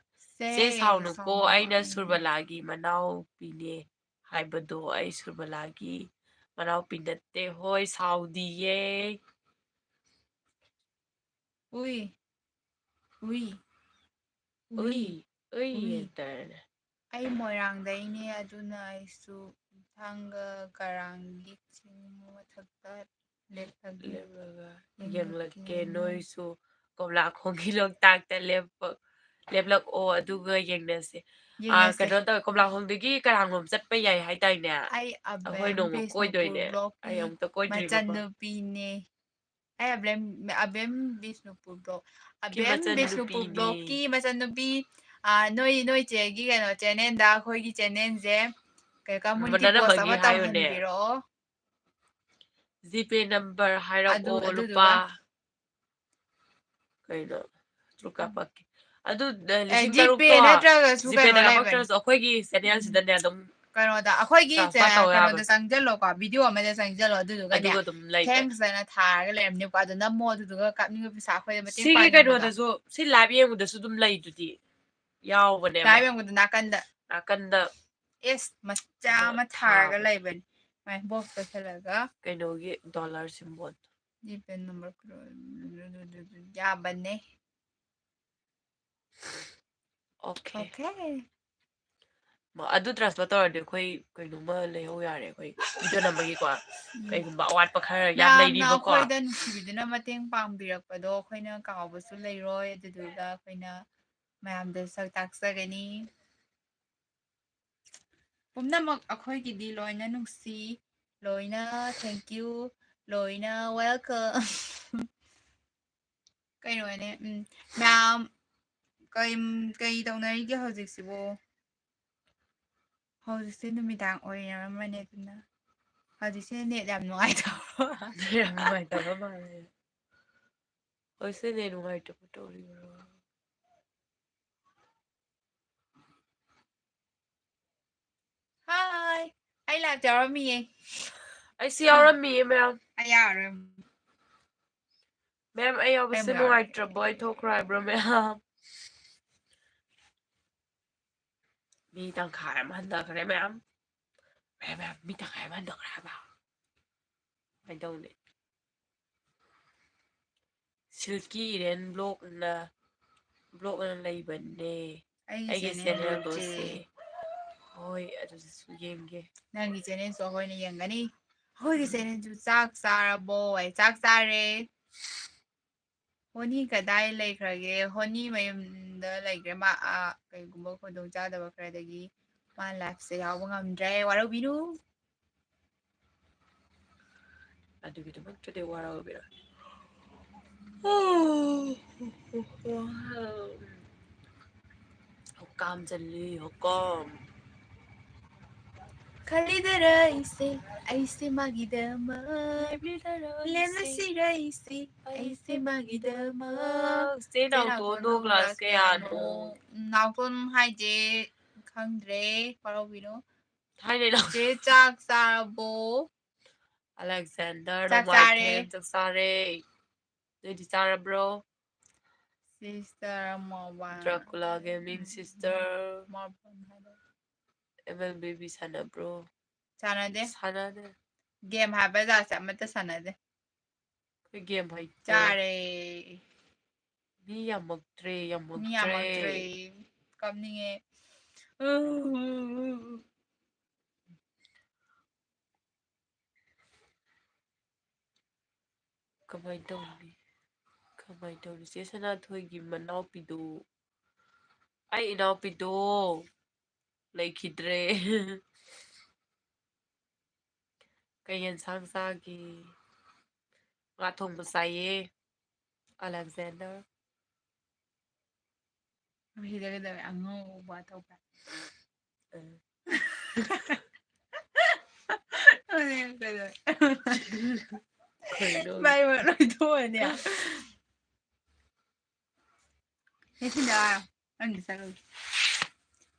ꯁꯦ, ꯆꯦ ꯁꯥꯎꯅꯨꯀꯣ, ꯁꯥꯎꯅꯨꯀꯣ꯫ ꯑꯩꯅ ꯎꯝ꯫ ꯁꯨꯔꯕꯂꯥꯒꯤ ꯃꯅꯥꯎꯄꯤꯅꯦ ꯍꯥꯏꯕꯗꯣ ꯑꯩ ꯁꯨꯔꯕꯂꯥꯒꯤ ꯃꯅꯥꯎꯄꯤ ꯅꯠꯇꯦ꯫ ꯍꯣꯏ, ꯁꯥꯎꯗꯤꯌꯦ꯫ ꯎꯏ꯫ ꯎꯏ꯫ ꯎꯏ꯫ ꯎꯏ ꯎꯏ꯫ ꯍꯦꯛꯇꯅꯦ꯫ ꯑꯩ ꯃꯣꯏꯔꯥꯡꯗꯩꯅꯦ, ꯑꯗꯨꯅ ꯑꯩꯁꯨ ꯊꯥꯡꯒ ꯀꯔꯥꯡꯒꯤ ꯆꯤꯡ ꯃꯊꯛꯇ ꯂꯦꯞꯂꯒꯦ꯫ ꯂꯦꯞꯂꯒ ꯌꯦꯡꯂꯛꯀꯦ ꯌꯦꯡꯂꯛꯀꯦ ꯅꯣꯏ꯫ ꯅꯣꯏꯁꯨ ꯀꯣꯝꯂꯥꯈꯣꯡꯒꯤ ꯂꯣꯛꯇꯥꯛꯇ ꯂꯦꯞꯄ-, ꯂꯦꯞꯂꯛꯑꯣ, ꯑꯗꯨꯒ ꯌꯦꯡꯅꯁꯦ꯫ ꯑꯥ, ꯌꯦꯡꯅꯁꯦ꯫ ꯀꯩꯅꯣ ꯇꯧꯋꯦ, ꯀꯣꯝꯂꯥꯈꯣꯡꯗꯒꯤ ꯀꯔꯥꯡꯂꯣꯝ ꯆꯠꯄ ꯌꯥꯏ ꯍꯥꯏꯗꯥꯏꯅꯦ? ꯑꯩ ꯑꯩꯈꯣꯏ ꯑꯕꯦꯝ ꯅꯣꯡꯃ ꯕꯤꯁꯅꯨꯄꯨꯔ ꯀꯣꯏꯗꯣꯏꯅꯦ꯫ ꯕ꯭ꯂꯣꯛꯀꯤ ꯑꯩ ꯑꯃꯨꯛꯇ ꯀꯣꯏꯗ꯭ꯔꯤꯕꯀꯣ꯫ ꯃꯆꯟꯅꯨꯄꯤꯅꯦ꯫ ꯑꯩ ꯑꯕꯦꯝ, ꯑꯕꯦꯝ ꯕꯤꯁꯅꯨꯄꯨꯔ ꯕ꯭ꯂꯣꯛ꯫ ꯀꯤ ꯑꯕꯦꯝ ꯕꯤꯁꯅꯨꯄꯨꯔ ꯃꯆꯟꯅꯨꯄꯤꯅꯦ꯫ ꯕ꯭ꯂꯣꯛꯀꯤ ꯃꯆꯟꯅꯨꯄꯤ, ꯑꯥ, ꯅꯣꯏ, ꯅꯣꯏ ꯆꯦꯒꯤ ꯀꯩꯅꯣ channelꯗ, ꯑꯩꯈꯣꯏꯒꯤ channelꯁꯦ ꯀꯩ community post ꯃꯅꯥꯅꯕꯒꯤ ꯑꯃ ꯍꯥꯏꯌꯨꯅꯦ꯫ ꯇꯧꯍꯟꯕꯤꯔꯛꯑꯣ꯫ GPay number ꯑꯗꯨ, ꯍꯥꯏꯔꯛꯑꯣ, ꯂꯨꯄꯥ꯫ ꯑꯗꯨꯗꯨꯒ ꯀꯩꯅꯣ? ꯇꯔꯨꯛ ꯀꯥꯞꯄꯛꯀꯦ꯫ ꯑꯗꯨ, ꯑ, ꯑꯦ, ꯂꯤꯁꯤꯡ GPay ꯇꯔꯨꯛꯇꯣ ꯅꯠꯇ꯭ꯔꯒꯁꯨ GPayꯗ ꯀꯩꯅꯣ ꯂꯩꯕꯅꯤ꯫ ꯀꯥꯞꯄꯛꯇ꯭ꯔꯁꯨ ꯑꯩꯈꯣꯏꯒꯤ ꯎꯝ꯫ channelꯁꯤꯗꯅꯦ ꯑꯗꯨꯝ ꯀꯩꯅꯣꯗ, ꯑꯩꯈꯣꯏꯒꯤ transfer ꯆꯦ-, ꯇꯧ ꯀꯩꯅꯣꯗ ꯌꯥꯕꯅꯤ꯫ ꯆꯪꯁꯤꯜꯂꯣꯀꯣ, video ꯑꯃꯗ ꯆꯪꯁꯤꯜꯂꯣ, ꯑꯗꯨꯗꯨꯒꯅꯦ, ꯑꯗꯨꯒ ꯑꯗꯨꯝ ꯂꯩꯕꯅꯤ꯫ thanks ꯍꯥꯏꯅ ꯊꯥꯔꯒ ꯂꯩꯔꯝꯅꯦꯕꯀꯣ꯫ ꯑꯗꯣ ꯅꯝꯃꯣ, ꯑꯗꯨꯗꯨꯒ ꯀꯥꯞꯅꯤꯡꯕ ꯄꯩꯁꯥ ꯑꯩꯈꯣꯏꯗ ꯃꯇꯦꯡ ꯁꯤꯒꯤ ꯄꯥꯡꯅꯕꯗꯣ꯫ ꯀꯩꯅꯣꯗꯁꯨ, ꯁꯤ live ꯌꯦꯡꯕꯗꯁꯨ ꯑꯗꯨꯝ ꯂꯩꯗꯨꯗꯤ, ꯌꯥꯎꯕꯅꯦ ꯑꯃ꯫ Live ꯌꯦꯡꯕꯗ ꯅꯥꯀꯟꯗ ꯅꯥꯀꯟꯗ S ꯃꯆꯥ ꯑꯃ ꯑꯃ ꯊꯥꯔꯒ ꯊꯥꯕ꯫ ꯂꯩꯕꯅꯤ꯫ ꯃꯥꯏ box ꯆꯠꯁꯤꯜꯂꯒ꯫ ꯀꯩꯅꯣꯒꯤ dollar symbol꯫ GPay number ꯌꯥꯕꯅꯦ꯫ Okay꯫ Okay꯫ ꯃ-, ꯑꯗꯨ transfer ꯇꯧꯔꯗꯤ ꯑꯩꯈꯣꯏ ꯀꯩꯅꯣꯝꯃ ꯂꯩꯍꯧ ꯌꯥꯔꯦ, ꯑꯩꯈꯣꯏ video ꯅꯝꯕꯒꯤꯀꯣ꯫ ꯎꯝ꯫ ꯀꯩꯒꯨꯝꯕ ꯑꯋꯥꯠꯄ ꯈꯔ ꯌꯥꯝ ꯃꯌꯥꯝꯅ ꯂꯩꯔꯤꯕꯀꯣ꯫ ꯑꯩꯈꯣꯏꯗ ꯅꯨꯡꯁꯤꯕꯤꯗꯨꯅ ꯃꯇꯦꯡ ꯄꯥꯡꯕꯤꯔꯛꯄꯗꯣ ꯑꯩꯈꯣꯏꯅ ꯀꯥꯎꯕꯁꯨ ꯂꯩꯔꯣꯏ꯫ ꯑꯗꯨꯗꯨꯒ ꯑꯩꯈꯣꯏꯅ ꯃꯌꯥꯝꯗ ꯁꯛ ꯇꯥꯛꯆꯒꯅꯤ꯫ ꯄꯨꯝꯅꯃꯛ ꯑꯩꯈꯣꯏꯒꯤꯗꯤ ꯂꯣꯏꯅ ꯅꯨꯡꯁꯤ, ꯂꯣꯏꯅ thank you, ꯂꯣꯏꯅ welcome꯫ ꯀꯩꯅꯣꯅꯦ, ꯎꯝ, ꯃꯌꯥꯝ, ꯀꯩ, ꯀꯩ ꯇꯧꯅꯔꯤꯒꯦ ꯍꯧꯖꯤꯛꯁꯤꯕꯨ? ꯍꯧꯖꯤꯛꯁꯦ ꯅꯨꯃꯤꯗꯥꯡ ꯑꯣꯏꯔꯝꯃꯅꯤ, ꯑꯗꯨꯅ ꯍꯧꯖꯤꯛꯁꯦ net ꯌꯥꯝ ꯅꯨꯡꯉꯥꯏꯇꯕ꯫ ꯌꯥꯝ ꯅꯨꯡꯉꯥꯏꯇꯕ ꯃꯥꯜꯂꯦ꯫ ꯍꯧꯖꯤꯛꯁꯦ net ꯅꯨꯡꯉꯥꯏꯇꯕ ꯇꯧꯔꯤꯕ꯭ꯔꯣ? Hi, ꯑꯩ live ꯌꯥꯎꯔꯝꯃꯤꯌꯦ꯫ ꯑꯩꯁꯨ ꯌꯥꯎꯔꯝꯃꯤꯌꯦ ꯃꯌꯥꯝ꯫ ꯑꯩ ꯌꯥꯎꯔꯝ-, ꯃꯌꯥꯝ, ꯑꯩ ꯌꯥꯎꯕꯁꯦ ꯑꯩ ꯌꯥꯎꯔꯝꯃꯤ꯫ ꯅꯨꯡꯉꯥꯏꯇ꯭ꯔꯕꯣ? ꯑꯩ ꯊꯣꯛꯈ꯭ꯔꯣ ꯍꯥꯏꯕ꯭ꯔꯣ ꯃꯌꯥꯝ? ꯃꯤ ꯇꯪꯈꯥꯏ ꯑꯃ ꯍꯟꯊꯈ꯭ꯔꯦ ꯃꯌꯥꯝ꯫ ꯃꯌꯥꯝ, ꯃꯌꯥꯝ, ꯃꯤ ꯇꯪꯈꯥꯏ ꯑꯃ ꯍꯟꯊꯈ꯭ꯔꯦ ꯍꯥꯏꯕ꯫ ꯀꯃꯥꯏꯅ ꯇꯧꯅꯤ? ꯁꯤꯜꯀꯤ ꯏꯔꯦꯟ ꯕ꯭ꯂꯣꯛꯅ ꯕ꯭ꯂꯣꯛꯅ ꯂꯩꯕꯅꯦ꯫ ꯑꯩꯒꯤ ꯑꯩꯒꯤ ꯆꯦꯅꯦꯜꯗꯣ ꯆꯦꯅꯦꯜꯗꯣ ꯆꯦ꯫ ꯆꯦ꯫ ꯍꯣꯏ, ꯑꯗꯨꯗꯁꯨ ꯌꯦꯡꯒꯦ꯫ ꯅꯪꯒꯤ ꯆꯦꯅꯦꯜꯁꯨ ꯑꯩꯈꯣꯏꯅ ꯌꯦꯡꯒꯅꯤ꯫ ꯑꯩꯈꯣꯏꯒꯤ ꯎꯝ꯫ ꯆꯦꯅꯦꯜꯁꯨ ꯆꯥꯛ ꯆꯥꯔꯕꯣ? ꯑꯩ ꯆꯥꯛ ꯆꯥꯔꯦ꯫ ꯍꯣꯅꯤ ꯀꯗꯥꯏ ꯂꯩꯈ꯭ꯔꯒꯦ? ꯍꯣꯅꯤ ꯃꯌꯨꯝꯗ ꯂꯩꯈ꯭ꯔꯦ꯫ ꯃꯥ, ꯑꯥ, ꯀꯩꯒꯨꯝꯕ ꯈꯨꯗꯣꯡꯆꯥꯗꯕ ꯈꯔꯗꯒꯤ ꯃꯥ ꯂꯥꯏꯐꯁꯦ ꯌꯥꯎꯕ ꯉꯝꯗ꯭ꯔꯦ꯫ ꯋꯥꯔꯧꯕꯤꯅꯨ꯫ ꯑꯗꯨꯒꯤꯗꯃꯛꯇꯗꯤ ꯋꯥꯔꯧꯕꯤꯔꯣꯏ꯫ ꯍꯨꯀꯥꯝ ꯆꯜꯂꯤ, ꯍꯨꯀꯥꯝ꯫ ꯈꯜꯂꯤꯗꯔ ꯑꯩꯁꯦ, ꯑꯩꯁꯦ ꯃꯥꯒꯤꯗꯃꯛ꯫ ꯂꯦꯞꯂꯤꯗꯔ ꯑꯩꯁꯦ, ꯂꯦꯝꯂꯁꯤꯔ ꯑꯩꯁꯦ, ꯑꯩꯁꯦ ꯑꯩꯁꯦ ꯃꯥꯒꯤꯗꯃꯛ꯫ ꯃꯥꯒꯤꯗꯃꯛ꯫ ꯆꯦ ꯆꯦ ꯅꯥꯎꯇꯣꯟꯗꯣ ꯅꯥꯎꯇꯣꯟꯗꯣ ꯀ꯭ꯂꯥꯁ ꯀ꯭ꯂꯥꯁ ꯀꯌꯥꯅꯣ? ꯀꯌꯥꯅꯣ? ꯎꯝ, ꯅꯥꯎꯇꯣꯟ ꯍꯥꯏꯁꯦ ꯈꯪꯗ꯭ꯔꯦ, ꯋꯥꯔꯧꯕꯤꯅꯨ꯫ ꯊꯥꯏꯅꯩ ꯅꯥꯎ- ꯆꯦ ꯆꯥꯛ ꯆꯥꯔꯕꯣ? ꯑꯂꯦꯛꯖꯦꯟꯗꯔ ꯆꯥꯛ ꯅꯣꯡꯃꯥꯏꯊꯦꯝ ꯆꯥꯔꯦ꯫ ꯆꯥꯛ ꯆꯥꯔꯦ꯫ ꯅꯣꯏꯗꯤ ꯆꯥꯔꯕ꯭ꯔꯣ? Sister ꯑꯃ ꯋꯥ- Dracula Gaming Sister꯫ ꯃꯥ ꯐꯣꯟ ꯍꯥꯏꯕ꯫ ꯑꯦꯝ ꯑꯦꯜ ꯕꯦꯕꯤ ꯁꯥꯟꯅꯕ꯭ꯔꯣ? ꯁꯥꯟꯅꯗꯦ꯫ ꯁꯥꯟꯅꯗꯦ꯫ ꯒꯦꯝ ꯍꯥꯏꯕ ꯖꯥꯠꯁꯦ ꯑꯃꯠꯇ ꯁꯥꯟꯅꯗꯦ꯫ ꯑꯩꯈꯣꯏ ꯒꯦꯝ ꯍꯩꯇꯦ꯫ ꯆꯥꯔꯦ꯫ ꯃꯤ ꯌꯥꯝꯃꯛꯇ꯭ꯔꯦ, ꯃꯤ ꯌꯥꯝꯃꯛꯇ꯭ꯔꯦ꯫ ꯌꯥꯝꯃꯛꯇ꯭ꯔꯦ꯫ ꯀꯞꯅꯤꯡꯉꯦ꯫ ꯀꯃꯥꯏ ꯇꯧꯅꯤ? ꯀꯃꯥꯏ ꯇꯧꯅꯤ? ꯆꯦ ꯁꯅꯥꯊꯣꯏꯒꯤ ꯃꯅꯥꯎꯄꯤꯗꯣ, ꯑꯩ ꯏꯅꯥꯎꯄꯤꯗꯣ ꯂꯩꯈꯤꯗ꯭ꯔꯦ꯫ ꯀꯩ ꯌꯦꯟꯁꯥꯡ ꯆꯥꯒꯦ? ꯉꯥ ꯊꯣꯡꯕ ꯆꯥꯏꯌꯦ, ꯑꯂꯦꯛꯖꯦꯟꯗꯔ꯫ ꯁꯤꯗ ꯀꯩꯗꯧꯋꯦ? ꯑꯉꯧꯕ ꯇꯧꯕ꯭ꯔꯥ? ꯑ꯫ ꯀꯩꯗꯧꯋꯦ? ꯀꯩꯅꯣ? ꯚꯥꯏ, ꯂꯣꯏꯊꯣꯛꯑꯅꯤ꯫ ꯅꯦ ꯁꯤꯟꯗ ꯍꯥꯏꯔꯣ꯫ ꯅꯪꯗꯤ ꯆꯠꯂꯨ꯫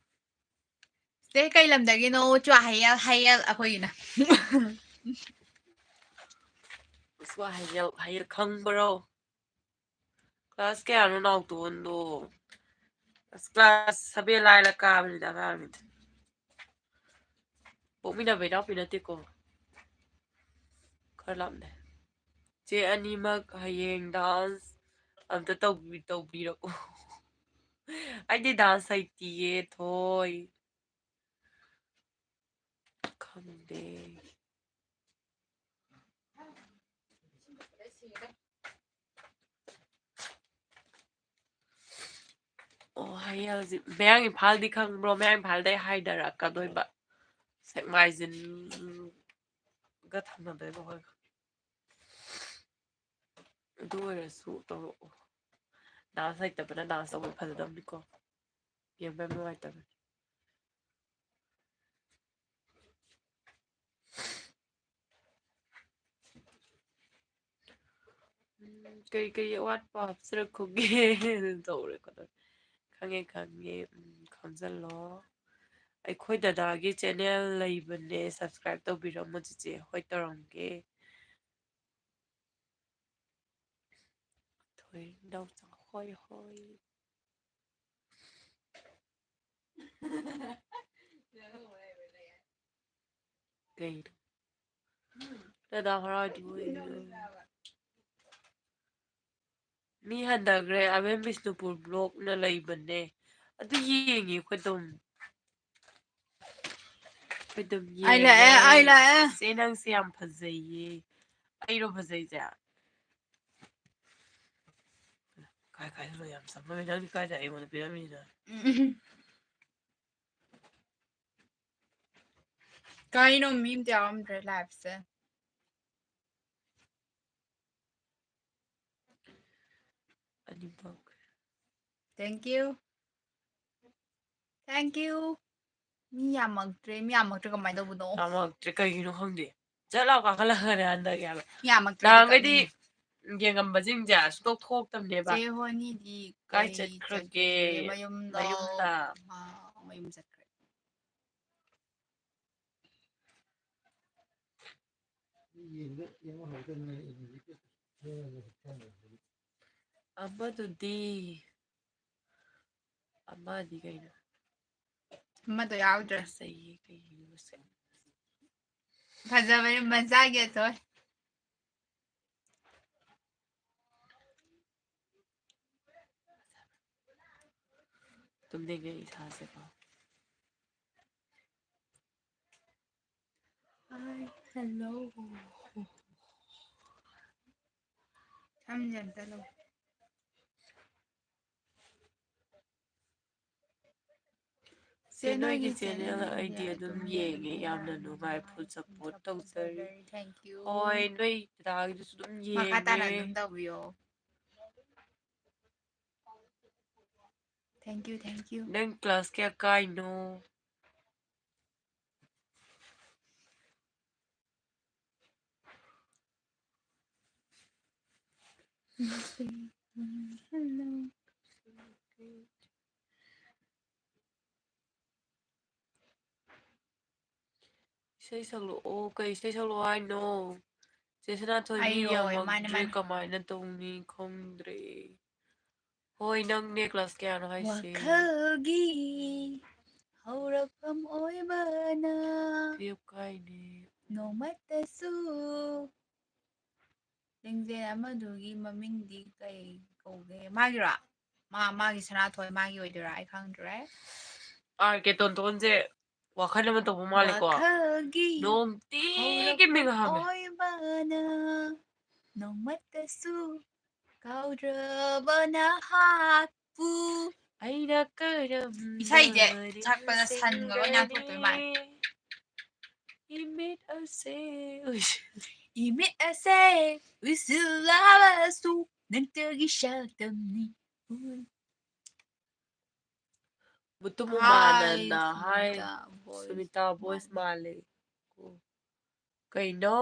ꯁꯤꯗꯩ ꯀꯩ ꯂꯝꯗꯒꯤꯅꯣ? ꯆꯨ ꯍꯌꯦꯜ, ꯍꯌꯦꯜ ꯑꯩꯈꯣꯏꯒꯤꯅ꯫ ꯆꯨ ꯍꯌꯦꯜ, ꯍꯌꯦꯜ ꯈꯪꯕ꯭ꯔꯣ? ꯀ꯭ꯂꯥꯁ ꯀꯌꯥꯅꯣ ꯅꯥꯎꯇꯣꯟꯗꯣ? ꯑꯁ, ꯀ꯭ꯂꯥꯁ ꯁꯚꯦꯟ ꯂꯥꯏꯂ ꯀꯥꯕꯅꯤꯗ ꯑꯉꯥꯡꯅꯤꯗ꯫ ꯄꯣꯛꯃꯤꯟꯅꯕ ꯏꯅꯥꯎꯄꯤ ꯅꯠꯇꯦꯀꯣ꯫ ꯈꯔ ꯂꯥꯞꯅꯩ꯫ ꯆꯦ ꯑꯅꯤꯃꯛ ꯍꯌꯦꯡ dance ꯑꯝꯇ ꯇꯧꯕꯤ-, ꯇꯧꯕꯤꯔꯛꯑꯣ꯫ ꯑꯩꯗꯤ dance ꯍꯩꯇꯤꯌꯦ, ꯊꯣꯏ꯫ ꯈꯪꯗꯦ꯫ ꯑꯣ, ꯍꯌꯦꯡ ꯍꯧꯖꯤꯛ ꯃꯌꯥꯡ ꯏꯝꯐꯥꯜꯗꯤ ꯈꯪꯕ꯭ꯔꯣ? ꯃꯌꯥꯡ ꯏꯝꯐꯥꯜꯗꯩ ꯍꯥꯏꯊꯔꯛꯀꯗꯣꯏꯕ꯫ ꯁꯦꯛꯃꯥꯏꯖꯤꯟꯒ ꯊꯪꯅꯗꯣꯏꯕ ꯑꯩꯈꯣꯏꯒ꯫ ꯑꯗꯨ ꯑꯣꯏꯔꯁꯨ ꯇꯧꯔꯛꯑꯣ꯫ Dance ꯍꯩꯇꯕꯅ dance ꯇꯧꯕ ꯐꯖꯗꯕꯅꯤꯀꯣ꯫ ꯌꯦꯡꯕ ꯌꯥꯝ ꯅꯨꯡꯉꯥꯏꯇꯕꯅꯤ꯫ ꯎꯝ, ꯀꯔꯤ ꯀꯔꯤ ꯑꯋꯥꯠꯄ ꯍꯥꯞꯆꯔꯛꯈꯣꯒꯦ? ꯑꯗꯨꯝ ꯇꯧꯔꯦꯀꯣ꯫ ꯈꯪꯉꯦ, ꯈꯪꯉꯦ꯫ ꯎꯝ, ꯈꯪꯖꯜꯂꯣ꯫ ꯑꯩꯈꯣꯏ ꯗꯗꯥꯒꯤ channel ꯂꯩꯕꯅꯦ, subscribe ꯇꯧꯕꯤꯔꯝꯃꯣ ꯆꯤꯆꯦ꯫ ꯍꯣꯏ, ꯇꯧꯔꯝꯒꯦ꯫ ꯊꯣꯏ ꯏꯅꯥꯎꯆꯥ ꯍꯣꯏ ꯍꯣꯏ꯫ ꯀꯩꯅꯣ? ꯗꯗꯥ ꯍꯔꯥꯎꯗꯤ ꯑꯣꯏꯔꯦ꯫ ꯃꯤ ꯍꯟꯊꯈ꯭ꯔꯦ꯫ ꯑꯕꯦꯝ ꯕꯤꯁꯅꯨꯄꯨꯔ ꯕ꯭ꯂꯣꯛꯅ ꯂꯩꯕꯅꯦ꯫ ꯑꯗꯨ ꯌꯦꯡꯉꯦ ꯑꯩꯈꯣꯏ ꯑꯗꯨꯝ꯫ ꯑꯩꯈꯣꯏ ꯑꯗꯨꯝ ꯑꯩ ꯂꯥꯛꯑꯦ, ꯌꯦꯡꯉꯦ꯫ ꯑꯩ ꯂꯥꯛꯑꯦ꯫ ꯆꯦ, ꯅꯪꯁꯦ ꯌꯥꯝ ꯐꯖꯩꯌꯦ꯫ ꯑꯩꯔꯣ ꯐꯖꯩꯁꯦ? ꯀꯥꯏ ꯀꯥꯏꯗꯅꯣ ꯌꯥꯝ ꯆꯪꯉꯝꯃꯦ꯫ ꯅꯪꯗꯤ ꯀꯥꯏꯗ ꯑꯩꯉꯣꯟꯗ ꯄꯤꯔꯝꯃꯤꯅꯣ? ꯎꯝ꯫ ꯀꯩꯅꯣ, ꯃꯤ ꯑꯝꯇ ꯌꯥꯎꯔꯝꯗ꯭ꯔꯦ liveꯁꯦ꯫ ꯑꯅꯤꯃꯛ꯫ Thank you. Thank you. ꯃꯤ ꯌꯥꯝꯃꯛꯇ꯭ꯔꯦ, ꯃꯤ ꯌꯥꯝꯃꯛꯇ꯭ꯔꯦ ꯀꯃꯥꯏꯅ ꯇꯧꯕꯅꯣ? ꯌꯥꯝꯃꯛꯇ꯭ꯔꯦ, ꯀꯩꯒꯤꯅꯣ ꯈꯪꯗꯦ꯫ ꯖꯠ ꯂꯥꯎ ꯀꯥꯈꯠꯂꯛꯈ꯭ꯔꯦ ꯍꯟꯗꯛ ꯌꯥꯝꯅ꯫ ꯃꯤ ꯌꯥꯝꯃꯛꯇ꯭ꯔꯦ, ꯅꯍꯥꯟꯈꯩꯗꯤ ꯀꯛꯀꯅꯤ꯫ ꯌꯦꯡꯉꯝꯕꯁꯤꯡꯁꯦ ꯁꯨꯡꯊꯣꯛ ꯊꯣꯛꯇꯕꯅꯦꯕ꯫ ꯆꯦ ꯍꯣꯅꯤꯗꯤ ꯀꯥꯏ ꯀꯩ ꯆꯠꯈ꯭ꯔꯒꯦ? ꯆꯠꯈ꯭ꯔꯦ? ꯃꯌꯨꯝꯗ꯫ ꯃꯌꯨꯝꯗ꯫ ꯃꯥ ꯃꯌꯨꯝ ꯆꯠꯈ꯭ꯔꯦ꯫ ꯑꯃꯗꯨꯗꯤ, ꯑꯃꯗꯤ ꯀꯩꯅꯣ? ꯑꯃꯗꯣ ꯌꯥꯎꯗ꯭ꯔꯦ꯫ ꯐꯖꯩꯌꯦ, ꯀꯩꯒꯤꯅꯣ ꯃꯁꯛ? ꯐꯖꯕꯅꯤ ꯃꯆꯥꯒꯤ ꯑꯊꯣꯏ꯫ ꯇꯨꯝꯅꯤꯡꯉꯦ ꯏꯁꯥꯁꯦꯀꯣ꯫ Hi, hello. ꯁꯝꯁꯦ ꯑꯝꯇ ꯂꯧ꯫ ꯆꯦ, ꯅꯣꯏꯒꯤ channel ꯑꯩꯗꯤ ꯑꯗꯨꯝ ꯌꯦꯡꯉꯦ, ꯌꯥꯝꯅ ꯅꯨꯡꯉꯥꯏ, full support ꯇꯧꯖꯔꯤ꯫ Thank you. ꯍꯣꯏ, ꯅꯣꯏ ꯗꯗꯥꯒꯤꯗꯨꯁꯨ ꯑꯗꯨꯝ ꯌꯦꯡꯉꯦ꯫ ꯃꯈꯥ ꯇꯥꯅ ꯑꯗꯨꯝ ꯇꯧꯕꯤꯌꯣ꯫ Thank you, thank you. ꯅꯪ class ꯀꯌꯥ ꯀꯥꯏꯅꯣ? ꯏꯁꯩ ꯁꯛꯂꯛꯑꯣ꯫ ꯀꯩ ꯏꯁꯩ ꯁꯛꯂꯛꯑꯣ ꯍꯥꯏꯅꯣ? ꯆꯦ ꯁꯅꯥꯊꯣꯏ, ꯃꯤ ꯌꯧꯔꯛꯇ꯭ꯔꯦ, ꯃꯥꯅꯦ, ꯃꯥꯅꯦ꯫ ꯀꯃꯥꯏꯅ ꯇꯧꯅꯤ? ꯈꯪꯗ꯭ꯔꯦ꯫ ꯍꯣꯏ, ꯅꯪꯅꯦ class ꯀꯌꯥꯅꯣ ꯍꯥꯏꯁꯦ? ꯋꯥꯈꯜꯒꯤ ꯍꯧꯔꯛꯐꯝ ꯑꯣꯏꯕꯅ twelve ꯀꯥꯏꯅꯦ꯫ ꯅꯣꯡꯃꯇꯁꯨ ꯂꯤꯡꯖꯦꯜ ꯑꯃꯗꯨꯒꯤ ꯃꯃꯤꯡꯗꯤ ꯀꯩ ꯀꯧꯒꯦ? ꯃꯥꯒꯤꯔꯣ? ꯃꯥ, ꯃꯥꯒꯤ ꯁꯅꯥꯊꯣꯏ ꯃꯥꯒꯤ ꯑꯣꯏꯗꯣꯏꯔꯥ? ꯑꯩ ꯈꯪꯗ꯭ꯔꯦ꯫ ꯑꯥꯔ ꯀꯦ ꯇꯣꯟꯇꯣꯟꯁꯦ ꯋꯥꯈꯜ ꯑꯃ ꯇꯧꯕ ꯃꯥꯜꯂꯦꯀꯣ꯫ ꯋꯥꯈꯜꯒꯤ ꯅꯨꯡꯇꯤꯒꯤ ꯃꯤꯡ ꯍꯥꯞꯄꯦ꯫ ꯑꯣꯏꯕꯅ ꯅꯣꯡꯃꯇꯁꯨ ꯀꯥꯎꯗ꯭ꯔꯕ ꯅꯍꯥꯛꯄꯨ ꯑꯩꯅ ꯀꯔꯝꯅ ꯏꯁꯩꯁꯦ ꯁꯛꯄꯗ ꯁꯟꯒ ꯂꯣꯏ ꯅꯥꯟꯊꯣꯛꯇꯣꯏ ꯃꯥꯜꯂꯦ꯫ ꯅꯤꯡꯁꯤꯡꯒꯅꯤ? ꯏꯃꯤꯠ ꯑꯁꯦ ꯎꯏꯁꯤꯜ- ꯏꯃꯤꯠ ꯑꯁꯦ ꯎꯏꯁꯤꯜꯂꯕꯁꯨ ꯅꯪꯇꯒꯤ ꯁꯛꯇꯝꯅꯤ꯫ ꯃꯨꯇꯨꯝ ꯃꯃꯥꯟꯅꯅ ꯍꯥꯏ, ꯁꯨꯃꯤꯇꯥ voice ꯃꯥꯜꯂꯦ꯫ ꯀꯩꯅꯣ?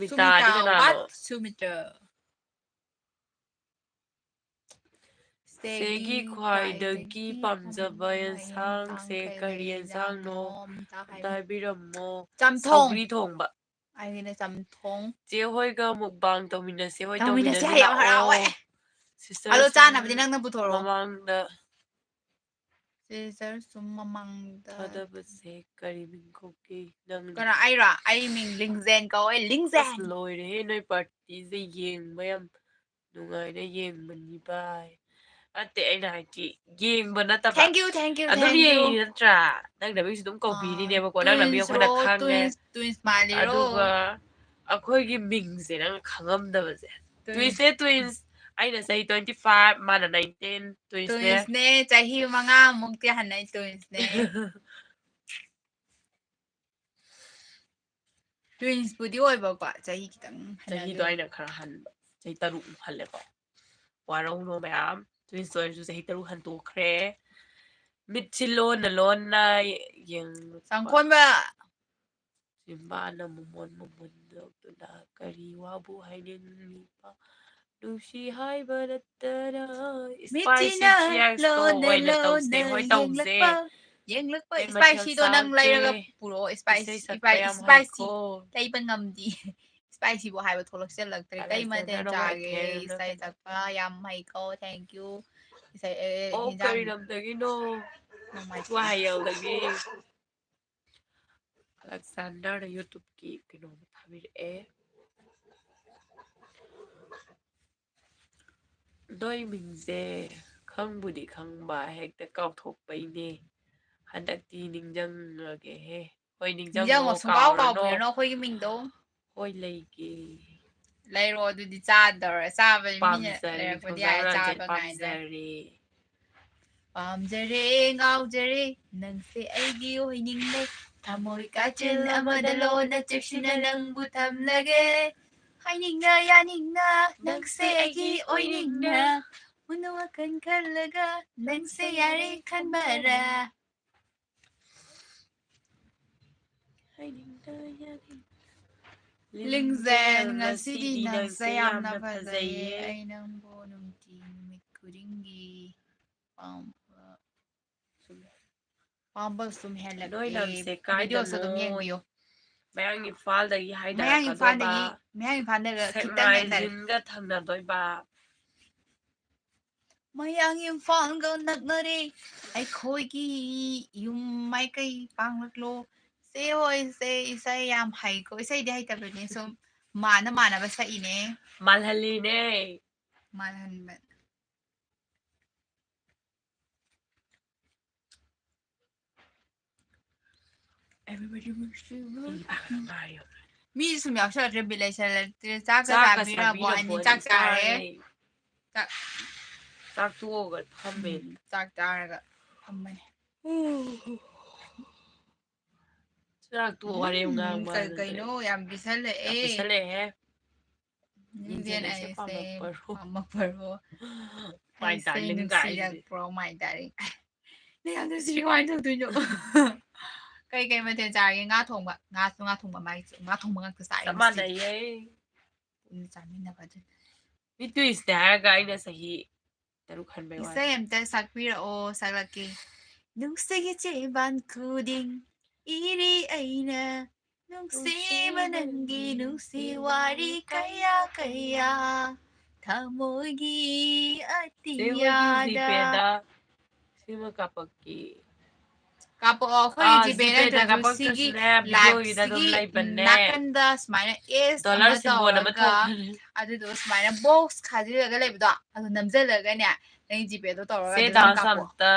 ꯁꯨꯃꯤꯇꯥꯗꯤ ꯀꯅꯥꯅꯣ? What? ꯁꯨꯃꯤꯇꯥ꯫ ꯆꯦꯒꯤ ꯈ꯭ꯋꯥꯏꯗꯒꯤ ꯄꯥꯝꯖꯕ ꯌꯦꯟꯁꯥꯡꯁꯦ ꯀꯔꯤ ꯌꯦꯟꯁꯥꯡꯅꯣ? ꯑꯝꯇ ꯍꯥꯏꯕꯤꯔꯝꯃꯣ꯫ ꯆꯝꯊꯣꯡ꯫ ꯁꯧꯒ꯭ꯔꯤ ꯊꯣꯡꯕ꯫ ꯑꯩꯒꯤꯅ ꯆꯝꯊꯣꯡ꯫ ꯆꯦ ꯍꯣꯏꯒ mukbang ꯇꯧꯃꯤꯟꯅꯁꯦ꯫ ꯍꯣꯏ, ꯇꯧꯃꯤꯟꯅꯁꯦ, ꯇꯧꯃꯤꯟꯅꯁꯦ, ꯌꯥꯝ ꯍꯔꯥꯎꯋꯦ꯫ ꯂꯥꯛꯑꯣ꯫ Sister ꯑꯗꯣ ꯁꯨꯝ ꯆꯥꯅꯕꯗꯤ ꯅꯪꯅ ꯄꯨꯊꯣꯔꯛꯑꯣ꯫ ꯃꯃꯥꯡꯗ ꯆꯦ ꯁꯤꯁꯇꯔ ꯁꯨꯝ ꯃꯃꯥꯡꯗ ꯊꯥꯗꯕꯁꯦ ꯀꯔꯤ ꯃꯤꯡ ꯀꯧꯒꯦ? ꯅꯪ ꯀꯅꯥ, ꯑꯩꯔꯣ? ꯑꯩ ꯃꯤꯡ ꯂꯤꯡꯖꯦꯟ ꯀꯧꯋꯦ, ꯂꯤꯡꯖꯦꯟ꯫ ꯑꯁ, ꯂꯣꯏꯔꯦꯍꯦ, ꯅꯣꯏ partyꯁꯦ ꯌꯦꯡꯕ ꯌꯥꯝ ꯅꯨꯡꯉꯥꯏꯅ ꯌꯦꯡꯕꯅꯤ ꯚꯥꯏ꯫ ꯅꯠꯇꯦ, ꯑꯩꯅ ꯍꯥꯏꯗꯤ ꯌꯦꯡꯕ ꯅꯠꯇꯕ꯫ Thank you, thank you, ꯑꯗꯨꯝ thank you. ꯌꯦꯡꯉꯤ ꯅꯠꯇ꯭ꯔꯥ? ꯅꯪ ꯅꯃꯤꯡꯁꯨ ꯑꯗꯨꯝ ꯀꯧꯕꯤꯔꯤꯅꯦꯕꯀꯣ, ꯅꯪ ꯅꯃꯤꯡ ꯑꯩꯈꯣꯏꯅ Twinsꯔꯣ, ꯈꯪꯉꯦ꯫ Twins, Twins ꯃꯥꯜꯂꯤꯔꯣ? ꯑꯗꯨꯒ ꯑꯩꯈꯣꯏꯒꯤ ꯃꯤꯡꯁꯦ ꯅꯪ ꯈꯪꯉꯝꯗꯕꯁꯦ꯫ Twins. Twinsꯅꯦ, Twins꯫ ꯑꯩꯅ ꯆꯍꯤ twenty five, ꯃꯥꯅ nineteen, Twinsꯅꯦ꯫ Twinsꯅꯦ, ꯆꯍꯤ ꯃꯉꯥꯃꯨꯛꯇꯤ ꯍꯟꯅꯩ Twinsꯅꯦ꯫ Twinsꯄꯨꯗꯤ ꯑꯣꯏꯕꯀꯣ, ꯆꯍꯤ ꯈꯤꯇꯪ ꯆꯍꯤꯗꯣ ꯍꯟꯅꯈꯤꯕ꯫ ꯑꯩꯅ ꯈꯔ ꯍꯟꯕ, ꯆꯍꯤ ꯇꯔꯨꯛꯃꯨꯛ ꯍꯜꯂꯦꯀꯣ꯫ ꯋꯥꯔꯧꯅꯣ ꯃꯌꯥꯝ, Twins ꯑꯣꯏꯔꯁꯨ ꯆꯍꯤ ꯇꯔꯨꯛ ꯍꯟꯇꯣꯛꯈ꯭ꯔꯦ꯫ ꯃꯤꯠꯁꯤ ꯂꯣꯟꯅ ꯂꯣꯟꯅ ꯌꯦꯡ-, ꯆꯪꯈꯣꯟꯕ꯫ ꯆꯤꯝꯕꯥꯟꯅ ꯃꯨꯃꯣꯟ ꯃꯨꯃꯣꯟ ꯅꯣꯛꯇꯨꯅ ꯀꯔꯤ ꯋꯥꯕꯨ ꯍꯥꯏꯅꯤꯡꯂꯤꯕ? ꯅꯨꯡꯁꯤ ꯍꯥꯏꯕ ꯅꯠꯇꯅ꯫ Spicy ꯃꯤꯠꯁꯤꯅ Cheersꯇꯣ ꯂꯣꯟꯅ ꯑꯣꯏꯅ ꯇꯧꯁꯦ, ꯂꯣꯟꯅ ꯍꯣꯏ, ꯇꯧꯁꯦ꯫ ꯌꯦꯡꯂꯛꯄ, ꯌꯦꯡꯂꯛꯄ꯫ ꯀꯩ ꯃꯊꯦꯜ Spicyꯗꯣ ꯅꯪ ꯂꯩꯔꯒ ꯆꯥꯒꯦ? ꯄꯨꯔꯛꯑꯣ, ꯏꯁꯩ Spicy, ꯁꯛꯄ Spicy, ꯌꯥꯝ Spicy꯫ ꯍꯩꯀꯣ꯫ ꯂꯩꯕ ꯉꯝꯗꯤ꯫ Spicyꯕꯨ ꯍꯥꯏꯕ ꯊꯣꯛꯂꯛꯁꯤꯜꯂꯛꯇ꯭ꯔꯦ꯫ ꯀꯩ ꯃꯊꯦꯜ Alexanderꯅ ꯆꯥꯒꯦ? ꯍꯣꯏ, ꯏꯁꯩ ꯁꯛꯄ ꯌꯥꯝ ꯍꯩꯀꯣ, thank you꯫ ꯏꯁꯩ, ꯑꯦ, ꯑꯦ, ꯑꯣ, ꯍꯤꯟꯖꯥꯡ ꯀꯔꯤ ꯂꯝꯗꯒꯤꯅꯣ? ꯅꯨꯡꯉꯥꯏꯇꯦ꯫ ꯋꯥꯍꯩ ꯌꯥꯎꯗꯕꯤ꯫ Alexanderꯅ YouTubeꯀꯤ ꯀꯩꯅꯣꯝꯃ ꯊꯥꯕꯤꯔꯛꯑꯦ꯫ ꯅꯣꯏ ꯃꯤꯡꯁꯦ ꯈꯪꯕꯨꯗꯤ ꯈꯪꯕ, ꯍꯦꯛꯇ ꯀꯥꯎꯊꯣꯛꯄꯩꯅꯦ꯫ ꯍꯟꯗꯛꯇꯤ ꯅꯤꯡꯁꯤꯡꯉꯒꯦꯍꯦ꯫ ꯍꯣꯏ, ꯅꯤꯡꯁꯤꯡꯉꯣ, ꯅꯤꯡꯁꯤꯡꯉꯣ, ꯁꯨꯡꯀꯥꯎ ꯀꯥꯎꯔꯅꯣ꯫ ꯀꯥꯎꯕꯤꯔꯅꯣ ꯑꯩꯈꯣꯏꯒꯤ ꯃꯤꯡꯗꯣ꯫ ꯍꯣꯏ, ꯂꯩꯒꯦ꯫ ꯂꯩꯔꯣ, ꯑꯗꯨꯗꯤ ꯆꯥꯗꯧꯔꯦ꯫ ꯆꯥꯕꯗꯤ ꯃꯤꯅ ꯄꯥꯝꯖꯔꯦ, ꯂꯩꯔꯛꯄꯗꯤ ꯊꯣꯡꯖꯥꯎ ꯌꯥꯔꯦ, ꯔꯥꯖꯦꯟ ꯆꯥꯕ ꯉꯥꯏꯅ꯫ ꯄꯥꯝꯖꯔꯦ꯫ ꯄꯥꯝꯖꯔꯦ, ꯉꯥꯎꯖꯔꯦ, ꯅꯪꯁꯦ ꯑꯩꯒꯤ ꯑꯣꯏꯅꯤꯡꯂꯦ꯫ ꯊꯃꯣꯏ ꯀꯥꯆꯤꯜ ꯑꯃꯗ ꯂꯣꯟꯅ ꯆꯦꯛꯁꯤꯟꯅ ꯅꯪꯕꯨ ꯊꯝꯂꯒꯦ꯫ ꯍꯥꯏꯅꯤꯡꯅ ꯌꯥꯅꯤꯡꯅ ꯅꯪꯁꯦ ꯑꯩꯒꯤ ꯑꯣꯏꯅꯤꯡꯅ꯫ ꯃꯨꯟꯅ ꯋꯥꯈꯜ ꯈꯜꯂꯒ ꯅꯪꯁꯦ ꯌꯥꯔꯦ ꯈꯟꯕꯔꯥ꯫ ꯍꯥꯏꯅꯤꯡꯗ ꯌꯥꯅꯤꯡ-, ꯂꯤꯡꯖꯦꯜ, ꯉꯁꯤꯗꯤ ꯅꯪꯁꯦ ꯌꯥꯝꯅ ꯐꯖꯩꯌꯦ꯫ ꯑꯩ ꯅꯪꯕꯨ ꯅꯨꯡꯇꯤ ꯅꯨꯃꯤꯠ ꯈꯨꯗꯤꯡꯒꯤ ꯄꯥꯝꯕ, ꯄꯥꯝꯕ ꯁꯨꯝ ꯍꯦꯜꯂꯛꯑꯦ꯫ ꯅꯣꯏ ꯂꯝꯁꯦ Videoꯁꯨ ꯑꯗꯨꯝ ꯀꯥꯏꯗꯅꯣ? ꯌꯦꯡꯕꯤꯌꯨ꯫ ꯃꯌꯥꯡ ꯏꯝꯐꯥꯜꯗꯒꯤ ꯃꯌꯥꯡ ꯍꯥꯏꯊꯔꯛꯀꯗꯣꯏꯕ꯫ ꯏꯝꯐꯥꯜꯗꯒꯤ, ꯃꯌꯥꯡ ꯏꯝꯐꯥꯜꯗꯒ ꯈꯤꯇꯪ ꯍꯦꯟꯊꯔꯦ꯫ ꯁꯦꯛꯃꯥꯏꯖꯤꯡꯒ ꯊꯪꯅꯗꯣꯏꯕ꯫ ꯃꯌꯥꯡ ꯏꯝꯐꯥꯜꯒ ꯅꯛꯅꯔꯦ, ꯑꯩꯈꯣꯏꯒꯤ ꯌꯨꯝ ꯃꯥꯏꯀꯩ ꯄꯥꯡꯂꯛꯂꯣ꯫ ꯆꯦ ꯍꯣꯏꯁꯦ ꯏꯁꯩ ꯌꯥꯝ ꯍꯩꯀꯣ꯫ ꯏꯁꯩꯗꯤ ꯍꯩꯇꯕꯅꯦ, ꯁꯨꯝ ꯃꯥꯅ ꯃꯥꯟꯅꯕ ꯁꯛꯏꯅꯦ꯫ ꯃꯥꯜꯍꯜꯂꯤꯅꯦ꯫ ꯃꯥꯜꯍꯟꯕ꯫ ꯃꯤ ꯁꯨꯝ ꯌꯥꯎꯁꯜꯂꯛꯇ꯭ꯔꯦ, ꯕꯤꯠ ꯂꯩꯁꯜꯂꯛꯇ꯭ꯔꯦ꯫ ꯆꯥꯛꯀ ꯆꯥꯛꯀ ꯆꯥꯕꯤꯔꯕꯣ? ꯆꯥꯕꯤꯔꯕꯣ? ꯑꯅꯤ ꯆꯥꯛ ꯆꯥꯔꯦ꯫ ꯆꯥꯔꯦ꯫ ꯆꯥꯛ ꯆꯥꯛ ꯇꯣꯛꯑꯒ ꯐꯝꯃꯦ꯫ ꯎꯝ, ꯆꯥꯛ ꯆꯥꯔꯒ ꯐꯝꯕꯅꯦ꯫ ꯆꯥꯛ ꯇꯣꯛꯑ ꯋꯥꯔꯤ ꯑꯃ ꯎꯝ, ꯉꯥꯡꯕ ꯀꯩ-, ꯍꯥꯏꯗꯨꯅꯦ꯫ ꯀꯩꯅꯣ ꯌꯥꯝ ꯄꯤꯁꯜꯂꯛꯑꯦ꯫ ꯌꯥꯝ ꯄꯤꯁꯜꯂꯛꯑꯦꯍꯦ꯫ ꯂꯤꯡꯖꯦꯜ ꯂꯤꯡꯖꯦꯜ ꯑꯩꯁꯦ ꯑꯩꯁꯦ ꯄꯥꯝꯃꯛꯄꯔꯣ? ꯄꯥꯝꯃꯛꯄꯔꯣ? My ꯑꯩꯁꯦ darling ꯀꯥꯏꯁꯦ꯫ ꯅꯨꯡꯁꯤꯔꯛꯄ꯭ꯔꯣ? My darling꯫ ꯅꯪ ꯌꯥꯝ ꯅꯨꯡꯁꯤꯔꯤ, ꯀꯃꯥꯏꯅ ꯇꯧꯗꯣꯏꯅꯣ? ꯀꯩ ꯀꯩ ꯃꯊꯦꯜ ꯆꯥꯔꯒꯦ? ꯉꯥ ꯊꯣꯡꯕ꯫ ꯉꯥꯁꯨ ꯉꯥ ꯊꯣꯡꯕ, ꯃꯥꯏ ꯉꯥ ꯊꯣꯡꯕ ꯉꯥꯛꯇ ꯆꯥꯔꯦ ꯆꯞ ꯉꯁꯤꯗꯤ꯫ ꯃꯥꯟꯅꯩꯌꯦ꯫ ꯄꯨꯟꯅ ꯆꯥꯃꯤꯟꯅꯕ ꯑꯗꯨꯅ꯫ ꯃꯤ ꯇ꯭ꯋꯤꯟꯁꯅꯦ ꯍꯥꯏꯔꯒ ꯑꯩꯅ ꯆꯍꯤ ꯇꯔꯨꯛ ꯍꯟꯕꯩ ꯋꯥꯅꯤ꯫ ꯏꯁꯩ ꯑꯝꯇ ꯁꯛꯄꯤꯔꯛꯑꯣ, ꯁꯛꯂꯛꯀꯦ꯫ ꯅꯨꯡꯁꯤꯒꯤ ꯆꯦꯕꯥꯟ ꯈꯨꯗꯤꯡ ꯏꯔꯤ ꯑꯩꯅ, ꯅꯨꯡꯁꯤꯕ ꯅꯪꯒꯤ ꯅꯨꯡꯁꯤ ꯋꯥꯔꯤ ꯀꯌꯥ ꯀꯌꯥ, ꯊꯃꯣꯏꯒꯤ ꯆꯦ, ꯑꯩꯈꯣꯏꯒꯤ ꯑꯇꯤꯌꯥꯗ꯫ GPayꯗ ꯁꯤꯃ ꯀꯥꯞꯄꯛꯀꯦ꯫ ꯀꯥꯞꯄꯛꯑꯣ, ꯑꯩꯈꯣꯏꯒꯤ ꯑꯥ, GPay GPayꯗ ꯅꯠꯇ꯭ꯔꯁꯨ ꯀꯥꯞꯄꯛꯇ꯭ꯔꯁꯨꯅꯦ, ꯁꯤꯒꯤ videoꯒꯤꯗ ꯑꯗꯨꯝ liveꯁꯤꯒꯤ ꯂꯩꯕꯅꯦ꯫ ꯅꯥꯀꯟꯗ ꯁꯨꯃꯥꯏꯅ S ꯑꯃ dollar symbol ꯑꯃ ꯇꯧꯔꯒ, ꯊꯣꯛꯄꯅꯦ꯫ ꯑꯗꯨꯗꯣ ꯁꯨꯃꯥꯏꯅ box ꯈꯥꯖꯤꯜꯂꯒ ꯂꯩꯕꯗꯣ, ꯑꯗꯨ ꯅꯝꯖꯜꯂꯒꯅꯦ, ꯅꯪ GPayꯗꯣ ꯇꯧꯔꯒ ꯆꯦ, ꯑꯗꯨꯝ dance ꯀꯥꯞꯄꯛꯑꯣ꯫ ꯑꯝꯇ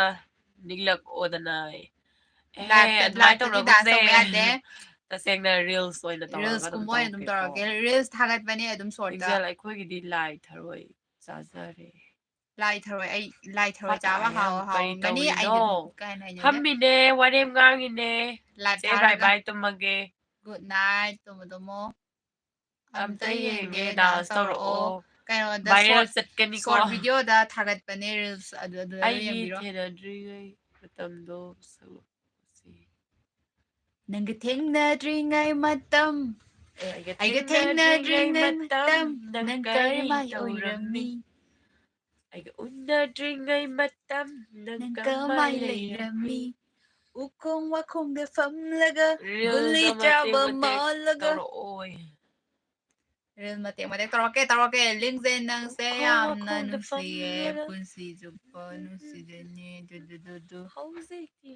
ꯅꯤꯛꯂꯛꯑꯣꯗꯅ꯫ ꯑꯦꯍꯦ, liveꯇ, ꯑꯗꯨꯃꯥꯏꯅ liveꯇꯗꯤ dance ꯇꯧꯕ ꯇꯧꯔꯒꯨꯝꯁꯦ꯫ ꯌꯥꯗꯦ꯫ ꯇꯁꯦꯡꯅ reelsꯇ ꯑꯣꯏꯅ ꯇꯧꯔꯒ ꯑꯗꯨꯝ reelsꯀꯨꯝꯕ ꯑꯣꯏꯅ ꯑꯗꯨꯝ ꯇꯧꯔꯛꯀꯦꯀꯣ꯫ ꯇꯧꯔꯛꯀꯦ꯫ Reels ꯊꯥꯒꯠꯄꯅꯦ ꯑꯗꯨꯝ shortꯇ꯫ ꯂꯤꯡꯖꯦꯜ, ꯑꯩꯈꯣꯏꯒꯤꯗꯤ ꯂꯥꯏ ꯊꯔꯣꯏ ꯆꯥꯖꯔꯦ꯫ ꯂꯥꯏ ꯊꯔꯣꯏ, ꯑꯩ ꯂꯥꯏ ꯊꯔꯣꯏ ꯆꯥꯕ ꯍꯥꯎ-, ꯀꯔꯤ ꯍꯥꯎꯔꯝꯒꯅꯤ꯫ ꯑꯩꯗꯤ ꯇꯧꯔꯤꯅꯣ? ꯀꯥ ꯍꯦꯟꯅ ꯍꯩꯅꯗꯦ꯫ ꯐꯝꯃꯤꯅꯦ, ꯋꯥꯔꯦꯝ ꯉꯥꯡꯉꯤꯅꯦ꯫ Live ꯆꯦ, bye ꯊꯥꯔꯒ꯫ Bye, ꯇꯨꯝꯃꯒꯦ꯫ Good night, ꯇꯨꯝꯃꯣ, ꯇꯨꯝꯃꯣ꯫ ꯑꯝꯇ ꯑꯝꯇ ꯌꯦꯡꯒꯦ, ꯌꯦꯡꯒꯦ, dance dance ꯇꯧꯔꯛꯑꯣ꯫ ꯇꯧꯔꯛꯑꯣ꯫ ꯀꯩꯅꯣꯗ viral short, ꯆꯠꯀꯅꯤꯀꯣ꯫ Short videoꯗ ꯊꯥꯒꯠꯄꯅꯦ, reels ꯑꯗꯨ, ꯑꯗꯨꯗ ꯑꯩꯒꯤ ꯌꯦꯡꯕꯤꯔꯣ꯫ ꯊꯦꯡꯅꯗ꯭ꯔꯤꯉꯩ ꯃꯇꯝꯗꯣ ꯁꯛꯂꯛꯑꯣ꯫ ꯅꯪꯒ ꯊꯦꯡꯅꯗ꯭ꯔꯤꯉꯩ ꯃꯇꯝ, ꯑꯦ, ꯑꯩꯒ ꯑꯩꯒ ꯊꯦꯡꯅꯗ꯭ꯔꯤꯉꯩ ꯊꯦꯡꯅꯗ꯭ꯔꯤꯉꯩ ꯃꯇꯝ, ꯃꯇꯝ, ꯅꯪ ꯅꯪ ꯀꯔꯤ ꯀꯔꯝꯍꯥꯏ ꯇꯧꯔꯝꯃꯤ? ꯑꯣꯏꯔꯝꯃꯤ? ꯑꯩꯒ ꯎꯅꯗ꯭ꯔꯤꯉꯩ ꯃꯇꯝ, ꯅꯪ ꯅꯪ ꯀꯃꯥꯏ ꯀꯃꯥꯏ ꯂꯩꯔꯝꯃꯤ? ꯂꯩꯔꯝꯃꯤ? ꯎꯈꯣꯡ ꯋꯥꯈꯣꯡꯗ ꯐꯝꯂꯒ, reels ꯒꯨꯂꯤ ꯑꯃ ꯆꯥꯕ ꯇꯦꯛ ꯃꯇꯦꯛ ꯃꯥꯜꯂꯒ꯫ ꯇꯧꯔꯛꯑꯣꯌꯦ꯫ Reel ꯃꯇꯦꯛ ꯃꯇꯦꯛ ꯇꯧꯔꯛꯀꯦ, ꯇꯧꯔꯛꯀꯦ꯫ ꯂꯤꯡꯖꯦꯜ, ꯅꯪꯁꯦ ꯎꯈꯣꯡ ꯌꯥꯝꯅ ꯋꯥꯈꯣꯡꯗ ꯅꯨꯡꯁꯤꯌꯦ, ꯐꯝꯂꯒ꯫ ꯄꯨꯟꯁꯤ ꯆꯨꯞꯄ ꯅꯨꯡꯁꯤꯖꯅꯤ꯫ ꯗꯨ, ꯗꯨ, ꯗꯨ, ꯗꯨ꯫ ꯍꯧꯖꯤꯛꯇꯤ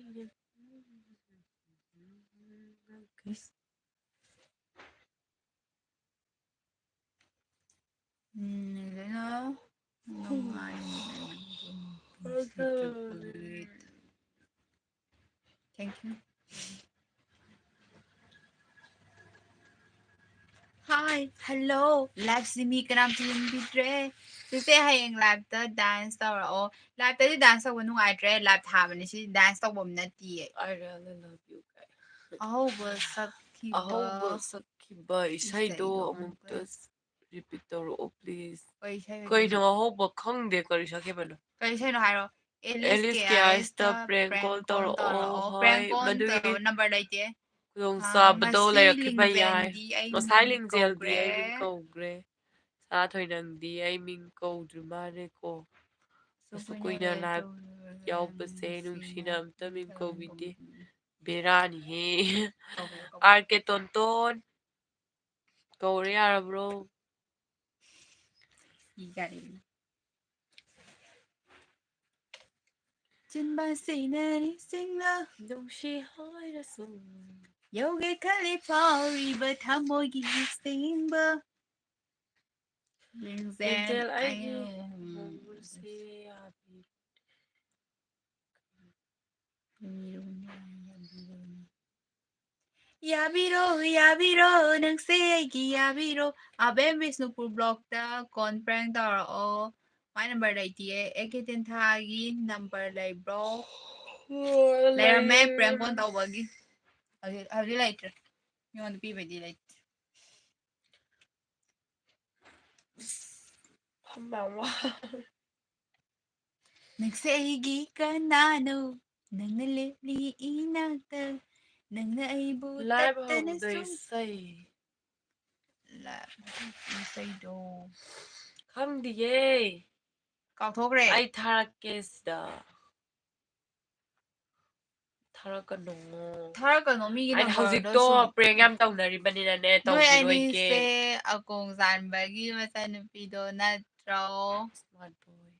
ꯎꯝ, ꯑꯗꯨꯅ ꯅꯨꯡꯉꯥꯏꯅ ꯄꯨꯟꯁꯤ ꯆꯨꯞꯄꯒꯤ꯫ Thank you. Hi, hello. Live ꯁꯤ ꯃꯤ ꯀꯅꯥꯝꯇ ꯌꯦꯡꯕꯤꯗ꯭ꯔꯦ꯫ ꯆꯦꯆꯦ, ꯍꯌꯦꯡ live ꯇ dance ꯇꯧꯔꯛꯑꯣ꯫ Live ꯇꯗꯤ dance ꯇꯧꯕ ꯅꯨꯡꯉꯥꯏꯇ꯭ꯔꯦ꯫ Live ꯊꯥꯕꯅꯤ, ꯁꯤ dance ꯇꯧꯕ ꯑꯃ ꯅꯠꯇꯤꯌꯦ꯫ I really love you guys. ꯑꯍꯧꯕ ꯁꯛꯈꯤꯕ ꯑꯍꯧꯕ ꯁꯛꯈꯤꯕ ꯏꯁꯩꯗꯣ ꯏꯁꯩꯗꯣ ꯑꯃꯨꯛꯇ ꯑꯃꯨꯛꯇ repeat ꯇꯧꯔꯛꯑꯣ, please. ꯀꯩ ꯏꯁꯩ ꯀꯩꯅꯣ ꯑꯣꯏꯗꯣꯏꯅꯣ? ꯑꯍꯧꯕ ꯈꯪꯗꯦ, ꯀꯔꯤ ꯁꯛꯈꯤꯕꯅꯣ? ꯀꯩ ꯏꯁꯩꯅꯣ ꯍꯥꯏꯔꯣ꯫ ꯑꯦꯂꯤꯁ ꯑꯦꯂꯤꯁ ꯀꯦ ꯀꯦ ꯑꯥꯏꯁꯇ ꯑꯥꯏꯁꯇ prank prank call call ꯇꯧꯔꯛꯑꯣ꯫ ꯇꯧꯔꯛꯑꯣ꯫ ꯍꯣꯏ, prank call ꯃꯗꯨꯒꯤ ꯇꯧꯔꯛꯑꯣ, number ꯂꯩꯇꯦ꯫ ꯈꯨꯗꯣꯡꯆꯥꯕꯗꯣ ꯑꯥ, ꯂꯩꯔꯛꯈꯤꯕ ꯉꯁꯤ ꯌꯥꯏ꯫ ꯂꯤꯡꯖꯦꯜꯗꯤ ꯑꯩ ꯉꯁꯥꯏ ꯃꯤꯡ ꯂꯤꯡꯖꯦꯜꯗꯤ ꯑꯩ ꯀꯧꯈ꯭ꯔꯦ꯫ ꯃꯤꯡ ꯀꯧꯈ꯭ꯔꯦ꯫ ꯁꯥ ꯊꯣꯏꯅꯪꯗꯤ ꯑꯩ ꯃꯤꯡ ꯀꯧꯗ꯭ꯔꯤ ꯃꯥꯜꯂꯦꯀꯣ꯫ ꯑꯁꯨꯛ ꯀꯨꯏꯅ live ꯌꯥꯎꯕꯁꯦ ꯅꯨꯡꯁꯤꯅ ꯑꯝꯇ ꯃꯤꯡ ꯀꯧꯕꯤꯗꯦ꯫ ꯕꯦꯔꯥꯅꯤꯍꯦ꯫ ꯀꯧꯕꯤꯌꯨ, ꯀꯧꯕꯤꯌꯨ꯫ ꯑꯥꯔ ꯀꯦ ꯇꯣꯟꯇꯣꯟ꯫ ꯀꯧꯔꯦ, ꯌꯥꯔꯕ꯭ꯔꯣ? ꯏ ꯀꯥꯔꯦ꯫ ꯆꯤꯟꯕꯥꯟ ꯁꯤꯟꯅꯔꯤ ꯆꯤꯡꯂꯥ꯫ ꯅꯨꯡꯁꯤ ꯍꯥꯏꯔꯁꯨ꯫ ꯌꯧꯒꯦ ꯈꯜꯂꯤ ꯐꯥꯎꯔꯤꯕ ꯊꯃꯣꯏꯒꯤ ꯁꯤꯡꯕ꯫ ꯂꯤꯡꯖꯦꯜ ꯂꯤꯡꯖꯦꯜ ꯑꯩꯒꯤ ꯑꯩ ꯃꯣꯡꯒꯨꯜꯁꯦ ꯌꯥꯕꯤ꯫ ꯌꯥꯕꯤꯔꯣ, ꯌꯥꯕꯤꯔꯣ, ꯅꯪꯁꯦ ꯑꯩꯒꯤ ꯌꯥꯕꯤꯔꯣ꯫ ꯑꯕꯦꯝ ꯕꯤꯁꯅꯨꯄꯨꯔ block ꯇ call prank ꯇꯧꯔꯛꯑꯣ꯫ My number ꯂꯩꯇꯤꯌꯦ꯫ ꯑꯦ ꯀꯦ ꯇꯦꯟꯊꯥꯒꯤ number ꯂꯩꯕ꯭ꯔꯣ? ꯂꯩꯔꯝꯃꯦ, ꯂꯩ꯫ Prank call ꯇꯧꯕꯒꯤ꯫ ꯍꯧꯖꯤꯛ, ꯍꯧꯖꯤꯛ ꯂꯩꯇ꯭ꯔꯦ꯫ ꯃꯤꯉꯣꯟꯗ ꯄꯤꯕꯩꯗꯤ ꯂꯩꯇ꯭ꯔꯦ꯫ ꯐꯝꯕ ꯌꯥꯝ ꯋꯥ꯫ ꯅꯪꯁꯦ ꯑꯩꯒꯤ ꯀꯅꯥꯅꯣ? ꯅꯪꯅ ꯂꯦꯞꯂꯤ ꯏꯅꯥꯛꯇ, ꯅꯪꯅ ꯑꯩꯕꯨ live ꯇꯠꯇꯅ ꯍꯧꯕꯗ ꯁꯨꯝ ꯏꯁꯩ꯫ Live ꯏꯁꯩꯗꯣ꯫ ꯈꯪꯗꯤꯌꯦ꯫ ꯀꯥꯎꯊꯣꯛꯈ꯭ꯔꯦ꯫ ꯑꯩ ꯊꯥꯔꯛꯀꯦ ꯁꯤꯗ꯫ ꯊꯥꯔꯛꯀꯅꯣ꯫ ꯊꯥꯔꯛꯀꯅꯣ, ꯃꯤꯒꯤ ꯑꯩꯅ number ꯗꯣ ꯍꯧꯖꯤꯛꯇꯣ ꯁꯨꯝ prank ꯌꯥꯝ ꯇꯧꯅꯔꯤꯕꯅꯤꯅꯅꯦ, ꯅꯣꯏ ꯇꯧꯕꯤꯔꯣꯏꯒꯦ꯫ ꯑꯅꯤꯁꯦ ꯑꯀꯣꯡ ꯆꯥꯟꯕꯒꯤ ꯃꯆꯥꯅꯨꯄꯤꯗꯣ ꯅꯠꯇ꯭ꯔꯣ? Smart boy꯫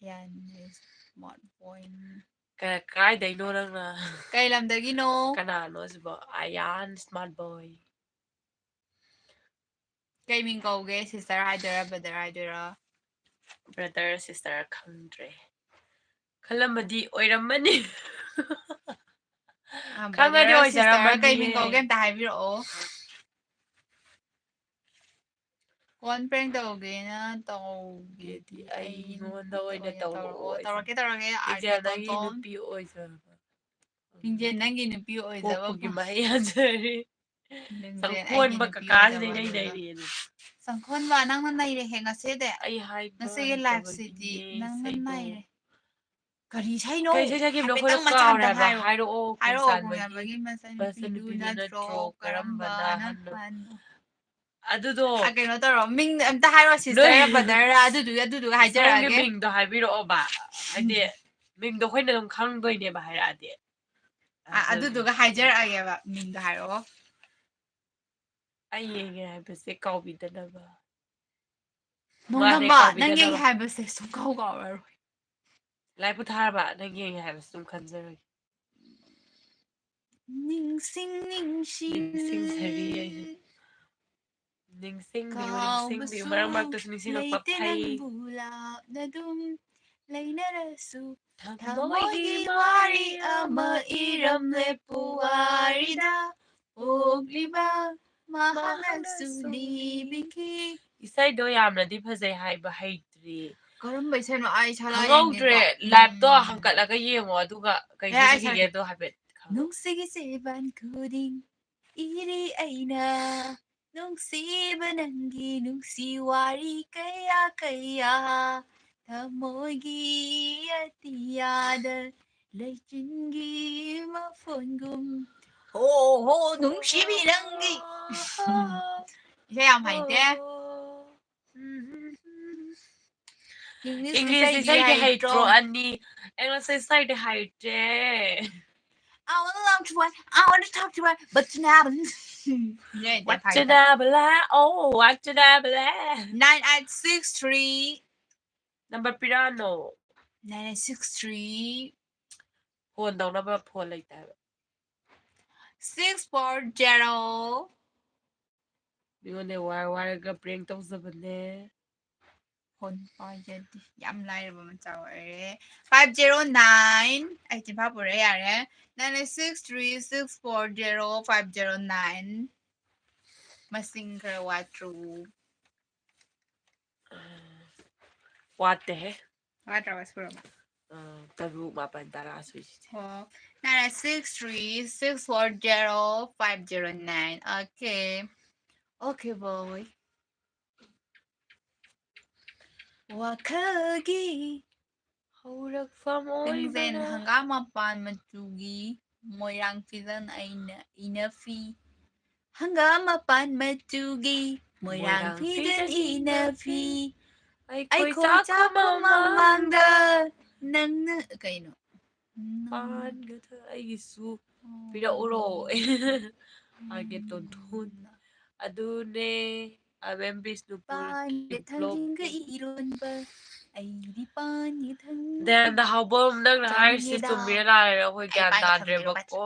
ꯌꯥꯅꯤ, smart boy ꯅꯤ꯫ ꯀ-, ꯀꯥꯏꯗꯩꯅꯣ ꯅꯪꯅ? ꯀꯩ ꯂꯝꯗꯒꯤꯅꯣ? ꯀꯅꯥꯅꯣ ꯁꯤꯕꯣ? ꯑꯌꯥꯟ smart boy꯫ ꯀꯩ ꯃꯤꯡ ꯀꯧꯒꯦ? Sister ꯍꯥꯏꯗꯣꯏꯔꯥ, brother ꯍꯥꯏꯗꯣꯏꯔꯥ? Brother, sister ꯈꯪꯗ꯭ꯔꯦ꯫ ꯈꯜꯂꯝꯃꯗꯤ ꯑꯣꯏꯔꯝꯃꯅꯤ꯫ ꯑ, ꯈꯪꯉꯗꯤ brother, sister, ꯑꯣꯏꯖꯔꯝꯃꯅꯤꯌꯦ꯫ ꯀꯩ ꯃꯤꯡ ꯀꯧꯒꯦ ꯑꯝꯇ ꯍꯥꯏꯕꯤꯔꯛꯑꯣ꯫ Phone prank ꯇꯧꯒꯦꯅ ꯇꯧꯒꯦꯗꯤ ꯑꯩꯉꯣꯟꯗ ꯑꯣꯏꯅ ꯇꯧꯔꯛꯑꯣ꯫ ꯇꯧꯔꯛꯀꯦ, ꯇꯧꯔꯛꯀꯦ꯫ ꯃꯤꯡꯖꯦꯜ, ꯅꯪꯒꯤ ꯅꯨꯄꯤ ꯑꯣꯏꯖꯕ꯫ ꯃꯤꯡꯖꯦꯜ, ꯅꯪꯒꯤ ꯅꯨꯄꯤ ꯑꯣꯏꯖꯕ ꯄꯣꯛꯄꯒꯤ ꯃꯍꯩ ꯌꯥꯟꯖꯔꯦ꯫ ꯃꯤꯡꯖꯦꯜ, ꯑꯩꯒꯤ ꯁꯪꯈꯣꯟꯕ ꯅꯨꯄꯤ ꯀꯀꯥꯁꯤꯗꯤ ꯑꯣꯏꯖꯕ ꯅꯩ ꯃꯤꯡꯖꯦꯜ꯫ ꯅꯩꯔꯦꯅꯦ꯫ ꯁꯪꯈꯣꯟꯕ, ꯅꯪꯅ ꯅꯩꯔꯦꯍꯦ ꯉꯁꯤꯗꯤ꯫ ꯑꯩ ꯍꯥꯏ-, ꯉꯁꯤꯒꯤ ꯂꯥꯏꯐꯁꯤꯗꯤ ꯍꯥꯏꯗꯕꯒꯤꯅꯦ, ꯅꯪꯅ ꯏꯁꯩꯗꯣ꯫ ꯅꯩꯔꯦ꯫ ꯀꯔꯤ ꯏꯁꯩꯅꯣ? ꯀꯩ ꯏꯁꯩ ꯁꯛꯈꯤꯕꯅꯣ? ꯍꯥꯏꯐꯦꯠꯇꯪ ꯑꯩꯈꯣꯏꯅ ꯃꯆꯥ ꯀꯥꯎꯔꯦ ꯑꯝꯇꯪ ꯍꯥꯏꯕ꯫ ꯍꯥꯏꯔꯣ꯫ ꯍꯥꯏꯔꯛꯑꯣ, ꯍꯥꯏꯔꯛꯑꯣ, ꯈꯣꯡꯁꯥꯟꯕꯒꯤ ꯈꯣꯡꯁꯥꯟꯕꯒꯤ ꯃꯆꯥꯅꯨꯄꯤꯗꯨ ꯃꯆꯥꯅꯨꯄꯤꯗꯨ ꯅꯠꯇ꯭ꯔꯣ? ꯅꯠꯇ꯭ꯔꯣ? ꯀꯔꯝꯕꯅ ꯀꯔꯝꯕꯅ ꯑꯍꯟꯅꯣ? ꯑꯍꯟꯅꯣ? ꯑꯗꯨꯗꯣ ꯑ, ꯀꯩꯅꯣ ꯇꯧꯔꯣ, ꯃꯤꯡ ꯑꯝꯇ ꯍꯥꯏꯔꯣ, sister ꯅꯣꯏ ꯔ brother ꯔ ꯑꯗꯨꯗꯨꯒ, ꯑꯗꯨꯗꯨꯒ ꯁꯣꯝꯒꯤ ꯍꯥꯏꯖꯔꯛꯑꯒꯦ꯫ ꯃꯤꯡꯗꯣ ꯍꯥꯏꯕꯤꯔꯛꯑꯣꯕ꯫ ꯍꯥꯏꯗꯤ, ꯎꯝ꯫ ꯃꯤꯡꯗꯣ ꯑꯩꯈꯣꯏꯅ ꯑꯗꯨꯝ ꯈꯪꯗꯣꯏꯅꯦꯕ ꯍꯥꯏꯔꯛꯑꯗꯤ꯫ ꯑ, ꯑꯗꯨꯒꯤ ꯑꯗꯨꯗꯨꯒ ꯍꯥꯏꯖꯔꯛꯑꯒꯦꯕ, ꯃꯤꯡꯗꯣ ꯍꯥꯏꯔꯛꯑꯣ꯫ ꯑꯩ ꯌꯦꯡꯉꯦ ꯍꯥꯏꯕꯁꯦ ꯀꯥꯎꯕꯤꯗꯅꯕ꯫ ꯃꯥꯅꯦ, ꯅꯣꯡꯗꯝꯕ, ꯅꯪ ꯌꯦꯡꯉꯦ ꯀꯥꯎꯕꯤꯗꯅꯕ꯫ ꯍꯥꯏꯕꯁꯦ ꯁꯨꯡꯀꯥꯎ ꯀꯥꯎꯔꯔꯣꯏ꯫ ꯂꯥꯏ ꯄꯣꯊꯥꯔꯕ? ꯅꯪ ꯌꯦꯡꯉꯦ ꯍꯥꯏꯕꯁꯦ ꯑꯗꯨꯝ ꯈꯟꯖꯔꯒꯦ꯫ ꯅꯤꯡꯁꯤꯡ ꯅꯤꯡꯁꯤꯡ ꯅꯤꯡꯁꯤꯡꯖꯔꯤ ꯑꯩꯁꯨ꯫ ꯅꯤꯡꯁꯤꯡꯕꯤꯌꯨ, ꯅꯤꯡꯁꯤꯡꯕꯤꯌꯨ꯫ ꯀꯥꯎꯕꯁꯨ ꯃꯔꯛ ꯃꯔꯛꯇꯁꯨ ꯅꯤꯡꯁꯤꯡꯂꯛꯄ ꯂꯩꯇꯦ ꯐꯩ꯫ ꯅꯪꯕꯨ ꯂꯥꯞꯅ ꯑꯗꯨꯝ ꯂꯩꯅꯔꯁꯨ꯫ ꯊꯃꯣꯏꯒꯤ ꯊꯃꯣꯏꯒꯤ ꯋꯥꯔꯤ ꯋꯥꯔꯤ ꯑꯃ ꯑꯃ ꯏꯔꯝꯂꯦ ꯏꯔꯝꯂꯦ ꯄꯨꯋꯥꯔꯤꯗ꯫ ꯄꯨꯋꯥꯔꯤꯗ꯫ ꯄꯣꯛꯂꯤꯕ ꯃꯍꯥꯛꯅꯁꯨ ꯃꯍꯥꯛꯅꯁꯨ ꯂꯤꯕꯤꯈꯤ꯫ ꯏꯁꯩꯗꯣ ꯌꯥꯝꯅꯗꯤ ꯐꯖꯩ ꯍꯥꯏꯕ ꯍꯩꯇ꯭ꯔꯤ꯫ ꯀꯔꯝꯕ ꯏꯁꯩꯅꯣ? ꯑꯩ ꯁꯥꯂꯥ ꯈꯪꯍꯧꯗ꯭ꯔꯦ꯫ ꯌꯦꯡꯒꯦꯀꯣ꯫ Live ꯇꯣ ꯎꯝ꯫ ꯍꯪꯀꯠꯂꯒ ꯌꯦꯡꯉꯣ, ꯑꯗꯨꯒ ꯀꯩ ꯑꯦ, ꯑꯩ ꯁꯛꯈꯤꯒꯦ ꯁꯥꯒꯦ꯫ ꯑꯗꯣ ꯍꯥꯏꯐꯦꯠ ꯈꯪꯉꯣ꯫ ꯅꯨꯡꯁꯤꯒꯤ ꯆꯦꯕꯥꯟ ꯈꯨꯗꯤꯡ ꯏꯔꯤ ꯑꯩꯅ, ꯅꯨꯡꯁꯤꯕ ꯅꯪꯒꯤ ꯅꯨꯡꯁꯤ ꯋꯥꯔꯤ ꯀꯌꯥ ꯀꯌꯥ, ꯊꯃꯣꯏꯒꯤ ꯑꯇꯤꯌꯥꯗ ꯂꯩꯆꯤꯟꯒꯤ ꯃꯐꯣꯟꯒꯨꯝ꯫ ꯍꯣ, ꯍꯣ, ꯅꯨꯡꯁꯤꯕꯤ ꯅꯪꯒꯤ꯫ ꯏꯁꯩ ꯌꯥꯝ ꯍꯩꯇꯦ꯫ English English ꯏꯁꯩꯗꯤ ꯏꯁꯩꯗꯤ ꯍꯩꯇ꯭ꯔꯣ? ꯍꯩꯇ꯭ꯔꯣ, ꯑꯅꯤ? English ꯏꯁꯩꯗꯤ ꯍꯩꯇꯦ꯫ I wanna love to one, I wanna talk to one, but you never listen. ꯌꯥꯏꯗ, What ꯐꯩꯗ꯫ You never lie, oh, what you never lie. Nine eight six three꯫ Number ꯄꯤꯔꯛꯑꯅꯣ꯫ Nine eight six three꯫ Phone ꯇꯧꯅꯕ phone ꯂꯩꯇꯦ ꯍꯥꯏꯕ꯫ Six four zero꯫ ꯃꯤꯉꯣꯟꯗ war ꯋꯥꯔꯒ prank ꯇꯧꯖꯕꯅꯦ꯫ Phone ꯄꯥꯏꯖꯗꯦ꯫ ꯌꯥꯝ ꯂꯥꯏꯔꯕ ꯃꯆꯥ ꯑꯣꯏꯔꯦ꯫ Five zero nine꯫ ꯑꯩ ꯆꯤꯟꯐꯥ ꯄꯨꯔꯦ, ꯌꯥꯔꯦ꯫ Nine eight six three six four zero five zero nine꯫ ꯃꯁꯤꯡ ꯈꯔ ꯋꯥꯠꯇ꯭ꯔꯣ? ꯋꯥꯠꯇꯦꯍꯦ꯫ ꯋꯥꯠꯇ꯭ꯔꯕ ꯁꯨꯔꯕ? ꯑ, ꯇꯔꯨꯛ, ꯃꯥꯄꯟ, ꯇꯔꯥ ꯁꯨꯏꯁꯤꯗꯤ꯫ ꯑꯣ, nine six three six four zero five zero nine. Okay. Okay, boy. ꯋꯥꯈꯜꯒꯤ ꯍꯧꯔꯛꯐꯝ ꯅꯪꯁꯦ ꯑꯣꯏꯕꯅ ꯍꯪꯒꯥꯝ ꯃꯄꯥꯟ ꯃꯆꯨꯒꯤ ꯃꯣꯏꯔꯥꯡ ꯐꯤꯖꯟ ꯑꯩꯅ ꯏꯅꯐꯤ꯫ ꯍꯪꯒꯥꯝ ꯃꯄꯥꯟ ꯃꯆꯨꯒꯤ ꯃꯣꯏꯔꯥꯡ ꯃꯣꯏꯔꯥꯡ ꯐꯤꯖꯟ ꯐꯤꯖꯟ ꯏꯅꯐꯤ꯫ ꯑꯩꯈꯣꯏ ꯑꯩꯈꯣꯏ ꯆꯥꯛꯈꯨꯝ ꯆꯥꯛꯈꯨꯝ ꯃꯃꯥꯡꯗ ꯃꯃꯥꯡꯗ ꯅꯪꯅ ꯀꯩꯅꯣ? ꯅꯪ- ꯄꯥꯟꯒꯗ ꯑꯩꯒꯤꯁꯨ ꯑꯣ. ꯄꯤꯔꯛꯎꯔꯣ꯫ ꯑꯥꯔ ꯀꯦ ꯇꯣꯟꯊꯣꯟ꯫ ꯑꯗꯨꯅꯦ ꯑꯕꯦꯝ ꯕꯤꯁꯅꯨꯄꯨꯔ ꯄꯥꯟꯒ ꯕ꯭ꯂꯣꯛ꯫ ꯊꯥꯡꯖꯤꯡꯒ ꯏꯔꯣꯟꯕ ꯑꯩꯗꯤ ꯄꯥꯟꯒ ꯊꯥꯡꯖꯤꯡꯒ ꯗꯌꯥꯟꯗ ꯍꯥꯎꯕꯝ ꯅꯪꯅ ꯍꯥꯏꯔꯤꯁꯤ ꯆꯥꯅꯤꯡꯉꯦꯗ꯫ ꯆꯨꯝꯃꯤꯔ ꯂꯥꯜꯂꯤꯔ ꯑꯩꯈꯣꯏ ꯑꯩ ꯒ꯭ꯌꯥꯟ ꯄꯥꯏꯒꯦ, ꯇꯥꯗ꯭ꯔꯦꯕꯀꯣ꯫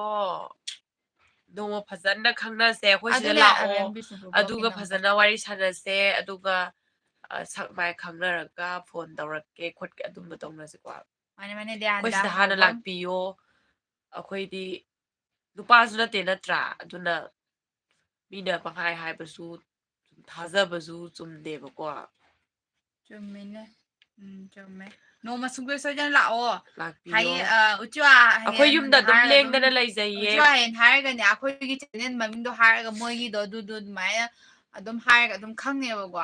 ꯅꯣꯡꯃ ꯐꯖꯅ ꯈꯪꯅꯁꯦ, ꯑꯩꯈꯣꯏ ꯁꯤꯗ ꯑꯗꯨꯅꯦ ꯂꯥꯛꯑꯣ꯫ ꯑꯕꯦꯝ ꯕꯤꯁꯅꯨꯄꯨꯔ ꯑꯗꯨꯒ ꯕ꯭ꯂꯣꯛꯀꯤ ꯅꯝꯕꯔ꯫ ꯐꯖꯅ ꯋꯥꯔꯤ ꯁꯥꯟꯅꯁꯦ, ꯑꯗꯨꯒ ꯑ, ꯁꯛ ꯃꯥꯏ ꯈꯪꯅꯔꯒ ꯐꯣꯟ ꯇꯧꯔꯛꯀꯦ ꯈꯣꯠꯀꯦ ꯑꯗꯨꯝꯕ ꯇꯧꯅꯁꯤꯀꯣ꯫ ꯃꯥꯅꯦ, ꯃꯥꯅꯦ, ꯑꯩꯈꯣꯏ ꯗꯌꯥꯟꯗ ꯁꯤꯗ ꯍꯥꯟꯅ ꯍꯥꯎꯕꯝ꯫ ꯂꯥꯛꯄꯤꯌꯣ꯫ ꯑꯩꯈꯣꯏꯗꯤ ꯅꯨꯄꯥꯁꯨ ꯅꯠꯇꯦ ꯅꯠꯇ꯭ꯔꯥ? ꯑꯗꯨꯅ ꯃꯤꯅ ꯄꯪꯍꯥꯏ ꯍꯥꯏꯕꯁꯨ ꯊꯥꯖꯕꯁꯨ ꯆꯨꯝꯗꯦꯕꯀꯣ꯫ ꯆꯨꯝꯃꯤꯅꯦ꯫ ꯎꯝ, ꯆꯨꯝꯃꯦ꯫ ꯅꯣꯡꯃ ꯁꯨꯡꯁꯣꯏ ꯁꯣꯏꯗꯅ ꯂꯥꯛꯑꯣ꯫ ꯂꯥꯛꯄꯤꯌꯣ꯫ ꯍꯥꯏꯌꯦ, ꯑ, ꯎꯆꯨ ꯑ, ꯑꯩꯈꯣꯏ ꯍꯌꯦꯡ ꯌꯨꯝꯗ ꯑꯗꯨꯝ ꯍꯥꯏꯔꯒ ꯂꯦꯡꯗꯅ ꯑꯗꯨꯝ, ꯂꯩꯖꯩꯌꯦ꯫ ꯎꯆꯨ ꯍꯌꯦꯡ ꯍꯥꯏꯔꯒꯅꯦ ꯑꯩꯈꯣꯏꯒꯤ ꯆꯦꯅꯦꯜ ꯃꯃꯤꯡꯗꯣ ꯍꯥꯏꯔꯒ ꯃꯣꯏꯒꯤꯗꯣ ꯑꯗꯨꯗꯣ ꯑꯗꯨꯃꯥꯏꯅ ꯑꯗꯨꯝ ꯍꯥꯏꯔꯒ ꯑꯗꯨꯝ ꯈꯪꯅꯦꯕꯀꯣ꯫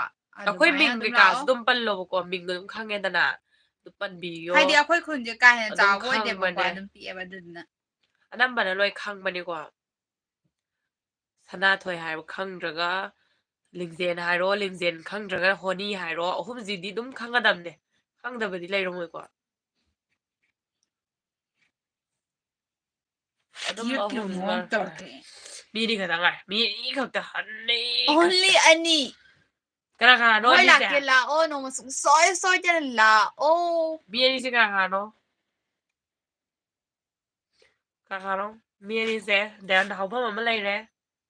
ꯑꯩꯈꯣꯏ ꯑꯗꯨꯃꯥꯏꯅ ꯃꯤꯡ ꯑꯗꯨꯝ ꯀꯩꯀꯥꯁꯨ ꯂꯥꯛꯑꯣ꯫ ꯑꯗꯨꯝ ꯄꯜꯂꯣꯕꯀꯣ, ꯃꯤꯡ ꯑꯗꯨꯝ ꯈꯪꯉꯦꯗꯅ, ꯑꯗꯨꯝ ꯄꯟꯕꯤꯌꯣ꯫ ꯍꯥꯏꯗꯤ ꯑꯩꯈꯣꯏ ꯈꯨꯟꯁꯦ ꯀꯥ ꯍꯦꯟꯅ ꯑꯗꯨꯝ ꯆꯥꯎꯕ ꯑꯣꯏꯗꯦꯕꯀꯣ, ꯈꯪꯕꯅꯦ꯫ ꯑꯗꯨꯝ ꯄꯤꯛꯑꯦꯕ ꯑꯗꯨꯗꯨꯅ꯫ ꯑꯅꯝꯕꯅ ꯂꯣꯏ ꯈꯪꯕꯅꯤꯀꯣ꯫ ꯁꯅꯥꯊꯣꯏ ꯍꯥꯏꯕ ꯈꯪꯗ꯭ꯔꯒ ꯂꯤꯡꯖꯦꯜ ꯍꯥꯏꯔꯣ, ꯂꯤꯡꯖꯦꯜ ꯈꯪꯗ꯭ꯔꯒ ꯍꯣꯅꯤ ꯍꯥꯏꯔꯣ, ꯑꯍꯨꯝꯁꯤꯗꯤ ꯑꯗꯨꯝ ꯈꯪꯒꯗꯕꯅꯦ, ꯈꯪꯗꯕꯗꯤ ꯂꯩꯔꯝꯃꯣꯏꯀꯣ꯫ ꯑꯗꯨꯝ ꯀꯤꯔꯛ ꯑꯍꯨꯝ ꯀꯤꯔꯛ ꯉꯥ-, ꯃꯑꯣꯡ ꯇꯧꯔꯛꯀꯦ꯫ ꯃꯤꯗꯤ ꯈꯛꯇ ꯉꯥꯏ, ꯃꯤ ꯑꯅꯤ ꯈꯛꯇ, ꯑꯅꯤ Only ꯈꯛꯇ꯫ ꯑꯅꯤ꯫ ꯀꯅꯥ ꯀꯅꯥꯅꯣ ꯍꯣꯏ, ꯑꯅꯤꯁꯦ? ꯂꯥꯛꯀꯦ, ꯂꯥꯛꯑꯣ, ꯅꯣꯡꯃ ꯁꯨꯡꯁꯣꯏ ꯁꯣꯏꯗꯅ ꯂꯥꯛꯑꯣ꯫ ꯃꯤ ꯑꯅꯤꯁꯦ ꯀꯅꯥ ꯀꯅꯥꯅꯣ? ꯀꯅꯥ ꯀꯅꯥꯅꯣ? ꯃꯤ ꯑꯅꯤꯁꯦ ꯗꯌꯥꯟꯗ ꯍꯥꯎꯐꯝ ꯑꯃ ꯂꯩꯔꯦ꯫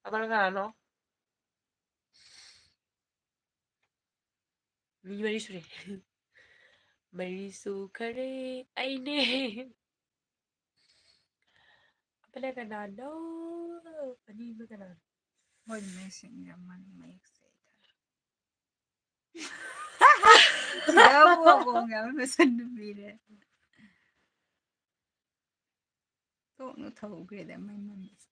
ꯑꯃꯅ ꯀꯅꯥꯅꯣ? ꯃꯤ ꯃꯔꯤ ꯁꯨꯔꯦ꯫ ꯃꯔꯤ ꯁꯨꯈꯔꯦ꯫ ꯑꯩꯅꯦ꯫ ꯑꯃꯅ ꯀꯅꯥꯅꯣ? ꯑꯅꯤꯃ ꯀꯅꯥꯅꯣ? ꯍꯣꯏ, ꯃꯦꯁꯦꯟꯖꯔ ꯃꯅꯨꯡ ꯃꯌꯦꯛ ꯁꯦꯡꯗꯦ꯫ ꯁꯤꯗꯕꯨ ꯑꯃꯨꯛ ꯌꯥꯝ ꯃꯁꯟ ꯅꯨꯄꯤꯔꯦ꯫ ꯇꯣꯛꯅ ꯊꯧꯈ꯭ꯔꯦꯗ ꯃꯩ ꯃꯝꯃꯤꯁꯦ꯫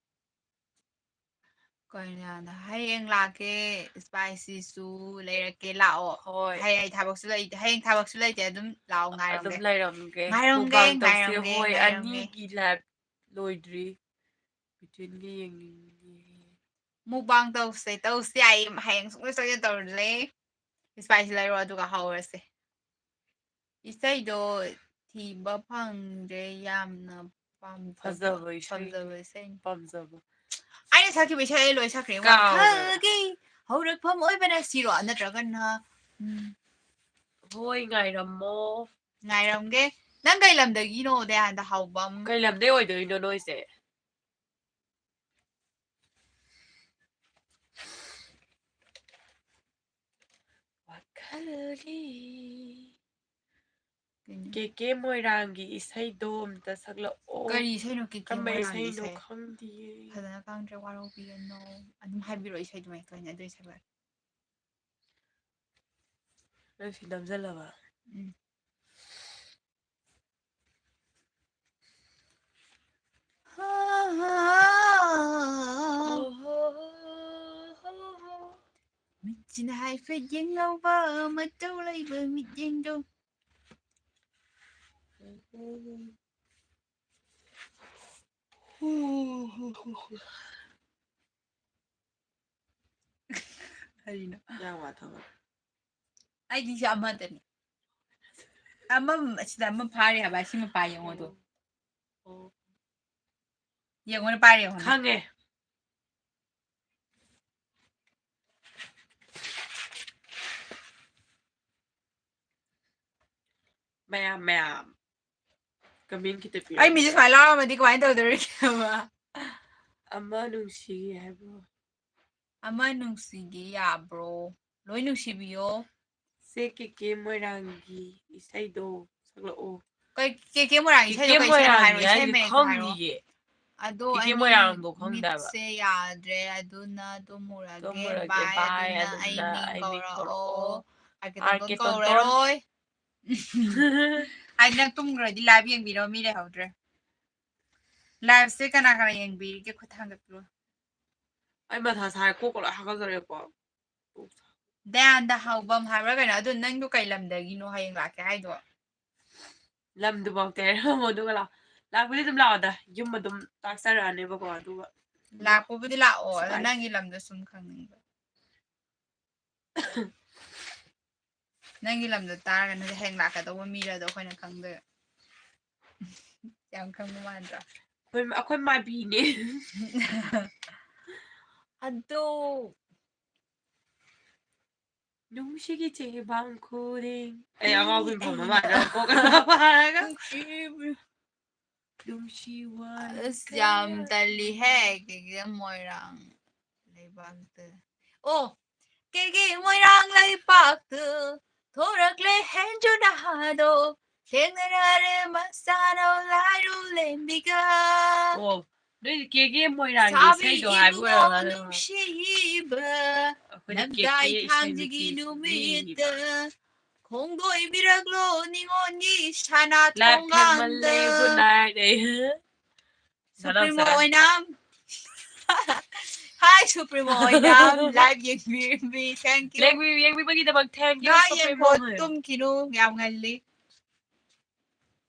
ꯀꯩꯅꯣꯗ ꯍꯌꯦꯡ ꯂꯥꯛꯀꯦ, ꯏꯁꯄꯥꯏꯁꯤꯁꯨ ꯂꯩꯔꯛꯀꯦ, ꯂꯥꯛꯑꯣ꯫ ꯍꯣꯏ꯫ ꯍꯌꯦꯡ ꯑꯩ ꯊꯕꯛꯁꯨ ꯂꯩꯇꯦ, ꯍꯌꯦꯡ ꯊꯕꯛꯁꯨ ꯂꯩꯇꯦ, ꯑꯗꯨꯝ ꯂꯥꯛꯑꯣ, ꯉꯥꯏꯔꯝꯒꯦ꯫ ꯑꯗꯨꯝ ꯂꯩꯔꯝꯒꯦ꯫ ꯉꯥꯏꯔꯝꯒꯦ, mukbang ꯇꯧꯁꯦ, ꯉꯥꯏꯔꯝꯒꯦ, ꯍꯣꯏ, ꯉꯥꯏꯔꯝꯒꯦ꯫ ꯑꯅꯤꯒꯤ live ꯂꯣꯏꯗ꯭ꯔꯤ꯫ ꯃꯤꯊꯨꯟꯒꯤ ꯌꯦꯡꯅꯤꯡꯉꯦ꯫ Mukbang ꯇꯧꯁꯦ, ꯇꯧꯁꯦ, ꯑꯩ ꯍꯌꯦꯡ ꯁꯨꯡꯁꯣꯏ ꯁꯣꯏꯗꯅ ꯇꯧꯔꯁꯦ꯫ ꯏꯁꯄꯥꯏꯁꯤ ꯂꯩꯔꯣ, ꯑꯗꯨꯒ ꯍꯧꯔꯁꯦ꯫ ꯏꯁꯩꯗꯣ ꯊꯤꯕ ꯐꯪꯗ꯭ꯔꯦ, ꯌꯥꯝꯅ ꯄꯥꯝꯖꯕ, ꯐꯖꯕ ꯏꯁꯩ꯫ ꯄꯥꯝꯖꯕ ꯏꯁꯩꯅꯤ꯫ ꯄꯥꯝꯖꯕ꯫ ꯑꯩꯅ ꯁꯛꯈꯤꯕ ꯏꯁꯩ ꯑꯩ ꯂꯣꯏ ꯁꯛꯈ꯭ꯔꯦ꯫ ꯀꯥꯎꯔꯦ꯫ ꯋꯥꯈꯜꯒꯤ ꯍꯧꯔꯛꯐꯝ ꯑꯣꯏꯕꯅ ꯁꯤꯔꯣ? ꯅꯠꯇ꯭ꯔꯒꯅ, ꯎꯝ꯫ ꯍꯣꯏ, ꯉꯥꯏꯔꯝꯃꯣ꯫ ꯉꯥꯏꯔꯝꯒꯦ꯫ ꯅꯪ ꯀꯩ ꯂꯝꯗꯒꯤꯅꯣ, ꯗꯌꯥꯅꯟꯗ ꯍꯥꯎꯕꯝ? ꯀꯩ ꯂꯝꯗꯩ ꯑꯣꯏꯗꯣꯏꯅꯣ ꯅꯣꯏꯁꯦ? ꯋꯥꯈꯜꯒꯤ ꯀꯩꯅꯣ? ꯀꯦ ꯀꯦ ꯃꯣꯏꯔꯥꯡꯒꯤ ꯏꯁꯩꯗꯣ ꯑꯝꯇ ꯁꯛꯂꯛꯑꯣ꯫ ꯀꯔꯤ ꯏꯁꯩꯅꯣ ꯀꯦ ꯀꯦ ꯀꯔꯝꯕ ꯃꯣꯏꯔꯥꯡꯒꯤ ꯏꯁꯩꯅꯣ ꯏꯁꯩ? ꯈꯪꯗꯤꯌꯦ꯫ ꯐꯖꯅ ꯈꯪꯗ꯭ꯔꯦ, ꯋꯥꯔꯧꯕꯤꯒꯅꯣ꯫ ꯑꯗꯨꯝ ꯍꯥꯏꯕꯤꯔꯛꯑꯣ, ꯏꯁꯩꯗꯣ ꯀꯩꯅꯣ, ꯑꯗꯨ ꯏꯁꯩꯗꯣ꯫ ꯅꯪ ꯁꯤ ꯅꯝꯖꯜꯂꯕ? ꯎꯝ꯫ ꯃꯤꯠꯁꯤꯅ ꯍꯥꯏꯐꯦꯠ ꯌꯦꯡꯍꯧꯕ, ꯃꯇꯧ ꯂꯩꯕ ꯃꯤꯠꯌꯦꯡꯗꯣ꯫ ꯀꯔꯤꯅꯣ? ꯌꯥ ꯋꯥ ꯊꯕꯛ꯫ ꯑꯩꯗꯤ ꯁꯤ ꯑꯃꯗꯅꯤ꯫ ꯑꯃ, ꯑꯁꯤꯗ ꯑꯃ ꯐꯥꯔꯤ ꯍꯥꯏꯕ, ꯑꯁꯤ ꯃꯄꯥ ꯌꯦꯡꯉꯣ ꯑꯗꯣ꯫ ꯑꯣ꯫ ꯌꯦꯡꯉꯣꯅꯦ, ꯄꯥꯏꯔꯦ ꯌꯦꯡꯉꯣꯅꯦ꯫ ꯈꯪꯉꯦ꯫ ꯃꯌꯥꯝ, ꯃꯌꯥꯝ꯫ Comment ꯈꯤꯇ ꯄꯤꯔꯛꯑꯣ꯫ ꯑꯩ ꯃꯤꯁꯦ ꯁꯨꯃꯥꯏꯅ ꯂꯥꯎꯔꯝꯃꯗꯤ ꯀꯃꯥꯏꯅ ꯇꯧꯗꯣꯔꯤꯒꯦꯕ? ꯑꯃ ꯅꯨꯡꯁꯤꯒꯦ ꯍꯥꯏꯕ꯭ꯔꯣ? ꯑꯃ ꯅꯨꯡꯁꯤꯒꯦ ꯌꯥꯕ꯭ꯔꯣ? ꯂꯣꯏ ꯅꯨꯡꯁꯤꯕꯤꯌꯣ꯫ ꯆꯦ ꯀꯦ ꯀꯦ ꯃꯣꯏꯔꯥꯡꯒꯤ ꯏꯁꯩꯗꯣ ꯁꯛꯂꯛꯑꯣ꯫ ꯀꯩ, ꯀꯦ ꯀꯦ ꯃꯣꯏꯔꯥꯡ ꯏꯁꯩꯗꯣ ꯀꯦ ꯀꯦ ꯀꯩ ꯏꯁꯩꯅꯣ ꯃꯣꯏꯔꯥꯡꯒꯤ ꯍꯥꯏꯔꯣ, ꯏꯁꯩ ꯍꯥꯏꯁꯦ ꯃꯌꯦꯛꯇꯣ ꯍꯥꯏꯔꯣ꯫ ꯈꯪꯗꯤꯌꯦ꯫ ꯑꯗꯣ ꯀꯦ ꯀꯦ ꯑꯅꯤ ꯃꯣꯏꯔꯥꯡꯗꯣ ꯈꯪꯗꯦꯕ꯫ ꯃꯤꯠꯁꯦ ꯌꯥꯗ꯭ꯔꯦ, ꯑꯗꯨꯅ ꯇꯨꯝꯃꯨꯔꯒꯦ, ꯇꯨꯝꯃꯨꯔꯒꯦ, bye, bye, ꯑꯗꯨꯅ ꯑꯗꯨꯅ ꯑꯩ ꯃꯤꯡ ꯑꯩ ꯃꯤꯡ ꯀꯧꯔꯛꯑꯣ꯫ ꯀꯧꯔꯛꯑꯣ꯫ ꯑꯥꯔ ꯀꯦ ꯇꯣꯟꯇꯣꯟ ꯀꯧꯔꯔꯣꯏ꯫ ꯍꯥꯏꯗꯤ ꯅꯪ ꯇꯨꯝꯈ꯭ꯔꯗꯤ ꯂꯥꯏꯚ ꯌꯦꯡꯕꯤꯅꯕ ꯃꯤ ꯂꯩꯍꯧꯗ꯭ꯔꯦ꯫ ꯂꯥꯏꯚꯁꯦ ꯀꯅꯥ ꯀꯅꯥ ꯌꯦꯡꯕꯤꯔꯤꯒꯦ? ꯈꯨꯠ ꯊꯥꯡꯒꯠꯄꯤꯔꯣ꯫ ꯑꯩ ꯃꯊꯥ ꯁꯥꯏ, ꯀꯣꯛꯀ ꯂꯣꯏ ꯍꯥꯀꯠꯆꯔꯛꯑꯦꯀꯣ꯫ ꯗꯌꯥꯟꯗ ꯍꯥꯎꯕꯝ ꯍꯥꯏꯕ꯭ꯔꯥ ꯀꯩꯅꯣ? ꯑꯗꯨ ꯅꯪꯗꯣ ꯀꯩ ꯂꯝꯗꯒꯤꯅꯣ ꯍꯌꯦꯡ ꯂꯥꯛꯀꯦ ꯍꯥꯏꯗꯣ? ꯂꯝꯗꯨꯐꯥꯎꯇꯤ ꯍꯥꯏꯔꯝꯃꯣ, ꯑꯗꯨꯒ ꯂꯥꯛꯑꯣ꯫ ꯂꯥꯛꯄꯗꯤ ꯑꯗꯨꯝ ꯂꯥꯛꯑꯣꯗ, ꯌꯨꯝ ꯑꯗꯨꯝ ꯇꯥꯛꯆꯔꯛꯑꯅꯦꯕꯀꯣ, ꯑꯗꯨꯒ꯫ ꯂꯥꯛꯄꯕꯨꯗꯤ ꯂꯥꯛꯑꯣ, ꯑꯗꯣ ꯁ꯭ꯋꯥꯏ ꯅꯪꯒꯤ ꯂꯝꯗꯣ ꯁꯨꯝ ꯈꯪꯅꯤꯡꯕ꯫ ꯅꯪꯒꯤ ꯂꯝꯗꯣ ꯇꯥꯔꯒ ꯅꯪꯁꯦ ꯍꯌꯦꯡ ꯂꯥꯛꯀꯗꯧꯕ ꯃꯤꯔꯗꯣ ꯑꯩꯈꯣꯏꯅ ꯈꯪꯗꯣꯏꯕ꯫ ꯌꯥꯝ ꯈꯪꯕ ꯃꯥꯟꯗ꯭ꯔꯣ? ꯑꯩꯈꯣꯏ, ꯑꯩꯈꯣꯏ ꯃꯥꯏꯕꯤꯅꯦ꯫ ꯑꯗꯣ ꯅꯨꯡꯁꯤꯒꯤ ꯆꯦꯕꯥꯡ ꯈꯨꯔꯦꯡ꯫ ꯑꯩ ꯑꯉꯥꯎꯕꯤ ꯐꯝꯕ ꯃꯥꯜꯂꯦ, ꯀꯣꯛꯀ ꯐꯥꯔꯒ꯫ ꯅꯨꯡꯁꯤꯕꯤ꯫ ꯅꯨꯡꯁꯤ ꯋꯥꯔꯤ ꯑꯁ, ꯌꯥꯝ ꯀꯌꯥ ꯇꯜꯂꯤꯍꯦ, ꯀꯩꯒꯤ ꯃꯣꯏꯔꯥꯡ ꯂꯩꯕꯥꯛꯇ꯫ ꯑꯣ, ꯀꯩꯒꯤ ꯃꯣꯏꯔꯥꯡ ꯂꯩꯄꯥꯛꯇ ꯊꯣꯔꯛꯂꯦ ꯍꯦꯟꯖꯨ ꯅꯍꯥꯗꯣ, ꯊꯦꯡꯅꯔꯦ ꯃꯁꯥꯅꯧ ꯂꯥꯏꯔꯨ ꯂꯦꯝꯕꯤꯒ꯫ ꯑꯣ, ꯅꯣꯏ ꯀꯦꯒꯦ ꯃꯣꯏꯔꯥꯡꯒꯤ ꯁꯥꯕꯤ ꯏꯁꯩꯗꯣ ꯍꯥꯏꯕ ꯏꯕꯨꯡꯉꯣ ꯑꯣꯏꯔꯝꯒꯅꯤ꯫ ꯅꯨꯡꯁꯤꯕ, ꯑꯩꯈꯣꯏꯗꯤ ꯅꯝꯗꯥꯏ ꯀꯦꯒꯦ ꯏꯁꯩ ꯊꯥꯡꯖꯒꯤ ꯅꯨꯄꯤ ꯅꯨꯃꯤꯠꯇ ꯃꯤꯅꯦꯕ꯫ ꯈꯣꯡꯗꯣꯏꯕꯤꯔꯛꯂꯣ ꯅꯤꯉꯣꯜꯒꯤ ꯁꯅꯥ ꯂꯥꯏꯞ ꯊꯣꯡꯒꯥꯟꯗ꯫ ꯊꯦꯡꯃꯜꯂꯦ, good night ꯑꯩ꯫ ꯁꯨꯄ꯭ꯔꯤꯃꯣ ꯁꯅꯥꯝ, ꯁꯅꯥꯝ꯫ ꯑꯣꯏꯅꯥꯝ꯫ Hi, ꯁꯨꯄ꯭ꯔꯤꯃꯣ Oinam. Live ꯌꯦꯡꯕꯤꯔꯝꯃꯤ, thank you꯫ ꯌꯦꯡꯕꯤ-, ꯌꯦꯡꯕꯤꯕꯒꯤꯗꯃꯛ thank you, ꯉꯥ ꯁꯨꯄ꯭ꯔꯤꯃꯣ ꯌꯦꯡꯈꯣ, ꯍꯣꯏ꯫ ꯇꯨꯝꯈꯤꯅꯨ, ꯌꯥꯝ ꯉꯜꯂꯤ꯫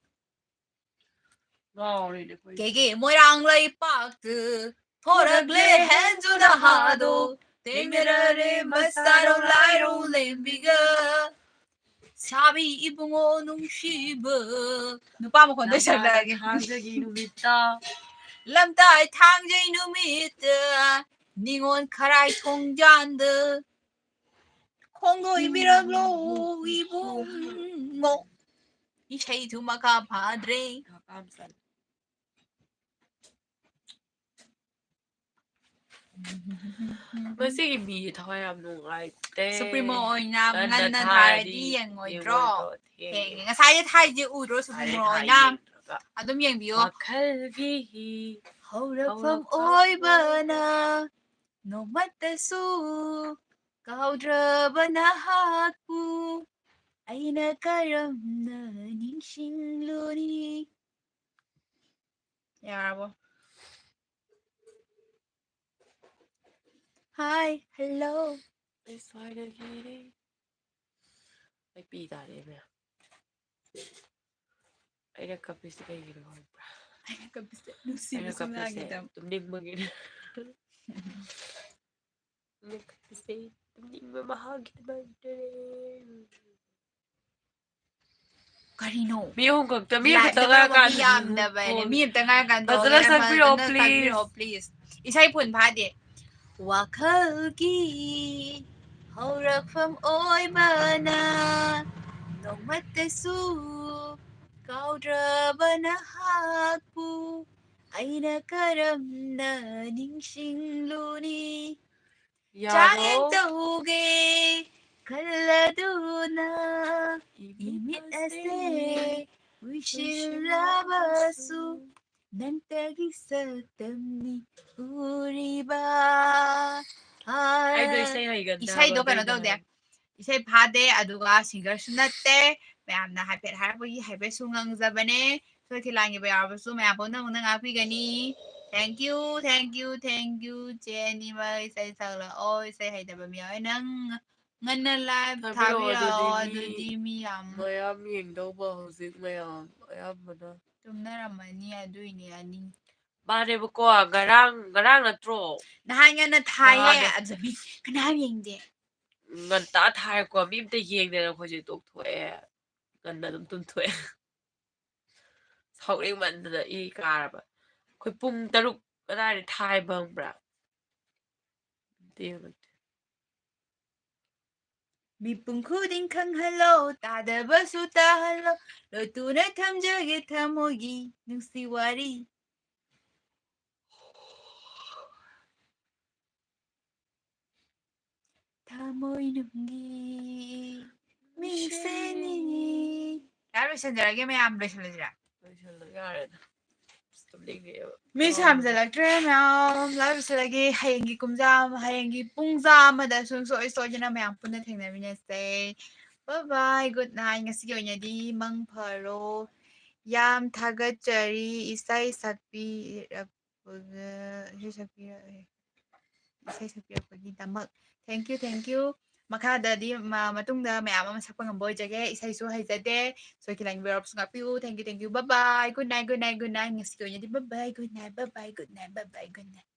ꯉꯥꯎꯔꯦꯅꯦ ꯑꯩꯈꯣꯏ꯫ ꯀꯦꯒꯦ ꯃꯣꯏꯔꯥꯡ ꯂꯩꯄꯥꯛꯇ ꯊꯣꯔꯛꯂꯦ ꯍꯦꯟꯖꯨ ꯅꯍꯥꯗꯣ, ꯊꯦꯡꯅꯔꯦ ꯃꯁꯥꯔꯧ ꯂꯥꯏꯔꯧ ꯂꯦꯝꯕꯤꯒ꯫ ꯁꯥꯕꯤ ꯏꯕꯨꯡꯉꯣ ꯅꯨꯡꯁꯤꯕ꯫ ꯅꯨꯄꯥ ꯃꯈꯣꯟꯗ ꯂꯝꯇꯥꯗ ꯁꯛꯂꯛꯑꯒꯦ꯫ ꯊꯥꯡꯖꯒꯤ ꯅꯨꯃꯤꯠꯇ꯫ ꯂꯝꯇꯥꯏ ꯊꯥꯡꯖꯩ ꯅꯨꯃꯤꯠꯇ ꯅꯤꯉꯣꯜ ꯈꯔꯥꯏ ꯊꯣꯡꯖꯥꯟꯗ ꯈꯣꯡꯗꯣꯏꯕꯤꯔꯛꯂꯣ ꯏꯕꯨꯡꯉꯣ꯫ ꯏꯁꯩꯁꯨ ꯃꯈꯥ ꯐꯥꯗ꯭ꯔꯦ꯫ ꯉꯁꯤꯒꯤ ꯃꯤꯁꯦ ꯊꯋꯥꯏ ꯌꯥꯝ ꯅꯨꯡꯉꯥꯏꯇꯦ꯫ ꯁꯨꯄ꯭ꯔꯤꯃꯣ ꯑꯣꯏꯅꯥꯝ ꯉꯟꯅ ꯉꯟꯅ ꯊꯥꯔꯗꯤ ꯊꯥꯔꯗꯤ ꯌꯦꯡꯉꯣꯏꯗ꯭ꯔꯣ? ꯌꯦꯡꯉꯣꯏꯗ꯭ꯔꯣ? ꯊꯦꯡꯉꯦ꯫ ꯊꯦꯡꯉꯦ꯫ ꯉꯁꯥꯏꯗꯤ ꯊꯥꯏꯁꯦ ꯎꯗ꯭ꯔꯣ, ꯁꯨꯄ꯭ꯔꯤꯃꯣ ꯉꯁꯥꯏꯗꯤ ꯊꯥꯏ ꯑꯣꯏꯅꯥꯝ? ꯌꯦꯡꯗ꯭ꯔꯒ꯫ ꯑꯗꯨꯝ ꯌꯦꯡꯕꯤꯌꯣ꯫ ꯋꯥꯈꯜꯒꯤ ꯍꯤ ꯍꯧꯔꯛꯐꯝ ꯍꯧꯔꯛꯐꯝ ꯑꯣꯏꯕꯅ ꯑꯣꯏꯕꯅ ꯅꯣꯡꯃꯇꯁꯨ ꯀꯥꯎꯗ꯭ꯔꯕ ꯅꯍꯥꯛꯄꯨ ꯑꯩꯅ ꯀꯔꯝꯅ ꯅꯤꯡꯁꯤꯡꯂꯨꯅꯤ? ꯌꯥꯔꯕꯣ? Hi, hello. ꯑꯩ ꯁ꯭ꯋꯥꯏꯗꯒꯤ ꯑꯩ ꯄꯤ ꯇꯥꯔꯦ ꯃꯌꯥꯝ꯫ ꯑꯩꯅ ꯀꯞꯄꯤꯁꯦ ꯀꯩꯒꯤꯅꯣ ꯈꯪꯕ꯭ꯔꯥ? ꯑꯩꯅ ꯀꯞꯄꯤꯁꯦ ꯅꯨꯡꯁꯤꯕ ꯑꯩꯅ ꯀꯞꯄꯤꯁꯦ ꯁꯨꯡꯌꯥꯒꯤꯗꯕ꯫ ꯇꯨꯝꯅꯤꯡꯕꯒꯤꯅꯦ꯫ ꯑꯩꯅ ꯀꯞꯄꯤꯁꯦ ꯇꯨꯝꯅꯤꯡꯕ ꯃꯍꯥꯛꯀꯤꯗꯃꯛꯇꯅꯦ꯫ ꯀꯔꯤꯅꯣ? ꯃꯤ ꯑꯍꯨꯝ ꯈꯛꯇ, ꯃꯤ ꯑꯃꯈꯛꯇ ꯂꯥꯏꯞꯇ ꯉꯥꯏꯔꯀꯥꯟꯗ ꯃꯤ ꯌꯥꯝꯗꯕꯅꯦ꯫ ꯐꯣꯟ ꯃꯤ ꯑꯝꯇ ꯉꯥꯏꯔꯀꯥꯟꯗ ꯐꯖꯅ ꯇꯧꯔꯒꯦ, ꯁꯛꯄꯤꯔꯛꯑꯣ, ꯐꯖꯅ please꯫ ꯁꯛꯄꯤꯔꯛꯑꯣ, please꯫ ꯏꯁꯩ ꯐꯨꯟ ꯐꯥꯗꯦ꯫ ꯋꯥꯈꯜꯒꯤ ꯍꯧꯔꯛꯐꯝ ꯑꯣꯏꯕꯅ ꯅꯣꯡꯃꯠꯇꯁꯨ ꯀꯥꯎꯗ꯭ꯔꯕ ꯅꯍꯥꯛꯄꯨ ꯑꯩꯅ ꯀꯔꯝꯅ ꯅꯤꯡꯁꯤꯡꯂꯨꯅꯤ? ꯌꯥꯔꯣ? ꯆꯥꯡꯌꯦꯡ ꯇꯧꯒꯦ ꯈꯜꯂꯗꯨꯅ ꯏꯃꯤꯠ ꯑꯁꯦ ꯎꯏꯁꯤꯜꯂꯕꯁꯨ ꯅꯪꯇꯒꯤ ꯁꯛꯇꯝꯅꯤ ꯎꯔꯤꯕ꯫ ꯑꯩꯗꯣ ꯏꯁꯩ ꯍꯩꯒꯟꯗꯕ ꯏꯁꯩꯗꯣ ꯀꯩꯅꯣ ꯑꯗꯨꯏꯅꯦ ꯇꯧꯗꯦ꯫ ꯍꯥꯏꯕ꯫ ꯏꯁꯩ ꯐꯥꯗꯦ, ꯑꯗꯨꯒ ꯁꯤꯡꯒꯔꯁꯨ ꯅꯠꯇꯦ꯫ ꯃꯌꯥꯝꯅ ꯍꯥꯏꯐꯦꯠ ꯍꯥꯏꯔꯛꯄꯒꯤ ꯍꯥꯏꯐꯦꯠꯁꯨ ꯉꯪꯖꯕꯅꯦ꯫ ꯁꯣꯏꯈꯤ ꯂꯥꯟꯈꯤꯕ ꯌꯥꯎꯔꯕꯁꯨ ꯃꯌꯥꯝ ꯄꯨꯝꯅꯃꯛꯅ ꯉꯥꯛꯄꯤꯒꯅꯤ꯫ Thank you, thank you, thank you꯫ ꯆꯦ ꯑꯅꯤꯃꯛ ꯏꯁꯩ ꯁꯛꯂꯛꯑꯣ, ꯏꯁꯩ ꯍꯩꯇꯕ ꯃꯤ ꯌꯥꯎꯋꯦ꯫ ꯅꯪ ꯉꯟꯅ live ꯊꯥꯕꯤꯔꯛꯑꯣ, ꯊꯥꯕꯤꯔꯛꯑꯣ, ꯑꯗꯨꯗꯤ ꯑꯗꯨꯗꯤ ꯃꯤ ꯃꯤ ꯌꯥꯝ ꯃꯌꯥꯝ ꯌꯦꯡꯗꯧꯕ ꯍꯧꯖꯤꯛ ꯃꯌꯥꯝ ꯑꯌꯥꯝꯕꯅ꯫ ꯇꯨꯝꯅꯔꯝꯃꯅꯤ, ꯑꯗꯨꯏꯅꯦ ꯑꯅꯤ꯫ ꯃꯥꯅꯦꯕꯀꯣ, ꯉꯔꯥꯡ, ꯉꯔꯥꯡ ꯅꯠꯇ꯭ꯔꯣ? ꯅꯍꯥꯟ ꯉꯟꯅ ꯊꯥꯏꯌꯦ, ꯅꯍꯥꯟ꯫ ꯑꯗꯨ ꯃꯤ ꯀꯅꯥꯝ ꯌꯦꯡꯗꯦ꯫ ꯉꯟꯇꯥ ꯊꯥꯏꯀꯣ, ꯃꯤ ꯑꯝꯇ ꯌꯦꯡꯗꯦꯅ ꯑꯩꯈꯣꯏꯁꯦ ꯇꯣꯛꯊꯣꯛꯑꯦ꯫ ꯉꯟꯅ ꯑꯗꯨꯝ ꯇꯨꯝꯊꯣꯛꯑꯦ꯫ ꯁꯥꯎꯅꯤꯡꯃꯟꯗꯅ ꯏ ꯀꯥꯔꯕ꯫ ꯑꯩꯈꯣꯏ ꯄꯨꯡ ꯇꯔꯨꯛ ꯑꯗꯥꯏꯗ ꯊꯥꯏꯕ ꯈꯪꯕ꯭ꯔꯥ? ꯑꯝꯇ ꯌꯦꯡꯉꯛꯀꯦ꯫ ꯃꯤꯄꯨꯝ ꯈꯨꯗꯤꯡ ꯈꯪꯍꯜꯂꯣ, ꯇꯥꯗꯕꯁꯨ ꯇꯥꯍꯜꯂꯣ, ꯂꯣꯠꯇꯨꯅ ꯊꯝꯖꯒꯦ ꯊꯃꯣꯏꯒꯤ ꯅꯨꯡꯁꯤ ꯋꯥꯔꯤ꯫ ꯊꯃꯣꯏꯅꯨꯡꯒꯤ ꯃꯤꯡꯁꯦꯜꯅꯤ꯫ ꯌꯥꯔꯦ, ꯂꯣꯏꯁꯟꯖꯔꯒꯦ ꯃꯌꯥꯝ, ꯂꯣꯏꯁꯜꯂꯁꯤꯔꯥ? ꯂꯣꯏꯁꯜꯂꯣ, ꯌꯥꯔꯦꯗ꯫ ꯃꯤꯁ ꯌꯥꯝꯖꯜꯂꯛꯇ꯭ꯔꯦ ꯃꯌꯥꯝ꯫ ꯂꯥꯏꯚ ꯂꯣꯏꯁꯤꯜꯂꯒꯦ꯫ ꯍꯌꯦꯡꯒꯤ ꯀꯨꯝꯖꯥ ꯑꯃ, ꯍꯌꯦꯡꯒꯤ ꯄꯨꯡꯖꯥ ꯑꯃꯗ ꯁꯨꯡꯁꯣꯏ ꯁꯣꯏꯗꯅ ꯃꯌꯥꯝ ꯄꯨꯟꯅ ꯊꯦꯡꯅꯃꯤꯟꯅꯁꯦ꯫ Bye bye, good night꯫ ꯉꯁꯤꯒꯤ ꯑꯣꯏꯅꯗꯤ ꯃꯪ ꯐꯔꯣ꯫ ꯌꯥꯝ ꯊꯥꯒꯠꯆꯔꯤ ꯏꯁꯩ ꯁꯛꯄꯤꯔꯛꯄꯒ-, ꯏꯁꯩ ꯁꯛꯄꯤꯔꯛꯑꯦ꯫ ꯏꯁꯩ ꯁꯛꯄꯤꯔꯛꯄꯒꯤꯗꯃꯛ thank you, thank you꯫ ꯃꯈꯥꯗꯗꯤ ꯃ-, ꯃꯇꯨꯡꯗ ꯃꯌꯥꯝ ꯑꯃ ꯁꯛꯄ ꯉꯝꯕ ꯑꯣꯏꯖꯒꯦ꯫ ꯏꯁꯩꯁꯨ ꯍꯩꯖꯗꯦ꯫ ꯁꯣꯏꯈꯤ ꯂꯥꯏꯅꯤꯡꯕ ꯌꯥꯎꯔꯕꯁꯨ ꯉꯥꯛꯄꯤꯌꯨ꯫ Thank you, thank you꯫ Bye bye, good night, good night, good night꯫ ꯉꯁꯤꯒꯤ ꯑꯣꯏꯅꯗꯤ bye bye, good night, bye bye, good night, bye bye, good night꯫